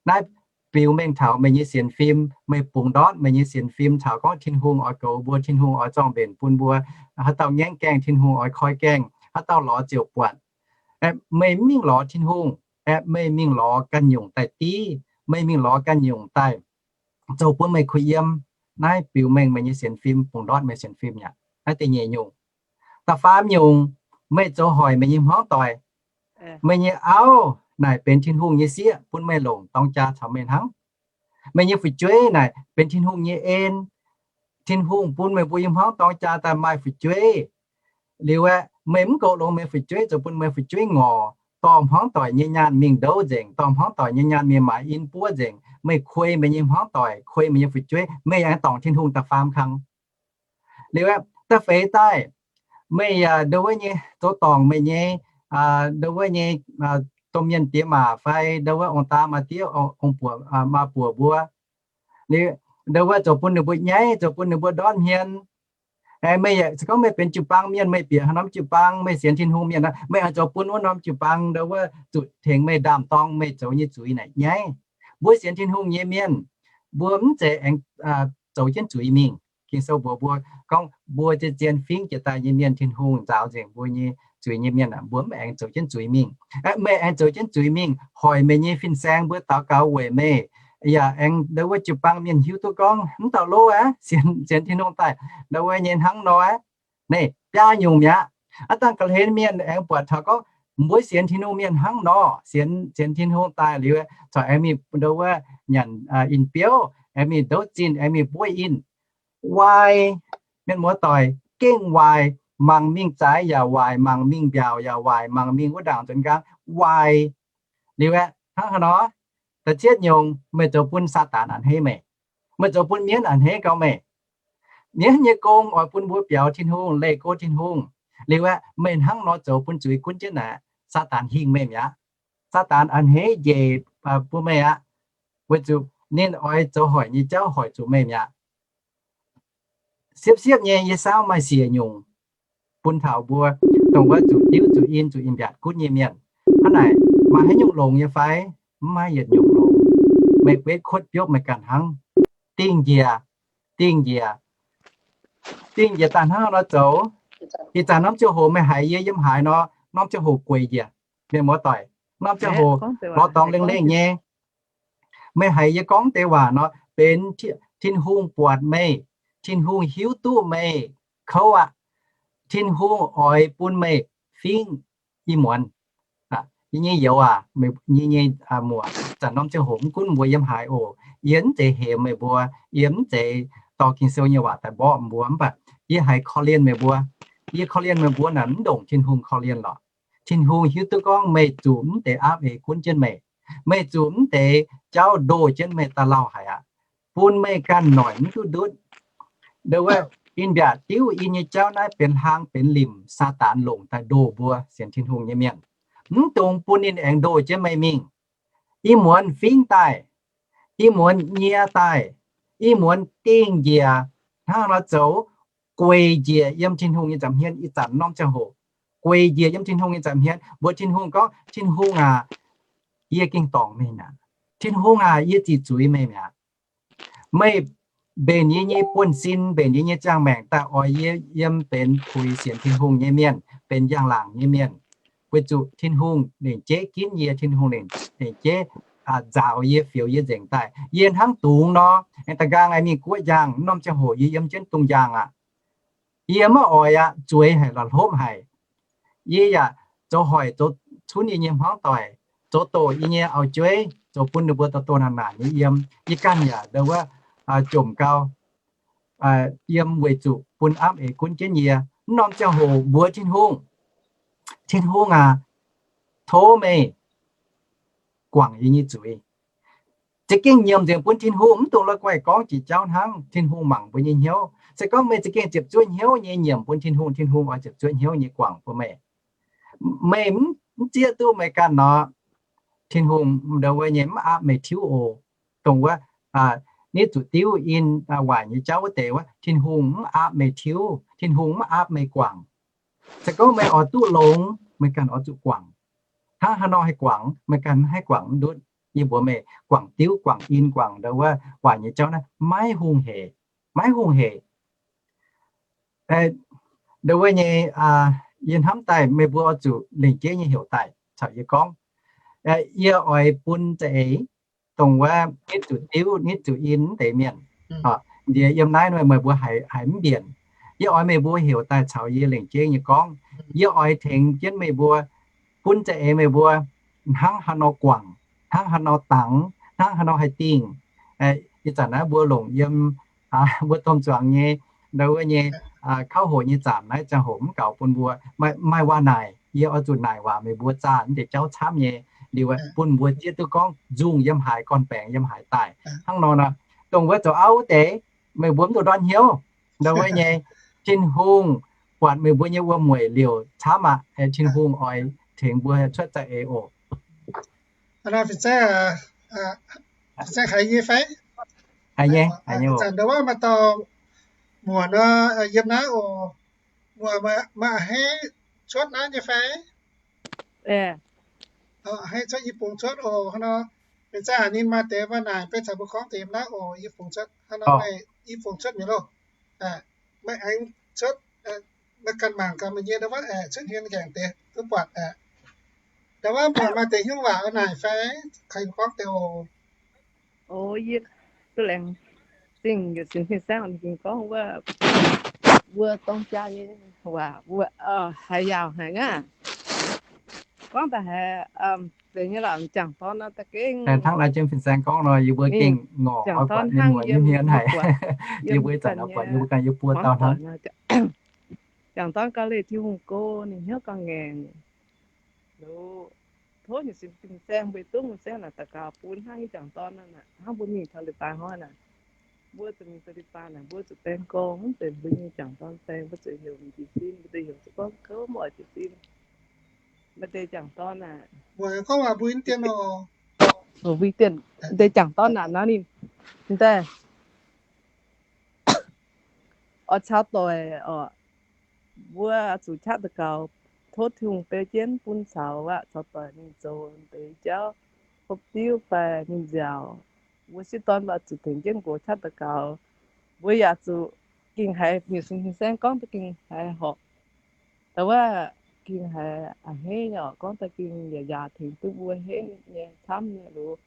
Naaiv biux mengh taux meih nyei sienx fim, meih bungx ndortv meih nyei sienx fim taux gorngv Tin-Hungh oix goux mbuo, Tin-Hungh oix zorng-mbenc bun mbuo, haaix dauh ngaengv gaengh Tin-Hungh oix koi gaengh, haaix dauh lorz ziouc buatc. Aeqv, meih mv mingh lorz Tin-Hungh, aeqv, meih mingh lorz ganh nyungc daaih div, meih mingh lorz ganh nyungc daaih zoux bun meih kuh yiem. Naaiv biux mengh meih nyei sienx fim, bungx ndortv meih sienx fim aqv. Naaiv da'nyeic nyungc. Da'faam nyungc, meih zoux hoic meih nyei hmuangv doic. Meih nyei auv naaic benx Tin-Hungh nyei sieqv bun meih longc dorng jaa caux meih hnangv. Meih nyei fu'jueiv naaic benx Tin-Hungh nyei en. Tin-Hungh bun meih mbuo nyei hmuangv dorng jaa daaih maaih fu'jueiv. Liuz aeqv, meih mv goux longx meih fu'jueiv, zoux bun meih fu'jueiv ngorc, dorh hmuangv doic nyei nyaanh mingh ndouv nzengc, dorh hmuangv doic nyei nyaanh mingh maaiz in buov nzengc. Meih kuei meih nyei hmuangv doic, kuei meih nyei fu'jueiv, meih aengx dorngc Tin-Hungh da'faam kang. Liuz aeqv, da'feix daaih, meih yaac ndau wuov nyei zoux dorngc meih nyei, ndau wuov nyei domh mienh diex maac fai ndau wuov ong-daa maa-diev, ong-buoc maa-buoc mbuo. Liuz ndau wuov zoux bun ninh mbuo nyaiv, zoux bun ninh mbuo ndortv hmien. Meih yaac se gorngv meih benx jiu-baang mienh, meih bieqc haaix norm jiu-baang, meih sienx Tin-Hungh mienh, meih aengx zoux bun wuov norm jiu-baang ndau wuov zuqc tengx meih ndaam-dorng meih zoux nyei zuiz naaic nyaiv. Mbuo sienx Tin-Hungh nyei mienh, mbuo mv zeiz aengx zoux jienv zuiz mingh. Ging-Sou mbuox mbuo gorngv mbuo zien-zien fingx jiex daaih nyei mienh Tin-Hungh nzaaux nzengc mbuo nyei zuiz nyei mienh aqv. Mbuo mv aengx zoux jienv zuiz mingh. Meih aengx zoux jienv zuiz mingh, hoic meih nyei fin-saeng mbuo daux gaux weic meih, yaac aengx ndau wuov jiu-baang mienh hiuv duqv gorngv mv dauh lov aqv, sienx, sienx Tin-Hungh daaih ndau wuov nyei hnangv nor aqv. Naaiv biaa nyungc mi'aqv. Aav dangh ga'hlen mienh aengx buatc taux gorngv mbuo sienx Tin-Hungh mienh hnangv nor, sienx, sienx Tin-Hungh daaih liuz, corc aengx mingh ndau wuov nyanc in-biouv, aengx mingh ndouv zinh, aengx mingh buov in. Waaic, mienh muoz-doic, gengh waaic, mangc mingh zaaix yaac waaic, mangc mingh mbiaauc yaac waaic, mangc mingh wuov ndaangc nzuonx nqaang waaic. Liuz aeqv, hnangv haaix nor? Da'cietv nyungc, meih zoux bun Saadaan a'hneiv meih. Meih zoux bun mienv a'hneiv gau meih. Mienv nyei gong oix bun mbuo biaux Tin-Hungh, leih go Tin-Hungh. Liuz aeqv, meih hnangv nor zoux bun zuiz gunv jienv naaic, Saadaan hingh meih mi'aqv. Saadaan a'hneiv njiec bun meih aqv, weic zuqc ninh oix zoux hoic nyei jauv hoic zuqc meih mi'aqv. Siepv-siepv nyei yie saauv maaih siec nyungc bun taux mbuo, dongh wuov zuqc diuv zuqc in zuqc in-mbiatc gunv nyei mienh. Hnangv naaic maaih haaix nyungc longx nyei fai? Mv maaih yietc nyungc longx. Meih beiv kuotv biopv meih ganh hnangv. Dingh njiec, dingh njiec, dingh njiec daaih hnangv nor zoux. Ih zanc norm ziangh hoc meih haiz yie yiem haaix nor, norm ziangh hoc gueic njiec. Mienh muoz-doic, norm ziangh hoc lorz dorngx lengh lengh nyei. Meih haiz yie gorngv deix waac nor, benx Tin-Hungh buatc meih, Tin-Hungh hiuv duqv meih kouv aqv. Tin-Hungh oix bun meih fingx ih muonz. Yie nyei youz aac, yie nyei muoc, zanc norm ziangh hoc mv gunv mbuo yiem haaix oc, yie mv zeiz hemx meih mbuo, yie mv zeiz dorh Ging-Sou nyei waac daaih mborqv mbuo, mv baac yie haiz korv-lienh meih mbuo. Yie korv-lienh meih mbuo naaic mv ndongc Tin-Hungh korv-lienh lorqc. Tin-Hungh hiuv duqv gorngv meih zuqc mv deix aapv eix gunv jienv meih. Meih zuqc mv deix jauv ndoh jienv meih daaih lauh haic aqv, bun meih ganh noic mv duqv ndutv. Ndo wuov, in-mbiatc diuv in nyei jauv naaiv benx hlang benx limc Saadaan longc daaih ndoh mbuo sienx Tin-Hungh nyei mienh. Mv dungx bun ninh aengx ndoh jienv meih mingh. Ih muonz fingx daaih, ih muonz nyie daaih, ih muonz dingh njiec, hnangv nor zoux, gueic njiec yiem Tin-Hungh nyei nza'hmien. Ih zanc norm ziangh hoc gueic njiec yiem Tin-Hungh nyei nza'hmien, mbuox Tin-Hungh gorngv, Tin-Hungh aac, yie gengh dorngc meih mi'aqv. Tin-Hungh aac, yie ziqc zuiz meih mi'aqv. Meih mbenc yie nyei buonv-sin, mbenc yie nyei ziangh maengc daaih oix yie yiem benx puix sienx Tin-Hungh nyei mienh, benx njang-laangc nyei mienh. Weic zuqc Tin-Hungh lengc jeiv ginv yie, Tin-Hungh lengc, lengc jeiv nzaaux yie, fioux yie nzengc daaih. Yie hnangv dungz nor, aengx da'nqaang aengx mingh guoqv njang. Norm ziangh hoc yie yiem jienv dungz njang aqv. Yie maiv oix aqv, zueiz haic lorqc, hlopv haic. Yie yaac zoux hoic, zoux cunv yie nyei hmuangv doic, zoux doqc yie nyei auv-jueiv, zoux bun ninh mbuo doh doh naanc naanc nyei yiem. Yie ganh yaac ndo wuov, jomc gau, yiem weic zuqc bun aapv eix gunv jienv yie. Mv norm ziangh hoc mbuox Tin-Hungh, Tin-Hungh aac, tov meih guangc yie nyei zuiz. Za'gengh nyiemc nzengc bun Tin-Hungh, mv dungx la'guaih gorngv jiex jauv hnangv. Tin-Hungh mangc mbuo nyei hnyouv. Se gorngv meih za'gengh ziepc zuoqv hnyouv nyei nyiemc bun Tin-Hungh, Tin-Hungh oix ziepc zuoqv hnyouv nyei guangc bun meih. Meih mv zieqv duqv meih ganh nor, Tin-Hungh ndongc wuov nyei mv aapv meih tiuv oc. Dongh wuov, nitv zuqc diuv in waaic nyei jauv wuov deix wuov, Tin-Hungh mv aapv meih tiuv, Tin-Hungh mv aapv meih guangc. Se gorngv meih oix duqv longx, meih ganh oix zuqc guangc. Hnangv haaix nor haih guangc? Meih ganh mv haih guangc mv ndutv. Yie mbuox meih, guangc diuv, guangc in, guangc ndongc wuov waaic nyei jauv naaiv maiv hungh hec, maiv hungh hec. Ndongc wuov nyei, yie hnamv daaih meih mbuo oix zuqc lengc jeiv nyei heuc daaih caux yie gorngv. Yie oix bun za'eix dongh wuov nitv zuqc diuv, nitv zuqc in wuov deix mienh. Ndie yiem naaiv nor meih mbuo haiz mv mbienc. Yie oix meih mbuo heuc daaih caux yie lengc jeiv nyei gorngv. Yie oix tengx jienv meih mbuo, bun za'eix meih mbuo hnangv haaix nor guangc, hnangv haaix nor dangx, hnangv haaix nor haih dingh. Ih zanc naaiv mbuo longc yiem mbuo domh zuangx nyei, ndongc wuov nyei, kauv hoc nyei zanc naaiv ziangh hoc mv gaux bun mbuo. Maaih waac naaic, yie oix zuqc naaic waac meih mbuo zaah mv deix jauv camv nyei liuz, bun mbuo zieqv duqv gorngv nzungh yiem haaix, gorn-baengx yiem haaix daaih. Hnangv nor nor, dongh wuov zoux auv wuov deix, meih mbuo mv dungx ndortv hnyouv. Ndongc wuov nyei, Tin-Hungh buatc meih mbuo nyei wuom-mueic liouc camv aqv. Tin-Hungh oix tengx mbuo cuotv za'eix oc. Fin-saeng haiz nyei fai? Haiz nyei. Zanc ndau wuov maaih dauh muoc nor yiem naaiv oc. Muoc, meih a'hneiv cuotv naaiv nyei fai? A'hneiv cuotv i bung cuotv oc. Hnangv nor, fin-saeng haiz ninh maaih deix waac naaic beiv caux mbuo gorngv deix yiem naaiv oc. I bung cuotv, hnangv nor meih i bung cuotv mi'aqv loh. Meih aengx cuotv, meih ganh mangc gaax meih nyei ndau wuov cuotv hmien nqaengc deix duqv buatc aqv. Ndau wuov muoc maaih deix hnyouv waac naaic fai? Kaaix gorngv deix oc. O, yie duqv laengz zingh yietc sin fin-saeng ninh gorngv wuov, wuov dorng jaa nyei waac, wuov haaix yaauc haic aqv. Gorngv daaih haiz deix nyei lorqc, jangc dorn nor da'gengh hnangv naaiv jienv fin-saeng gorngv nor, yie mbuo gengh ngorc oix buatc mienh muoz nyei hmien haic. Yie mbuo ih zanc oix buatc yie mbuo ganh yie buo dauh hnangv. Jangc dorn gauh leih Tin-Hungh go, ninh hnyouv gauh ngaengc. Loz, tov nyei sin fin-saeng mbuo duqv fin-saeng naaic daux gaux bun hnangv nyei jangc dorn naaic, hnangv mbuo mingh taux leiz-baaix hnoi naaic, mbuo zuqc mingh taux leiz-baaix naaic, mbuo zuqc baeng gorngv, mv zeiz mbuo nyei jangc dorn baeng, mbuo zuqc heuc jiez sin, mbuo zuqc heuc se gorngv kouv mv oix jiez sin. Maaih deix jangc dorn naaic, mbuo gorngv waac mbuo dien oc, mbuo dien, deix jangc dorn naaic nor ninh, ninh daaih oix caux doic oc, mbuo zuqc qaqv daux gaux, tov Tin-Hungh beu jienv bun caux aqv, caux doic mingh zoux deix jauv, hopv diuv fai mingh nziaauc. Mbuo sieqv dorn mbuo zuqc tengx jienv nqox qaqv daux gaux. Mbuo yaac zuqc gengh haiz nyei sin fin-saeng gorngv daaih gengh haiz horpc. Da'wuov gengh haiz a'hneiv nyei oc, gorngv daaih gengh yaac yaac tengx duqv mbuo henv nyei camv nyei loz.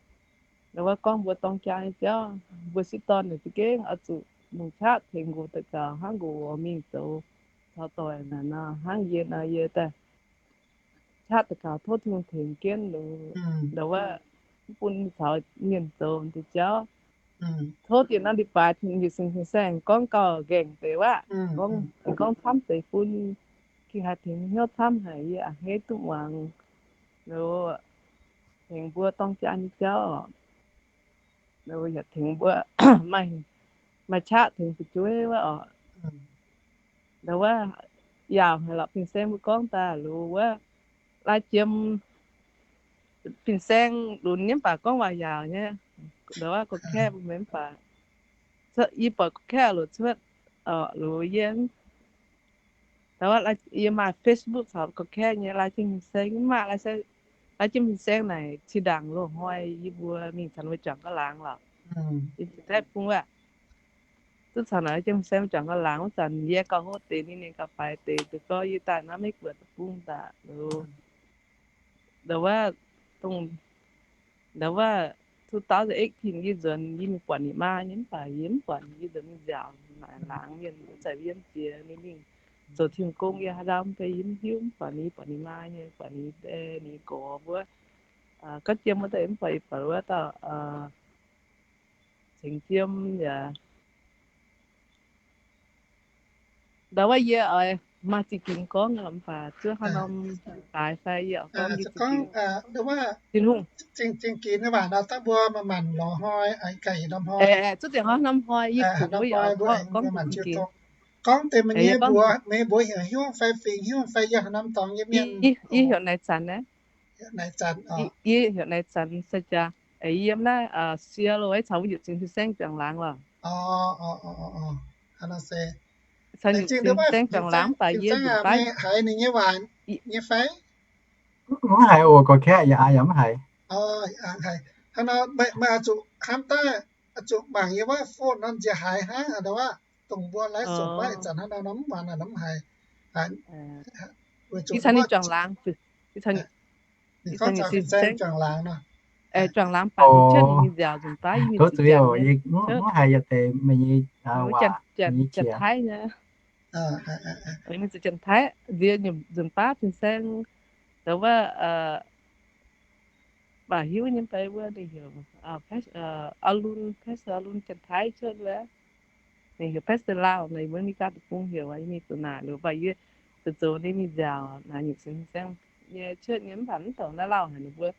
Da'wuov gorngv mbuo dorng jaa nyei jauv, mbuo sieqv dorn naaic za'gengh oix zuqc longc qaqv tengx nqox daux gaux hnangv nqox mingh zoux caux doic naaic nor, hnangv yie nor yie daaih qaqv daux gaux tov Tin-Hungh tengx jienv loz. Da'wuov mv bun caux mienh zoux deix jauv. Tov dien naaiv leiz-baaix Tin-Hungh yietc sin fin-saeng gorngv gauh nqaengc deix wuov, gorngv camv deix bun gengh haih tengx hnyouv camv haic, yie a'hneiv duqv muangx loz, tengx mbuo dorng jaa nyei jauv oc. Yaac tengx mbuo maaih qaqv tengx fu'jueiv wuov oc. Ndau wuov yaauc haic lorqc, fin-saeng mbuo gorngv daaih loz wuov, lai jiem fin-saeng lunx nyei mv baac gorngv waac yaauc nyei. Ndau wuov gorqv-kaeqv mbuo mv baac, yie buatc gorqv-kaeqv loz cuotv oc, loz yie Ndau wuov yie maaih Facebook caux gorqv-kaeqv nyei lai jiem fin-saeng, maaih lai jiem fin-saeng naaic zinh ndaangc loz-hnoi yie mbuo mingh caux ninh mbuo juangc gauh laangz lorqc. Yie mbuo daaih bung wuov, duqv caux naaic lai jiem fin-saeng juangc gauh laangz wuov zanc yie gauh hopv deix ninh, ninh gauh faix deix, deix gorngv yie daaih naaiv Meiv Guoqv deic-bung daaih loz. Ndau wuov, dongh, ndau wuov two thousand eighteen yie nzuonx yie mingh buatc ninh maa nyei mv baac yie mv buatc ninh, yie nzuonx mingh nziaauc naaic laangz mienh wuov zanc yie mv jiex ninh mingh zoux Tin-Hungh gong, yie haaix ndau mv bei yie mv hiuv, mv buatc ninh, buatc ninh maa nyei, buatc ninh, ninh gorx wuov, gorqv jiem wuov deix mv buatc, yie buatc wuov dauh cengx jiem yaac. Ndau wuov yie oix Maaih zingh ginx gorngv mv baac zuov haaix norm daaix fai yie gorngv, gorngv Tin-Hungh. Zingh ginx waac nor, dangh mbuo manc-manc lorz hnoi, ganh norm hnoi. Zuov deix hnoi norm hnoi yie kungx mbuo yaac gorngv zingh ginx. Gorngv deix meih nyei mbuox, meih mbuox heuc Hiuv fai Fingx, Hiuv fai yie haaix norm dorngx nyei mienh. Yie heuc Naaic Zanc aqv. Naaic Zanc, yie heuc Naaic Zanc se jaax. Yiem naaiv sie lo caux wuov Nyutc Zingx fin-saeng juangc laangz lorqc. Caux Nyutc Zingx fin-saeng juangc laangz mv baac yie nzunc baav haiz ninh nyei waac nyei fai? Mv haiz oc, gorqv-kaeqv yaac, yaac mv haiz. Hnangv nor meih oix zuqc hnamv daaih, oix zuqc mangc yie wuov phone nor nziex haiz hnangv aqv, dongh mbuo live sou maiv zanc hnangv nor mv muangx naaic mv haiz. Ih caux ninh juangc laangz, ih caux Nyutc Zingx fin-saeng juangc laangz nor, juangc laangz baac ninh cuotv ninh mingh nziaauc nzunc baav, yie mingh zuqc janx, mv haiz yie deix meih nyei waac, Janx-Taiv nyei. Mingh zuqc Janx-Taiv nziex nzunc baav fin-saeng, dongh wuov baac hiuv nyei fai wuov ninh heuc Aa Lun, Pastor Aa Lun, Janx-Taiv cuotv wuov. Ninh heuc Pastor Lauh, naaiv yie mbuo Meigaa deic-bung heuc, yie mingh zuqc naaic liuz baac yie zoux zoux ninh mingh nziaauc naaic Nyutc Zingx fin-saeng nyei cuotv nyei mv baac mv dongh naaiv lauh haic ninh mbuo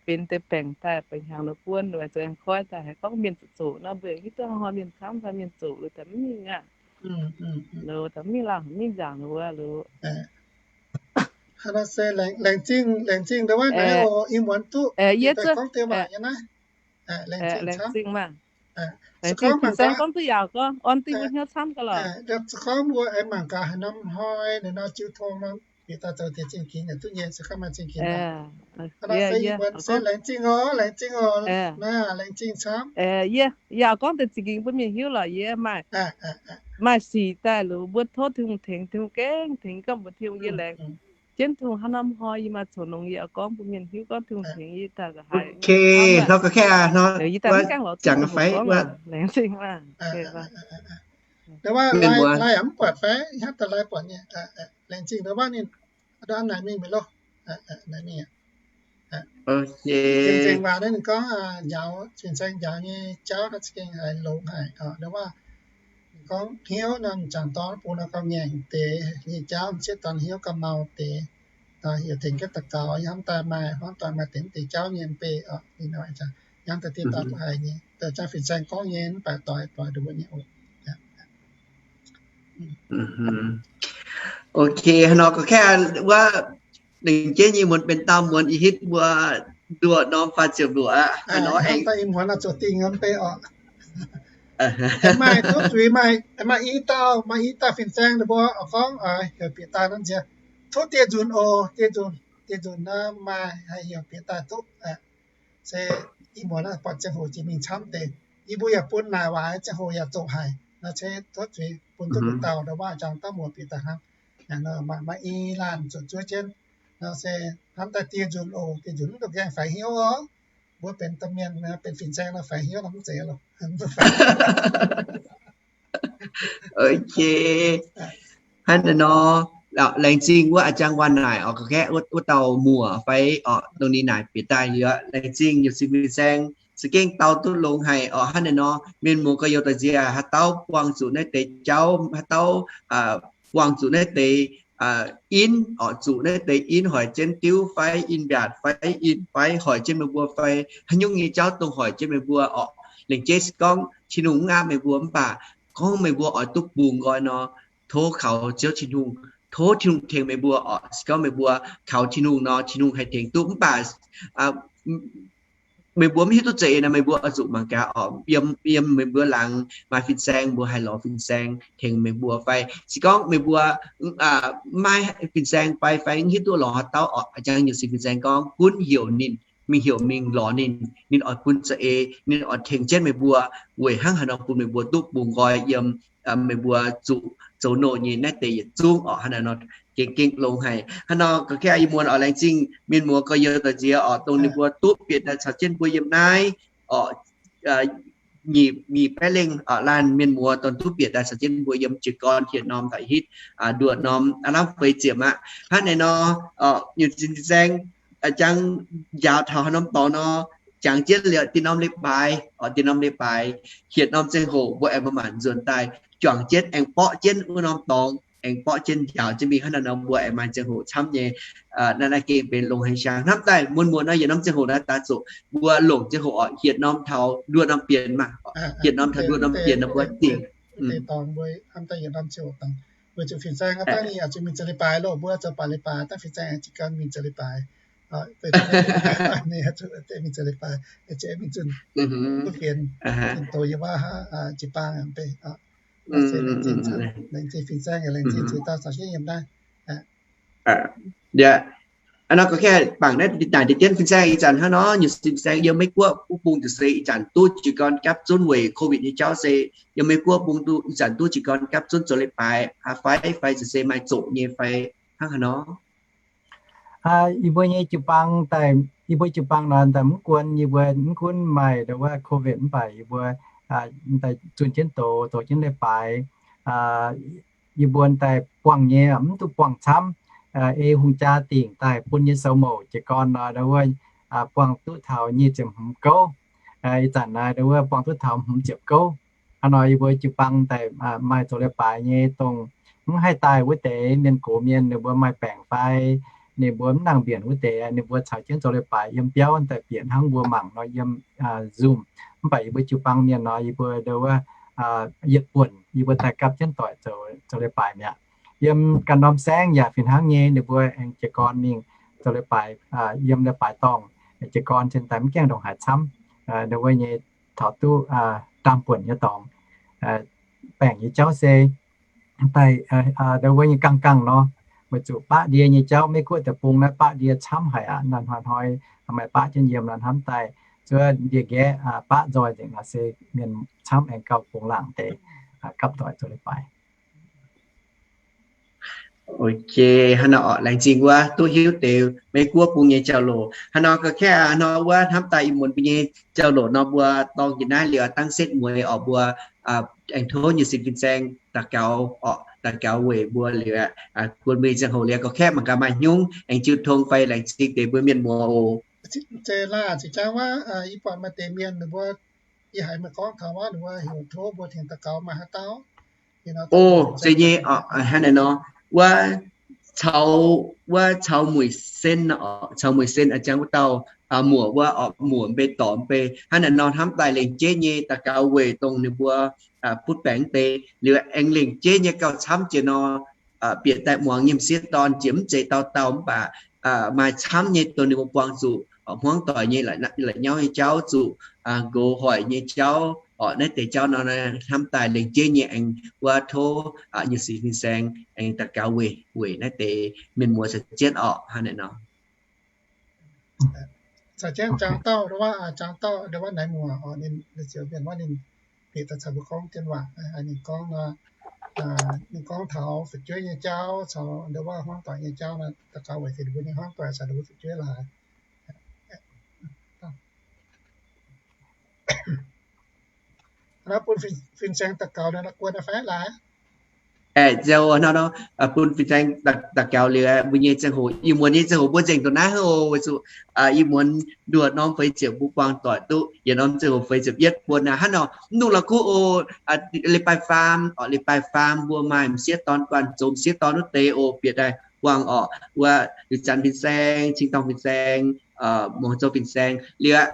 benx deix baengc daaih, baengc hnyangx nor buonv nor zoux aengx koiv daaih haiz gorngv mienh zoqc zoqc nor, mbuo aengx hiuv duqv hnoi mienh camv fai mienh zoqc liuz daaih mv mingh aqv. Liuz daaih mv mingh lauh, mv mingh nziaauc liuz. Hnangv nor se laengz zingh, laengz zingh ndau wuov naaiv oc, ih muonz duqv yie gorngv deix waac nyei naaiv. Laengz zingh maah. Laengz zingh fin-saeng gorngv duqv yaauc, gorngv orn duqv mbuo hnyouv camv gaax lorqc. Se gorngv mbuo aengx mangc gaax haaix norm hnoi ninh nor jiu tong nor, bieqc daaih zoux deix zingh ginx yaac duqv nyei, se gorngv maaih zingh ginx. Hnangv nor se ih muonz se laengz zingh oc, laengz zingh oc, naaiv laengz zingh camv. Yie yaac gorngv deix zingh ginx bun mienh hiuv lorqc. Yie maaih, maaih sic daaih liuz mbuo tov Tin-Hungh tengx, Tin-Hungh gengh tengx gorngv mbuox Tin-Hungh yie laengz jienv Tin-Hungh hnangv norm hnoi yie maaih coc nongx yie oix gorngv bun mienh hiuv gorngv Tin-Hungh tengx yie daaih nza'haaix. Yie daaih mv gaengh lorz Tin-Hungh gorngv lorqc, laengz zingh maah. Mv buatc fai hnangv daaih lai buatc nyei, laengz zingh ndau wuov ninh, naaiv mingh mi'aqv loh. Zengc waac naaiv ninh gorngv njaaux, fin-saeng njaaux nyei jauv naaiv za'gengh haiz longx haic. Ndau wuov ninh gorngv hnyouv nor, jangc dorn bung nor gauh ngaengc deix nyei jauv, m'sieqv dorn hnyouv gauh mau deix. Nor heuc tengx jienv daux gaux, hnamv daaih maaih, hnamv daaih maaih deix mv deix jauv nyei mv bei oc. Hnamv daaih dieh dauh duqv haiz nyei, daaih jangv fin-saeng gorngv nyei mv baac doix doix nduov nyei oc. Ok, hnangv nor gorngv kaeqv wuov, lengc jeiv nyei muonz benx daauh muonz ih hitv mbuo nduoqc norm faah ziepc luoqc aqv. Hnangv nor aengx daaih ih muonz zuqc dingh norm bei oc. Maaih tov zuiz, maaih i dauh, maaih i dauh fin-saeng ninh mbuo oix gorngv heuc bieqc daaih nor nziex, tov dieh nzunc oc, dieh nzunc, dieh nzunc nor maaih haih heuc bieqc daaih duqv. Se ih muonz buatc ziangh hoc jiex mingh camv deix, yie mbuo yaac bun naaic waac ziangh hoc yaac zoqc haic nor, se tov zuiz bun duqv mbuo dauh ndau wuov jangx dauh muoz bieqc daaih hnangv. Maaih i laanh zuqc zuov jienv nor se hnamv daaih dieh nzunc oc, dieh nzunc mv dungx gaengh faix hnyouv oc. Mbuo benx domh mienh, benx fin-saeng nor faix hnyouv nor mv zeiz loh. Ok. Hnangv naaiv nor, laengz zingh wuov a'jang waac naaic oc, gorngv kaeqv wuov dauh muoc fai oc, dongh ninh naaic bieqc daaih liuz, laengz zingh Nyutc Zingx fin-saeng, za'gengh dau duqv longx haic oc. Hnangv naaiv nor, mienh muoz gorx-youz doic nziex, haaix dauh buangh zuqc naaiv deix jauv, haaix dauh buangh zuqc naaiv deix in oc, zuqc naaiv deix in hoic jienv diuv fai in mbiaatc fai in fai hoic jienv meih mbuo fai haaix nyungc nyei jauv dongh hoic jienv meih mbuo oc. Lengc jeiv se gorngv Tin-Hungh mv aapv meih mbuo mv baac gorngv meih mbuo oix duqv bungx nqoi nor, tov kaux Ziouv Tin-Hungh, tov Tin-Hungh tengx meih mbuo oc. Se gorngv meih mbuo kaux Tin-Hungh nor, Tin-Hungh haih tengx duqv mv baac meih mbuo mv hiuv duqv za'eix nor, meih mbuo oix zuqc mangc gaax oc, yiem, yiem meih mbuo laangz maaih fin-saeng, mbuo haih lorz fin-saeng tengx meih mbuo fai se gorngv meih mbuo maiv maaih fin-saeng fai, fai mv hiuv duqv lorz haaix dauh oc, a'jang Nyutc Zingx fin-saeng gorngv gunv heuc ninh, mingh heuc mingh lorz ninh, ninh oix bun za'eix, ninh oix tengx jienv meih mbuo weic hnangv haaix nor bun meih mbuo duqv bungx nqoi yiem meih mbuo zuqc zoux nouh nyei naaiv deix yietc zungv oc. Hnangv naaiv nor gengh gengh longx haic. Hnangv nor gorngv kaeqv ih muonz oix laengz zingh mienh muoz gorx-youz doic nziex oc, dongh ninh mbuo duqv bieqc daaih caux jienv mbuo yiem naaiv oc, nyic, nyic baeqv lengh laanh mienh muoz dongh duqv bieqc daaih caux jienv mbuo yiem jiez gorn hieh norm daaih hitv nduoqc norm aav lamh feix ziepc aqv. Hnangv naaiv nor, Nyutc Zingx fin-saeng jangx njaaux taux haaix norm dorngx nor, jangx jienv liuz dinh norm leiz-baaix oc, dinh norm leiz-baaix hieh norm ziangh hoc mbuo aengx maaih maanc nzuonx daaih juangc jienv aengx borqv jienv wuov norm dorngx. aengx borqv jienv njaaux jienv mingh hnangv naaiv nor mbuo aengx maaih ziangh hoc camv nyei. Naaiv naaiv gengh benx longx haic siang hnamv daaih mun muonz nor yietc norm ziangh hoc naaiv daaih zuqc mbuo longc ziangh hoc oc hietc norm taux nduov norm bienx maah, hietc norm taux nduov norm bienx nor mbuo dingc. Weic zuqc fin-saeng dangh ninh yaac zuqc mingh zoux leiz-baaix loh, mbuo zoux baac leiz-baaix dangh fin-saeng aengx jiez gorn mingh zoux leiz-baaix. Ninh zuqc mingh zoux leiz-baaix, mingh zunh duqv fienx, fienx doz yiem wuov jiu-baang mv bei. Laengz zingh fin-saeng, laengz zingh ziex dauh caux jienv yiem naaiv. Aa, nor gorngv bangc naaiv deix jienv fin-saeng ih zanc hnangv nor, nyungc sin fin-saeng yiem Meiv Guoqv wuov bung ziouc se ih zanc duqv jiez gorn gapv zunv weic COVID nyei jauv se yiem Meiv Guoqv bung duqv ih zanc duqv jiez gorn gapv zunv zoux leiz-baaix fai, fai ziouc se maaih zoqc nyei fai hnangv haaix nor? Yie mbuo nyei jiu-baang daaih, yie mbuo jiu-baang nor daaih mv guon, yie mbuo mv gunv maaih ndo wuov COVID mv baac yie mbuo daaih zunh jienv doz, zoux jienv leiz-baaix. Yie mbuo daaih buangh nyei mv duqv buangh camv. Ei hungh jaa dingc daaih bun nyei sou mouc jiez gorn nor ndo wuov buangh duqv taux nyic ziepc hmz gouv. Ih zanc naaiv ndo wuov buangh duqv taux hmz ziepc gouv. Hnangv nor yie mbuo jiu-baang daaih maaih zoux leiz-baaix nyei dongh mv haih daaih wuov deix mienh gox mienh, ninh mbuo maaih baengc fai ninh mbuo mv nangh mbienc wuov deix, ninh mbuo caux jienv zoux leiz-baaix yiem biauv daaih bieqc hnangv mbuo mangc nor yiem Zoom. Mv baac yie mbuo jiu-baang mienh nor yie mbuo ndo wuov yietc buonc yie mbuo daaih gapv jienv doic zoux leiz-baaix mi'aqv. Yiem ganh norm saengv yaac fih hnangv nyei, ninh mbuo aengx jiez gorn mingh zoux leiz-baaix yiem leiz-baaix dorngh, jiez gorn cien daaih mv gaengh ndongc haaix camv. Ndo wuov nyei taux duqv ndaam buonc nyei dorngx. Baengc nyei jauv se daaih ndo wuov nyei gangh gangh nor, weic zuqc baqv ndie nyei jauv, Meiv Guoqv deic-bung naaiv baqv ndie camv haic aqv. Naaiv hnoi-hnoi maaih baqv jienv yiem nor hnamv daaih zuov ndie-nqaeqv baqv nzoih nzengc nor se mienh camv aengx gauh bungx laangc deix gapv doic zoux leiz-baaix. Ok, hnangv nor orqc, laengz zingh wuov duqv hiuv deix Meiv Guoqv bung nyei jauv-louc. Hnangv nor ga'kaeqv hnoi wuov hnamv daaih ih muonz mbuo nyei jauv-louc nor mbuo dorng jiex naaiv liuz dangv setv mueiz orqc mbuo aengx tov nyei sin fin-saeng daux gaux orqc, daux gaux weic mbuo liuz guon mbuo nyei ziangh hoc liuz ga'kaeqv mangc gaax maaih hnyungv aengx jiu tong fai laengz zingh deix mbuo mienh muoz oc. Zeiz laah, zeiz jangv wuov, yie buatc maaih deix mienh ninh mbuo, yie haiz meih gorngv taux wuov, ninh mbuo heuc tov mbuo tengx daux gaux maaih haaix dauh. O, zeiz nyei, hnangv naaiv nor, wuov caux, wuov caux mueic sen, caux mueic sen a'jang wuov dauh muoc wuov orqc, muoc mv bei dorc mv bei, hnangv naaiv nor hnamv daaih lengc jeiv nyei daux gaux weic dongh ninh mbuo butv baengc deix liuz aengx lengc jeiv nyei gauh camv jiex nor, bieqc daaih muangx nyei m'sieqv dorn jiex mv zeiz dauh dauh mv baac maaih camv nyei dongh ninh mbuo buangh zuqc hmuangv doic nyei la'nyauv nyei jauv, zuqc nqox hoic nyei jauv orqc. Naaiv deix jauv nor hnamv daaih lengc jeiv nyei aengx wuov tov nyei sin fin-saeng aengx daux gaux weic, weic naaiv deix mienh muoz caux jienv orqc, hnangv naaiv nor. Caux jienv jangx dauh, jangx dauh ndo wuov naaiv muoc, ninh ziouc mienh wuov ninh bieqc daaih caux mbuo gorngv jienv waac, ninh gorngv nor, ninh gorngv taux fu'jueiv nyei jauv, caux ndo wuov hmuangv doic nyei jauv nor, daux gaux weic deix mbuo nyei hmuangv doic caux ndo wuov fu'jueiv laaix. Bun fin-saeng daux gaux nor, guon fai laaix? Aeqv, ziouc hnangv nor, bun fin-saeng daux gaux liuz mbuo nyei ziangh hoc, ih muonz nyei ziangh hoc mbuo nzengc dongh naaiv oc. Weic zuqc ih muonz nduoh norm feix ziepc mbuo buangh doic duqv yietc norm ziangh hoc feix ziepc yietv buonc aqv. Hnangv nor, mv dungx la'kuqv oc. Leiz-baaix faam orqc, leiz-baaix faam mbuo maaih m'sieqv dorn guanh zoux m'sieqv dorn wuov deix oc, bieqc daaih buangh orqc. Wuov liuz zanc fin-saeng, cing-dorngh fin-saeng, muangx zoux fin-saeng liuz,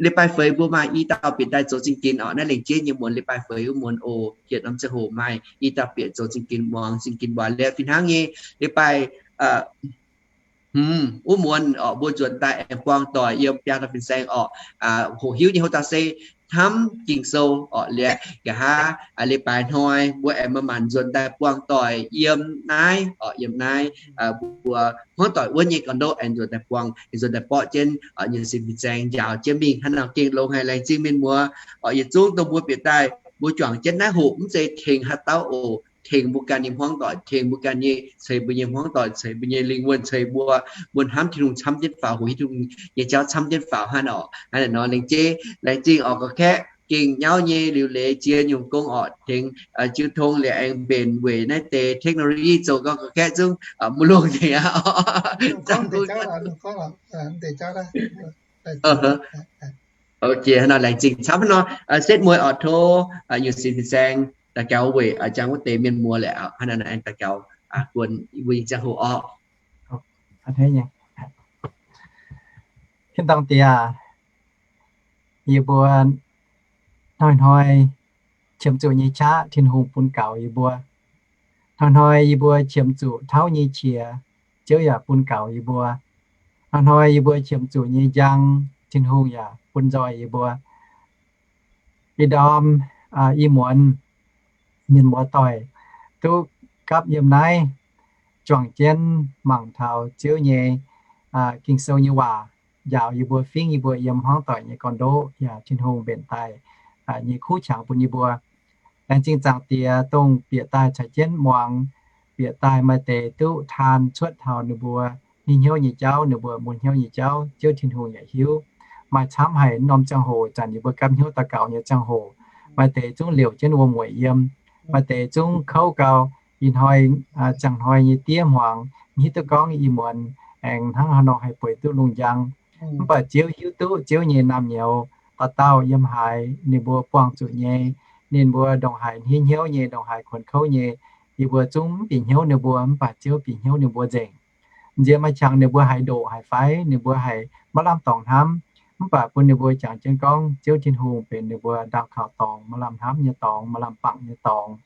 leiz-baaix feix mbuo maaih i dauh bieqc daaih zoux zingh ginx orqc. Naaiv lengc jeiv nyei muonz, leiz-baaix feix wuov muonz oc, yietc norm ziangh hoc maaih i dauh bieqc zoux zingh ginx, muangx zingh ginx waac liuz fih hnangv nyei. Leiz-baaix hmz wuov muonz orqc, mbuo nzuonx daaih aengx buangh doic yiem biaa dauh fin-saeng orqc. Hoqc hiuv nyei houv dauh se hnamv Ging-Sou orqc. Liuz nqa'haav leiz-baaix hnoi mbuo aengx manc-manc nzuonx daaih buangh doic yiem naaiv orqc, yiem naaiv mbuo hmuangv doic wuov nyei gorn-ndoqv aengx nzuonx daaih buangh, nzuonx daaih borqv jienv nyei sin fin-saeng njaaux jienv mingh. Hnangv nor gengh longx haic. Laengz zingh mienh muoz orqc, yietc zungv dongh mbuo bieqc daaih mbuo juangc jienv naaiv hoqc mv zeiz tengx haaix dauh oc, tengx mbuo ganh nyei hmuangv doic, tengx mbuo ganh nyei, ceix mbuo nyei hmuangv doic, ceix mbuo nyei lingh wuonh, ceix mbuo, mbuo hnamv Tin-Hungh camv jienv faaux, hoqc hiuv Tin-Hungh nyei jauv camv jienv faaux hnangv nor. Hnangv naaiv nor lengc jeiv, laengz zingh orqc, gorqv-kaeqv gengh nyauv nyei liuz leiz jiex nyungc gong orqc, tengx jiu tong liuz aengx mbenc weic naaiv deix technology zoux gorngv gorqv-kaeqv zungv maiv longx nyei aqv. Ok, hnangv nor laengz zingh camv hnangv nor, setv mueiz orqc, tov nyei sin fin-saeng daux gaux weic jangx wuov deix mienh muoz liuz hnangv nor aengx daux gaux. buonc mbuo nyei ziangh hoc orqc. Tin-dorngh Diex, yie mbuo hnoi-hnoi qiemx zuqc nyei qaqv Tin-Hungh bun gaux yie mbuo. Hnoi-hnoi yie mbuo qiemx zuqc tauv nyei qiex, Ziouv yaac bun gaux yie mbuo. Hnoi-hnoi yie mbuo qiemx zuqc nyei njang, Tin-Hungh yaac bun nzoih yie mbuo. Ih ndorm, ih muonz mienh muoz-doic duqv gapv yiem naaiv juangc jienv mangc taux Ziouv nyei Ging-Sou nyei waac, njaaux yie mbuo, fingv yie mbuo yiem hmuangv doic nyei gorn-ndoqv, yaac Tin-Hungh mbenc daaih nyei kuv qangx bun yie mbuo. Laengz zingh Zaangc Diex dongh bieqc daaih caux jienv muangx, bieqc daaih maaih deix duqv taan cuotv taux ninh mbuo hnyouv nyei jauv, ninh mbuo mun hnyouv nyei jauv, Ziouv Tin-Hungh yaac hiuv. Maaih camv haic norm ziangh hoc, zanc yie mbuo gapv hnyouv daux gaux nyei ziangh hoc, maaih deix zungv liouc jienv wuom-mueic yiem, maaih deix zungv kouv gau. Ih hnoi ziangh hnoi nyei diev hmuangx mv hiuv duqv gorngv ih muonz aengx hnangv haaix nor haih bueix duqv lungh njang. Mv baac Ziouv hiuv duqv Ziouv nyei naamh nyouz dauh dauh yiem haaix ninh mbuo buangh zuqc nyei, ninh mbuo ndongc haaix hniev hnyouv nyei, ndongc haaix kuonx kouv nyei, yie mbuo zungv mv bieqc hnyouv ninh mbuo, mv baac Ziouv bieqc hnyouv ninh mbuo nzengc. Nziex maaih qangx ninh mbuo haiz ndoqc haiz faix, ninh mbuo haiz maiv lamh dorngx hnamv, mv baac bun ninh mbuo jangx jienv gorngv Ziouv Tin-Hungh benx ninh mbuo ndaauh kaux dorngx, maaih lamh hnamv nyei dorngx, maaih lamh bangc nyei dorngx.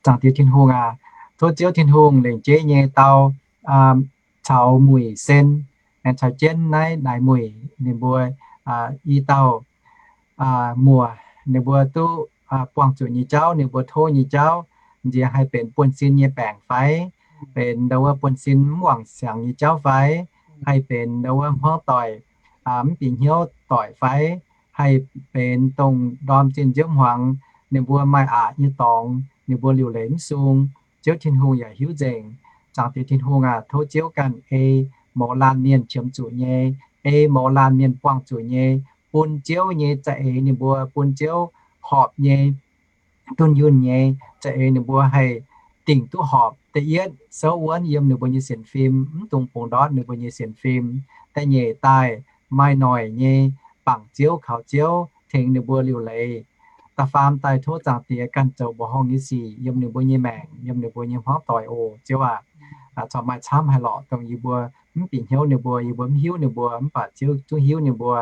Zaangc Diex Tin-Hungh aac, tov Ziouv Tin-Hungh lengc jeiv nyei dau caux muic sen, aengx caux jienv naaiv naaic muic ninh mbuo i dauh muoc, ninh mbuo duqv buangh zuqc nyei jauv, ninh mbuo tov nyei jauv, nziex haih benx buonv-sin nyei baengc fai, benx ndau wuov buonv-sin mv wangc siangx nyei jauv fai, haih benx ndau wuov hmuangv doic mv bieqc hnyouv doic fai, haih benx dongh ndorm zinh nziouv hmuangx ninh mbuo maaih aqc nyei dorngx, ninh mbuo liuc leiz mv sung. Ziouv Tin-Hungh yaac hiuv nzengc. Zaangc Diex Tin-Hungh aac, tov Ziouv ganh ei mouz laanh mienh qiemx zuqc nyei, ei mouz laanh mienh buangh zuqc nyei, bun Ziouv nyei za'eix ninh mbuo, bun Ziouv horpc nyei, dunh yunh nyei za'eix ninh mbuo haih dingc duqv horpc. Da'yietv, souv wuonv yiem ninh mbuo nyei sienx fim, mv dungx bungx ndortv ninh mbuo nyei sienx fim. Da'nyeic daaih, maaih noic nyei bangc Ziouv kaux Ziouv tengx ninh mbuo liuc leiz. Da'faam daaih, tov Zaangc Diex ganh zoux mbuoqc horngh nyei sic yiem ninh mbuo nyei maengc, yiem ninh mbuo nyei hmuangv doic oc, Ziouv aac. Corc maaih camv haaix lorqc dongh yie mbuo mv bieqc hnyouv ninh mbuo, yie mbuo mv hiuv ninh mbuo, mv baac Ziouv zungv hiuv ninh mbuo.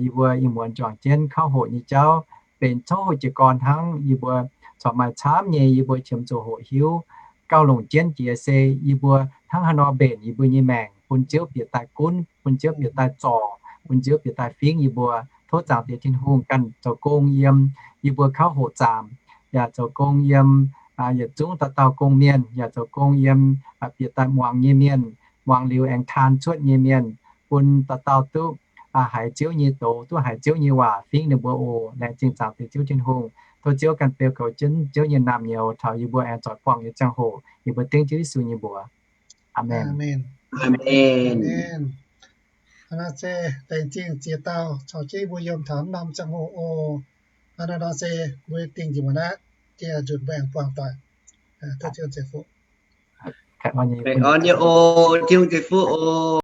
Yie mbuo ih muonz juangc jienv kauv hoqc nyei jauv, benx tov hoqc jiez gorn hnangv. Yie mbuo corc maaih camv nyei yie mbuo qiemx zuqc hoqc hiuv. Gauh longc jienv jiex se yie mbuo hnangv haaix nor mbenc yie mbuo nyei maengc bun Ziouv bieqc daaih gunv, bun Ziouv bieqc daaih zorc, bun Ziouv bieqc daaih fingv yie mbuo. Tov Zaangc Diex Tin-Hungh ganh zoux gong yiem yie mbuo kauv hoqc zaamc, yaac zoux gong yiem yietc zungv dauh dauh gong mienh, yaac zoux gong yiem bieqc daaih muangx nyei mienh, muangx liuz aengx taan cuotv nyei mienh, bun dauh dauh duqv haiz Ziouv nyei doz, duqv haiz Ziouv nyei waac fingv ninh mbuo oc. Laengz zingh Zaangc Diex Ziouv Tin-Hungh. Tov Ziouv ganh beu goux jienv Ziouv nyei naamh nyouz taux yie mbuo aengx zoux buangh nyei ziangh hoc. Yie mbuo dengv Ziouv Yesu nyei mbuox. Aamen. Aamen. Hnangv naaiv se laengz zingh ziex dauh caux jienv mbuo yiem taux norm ziangh hoc oc. Hnangv naaiv nor se mbuo dingh njiec muonz aqv, jiex nzunc mbuo aengx buangh doic. Tov Ziouv ceix fuqv. Baengh orn nyei oc. Tin-Hungh ceix fuqv oc.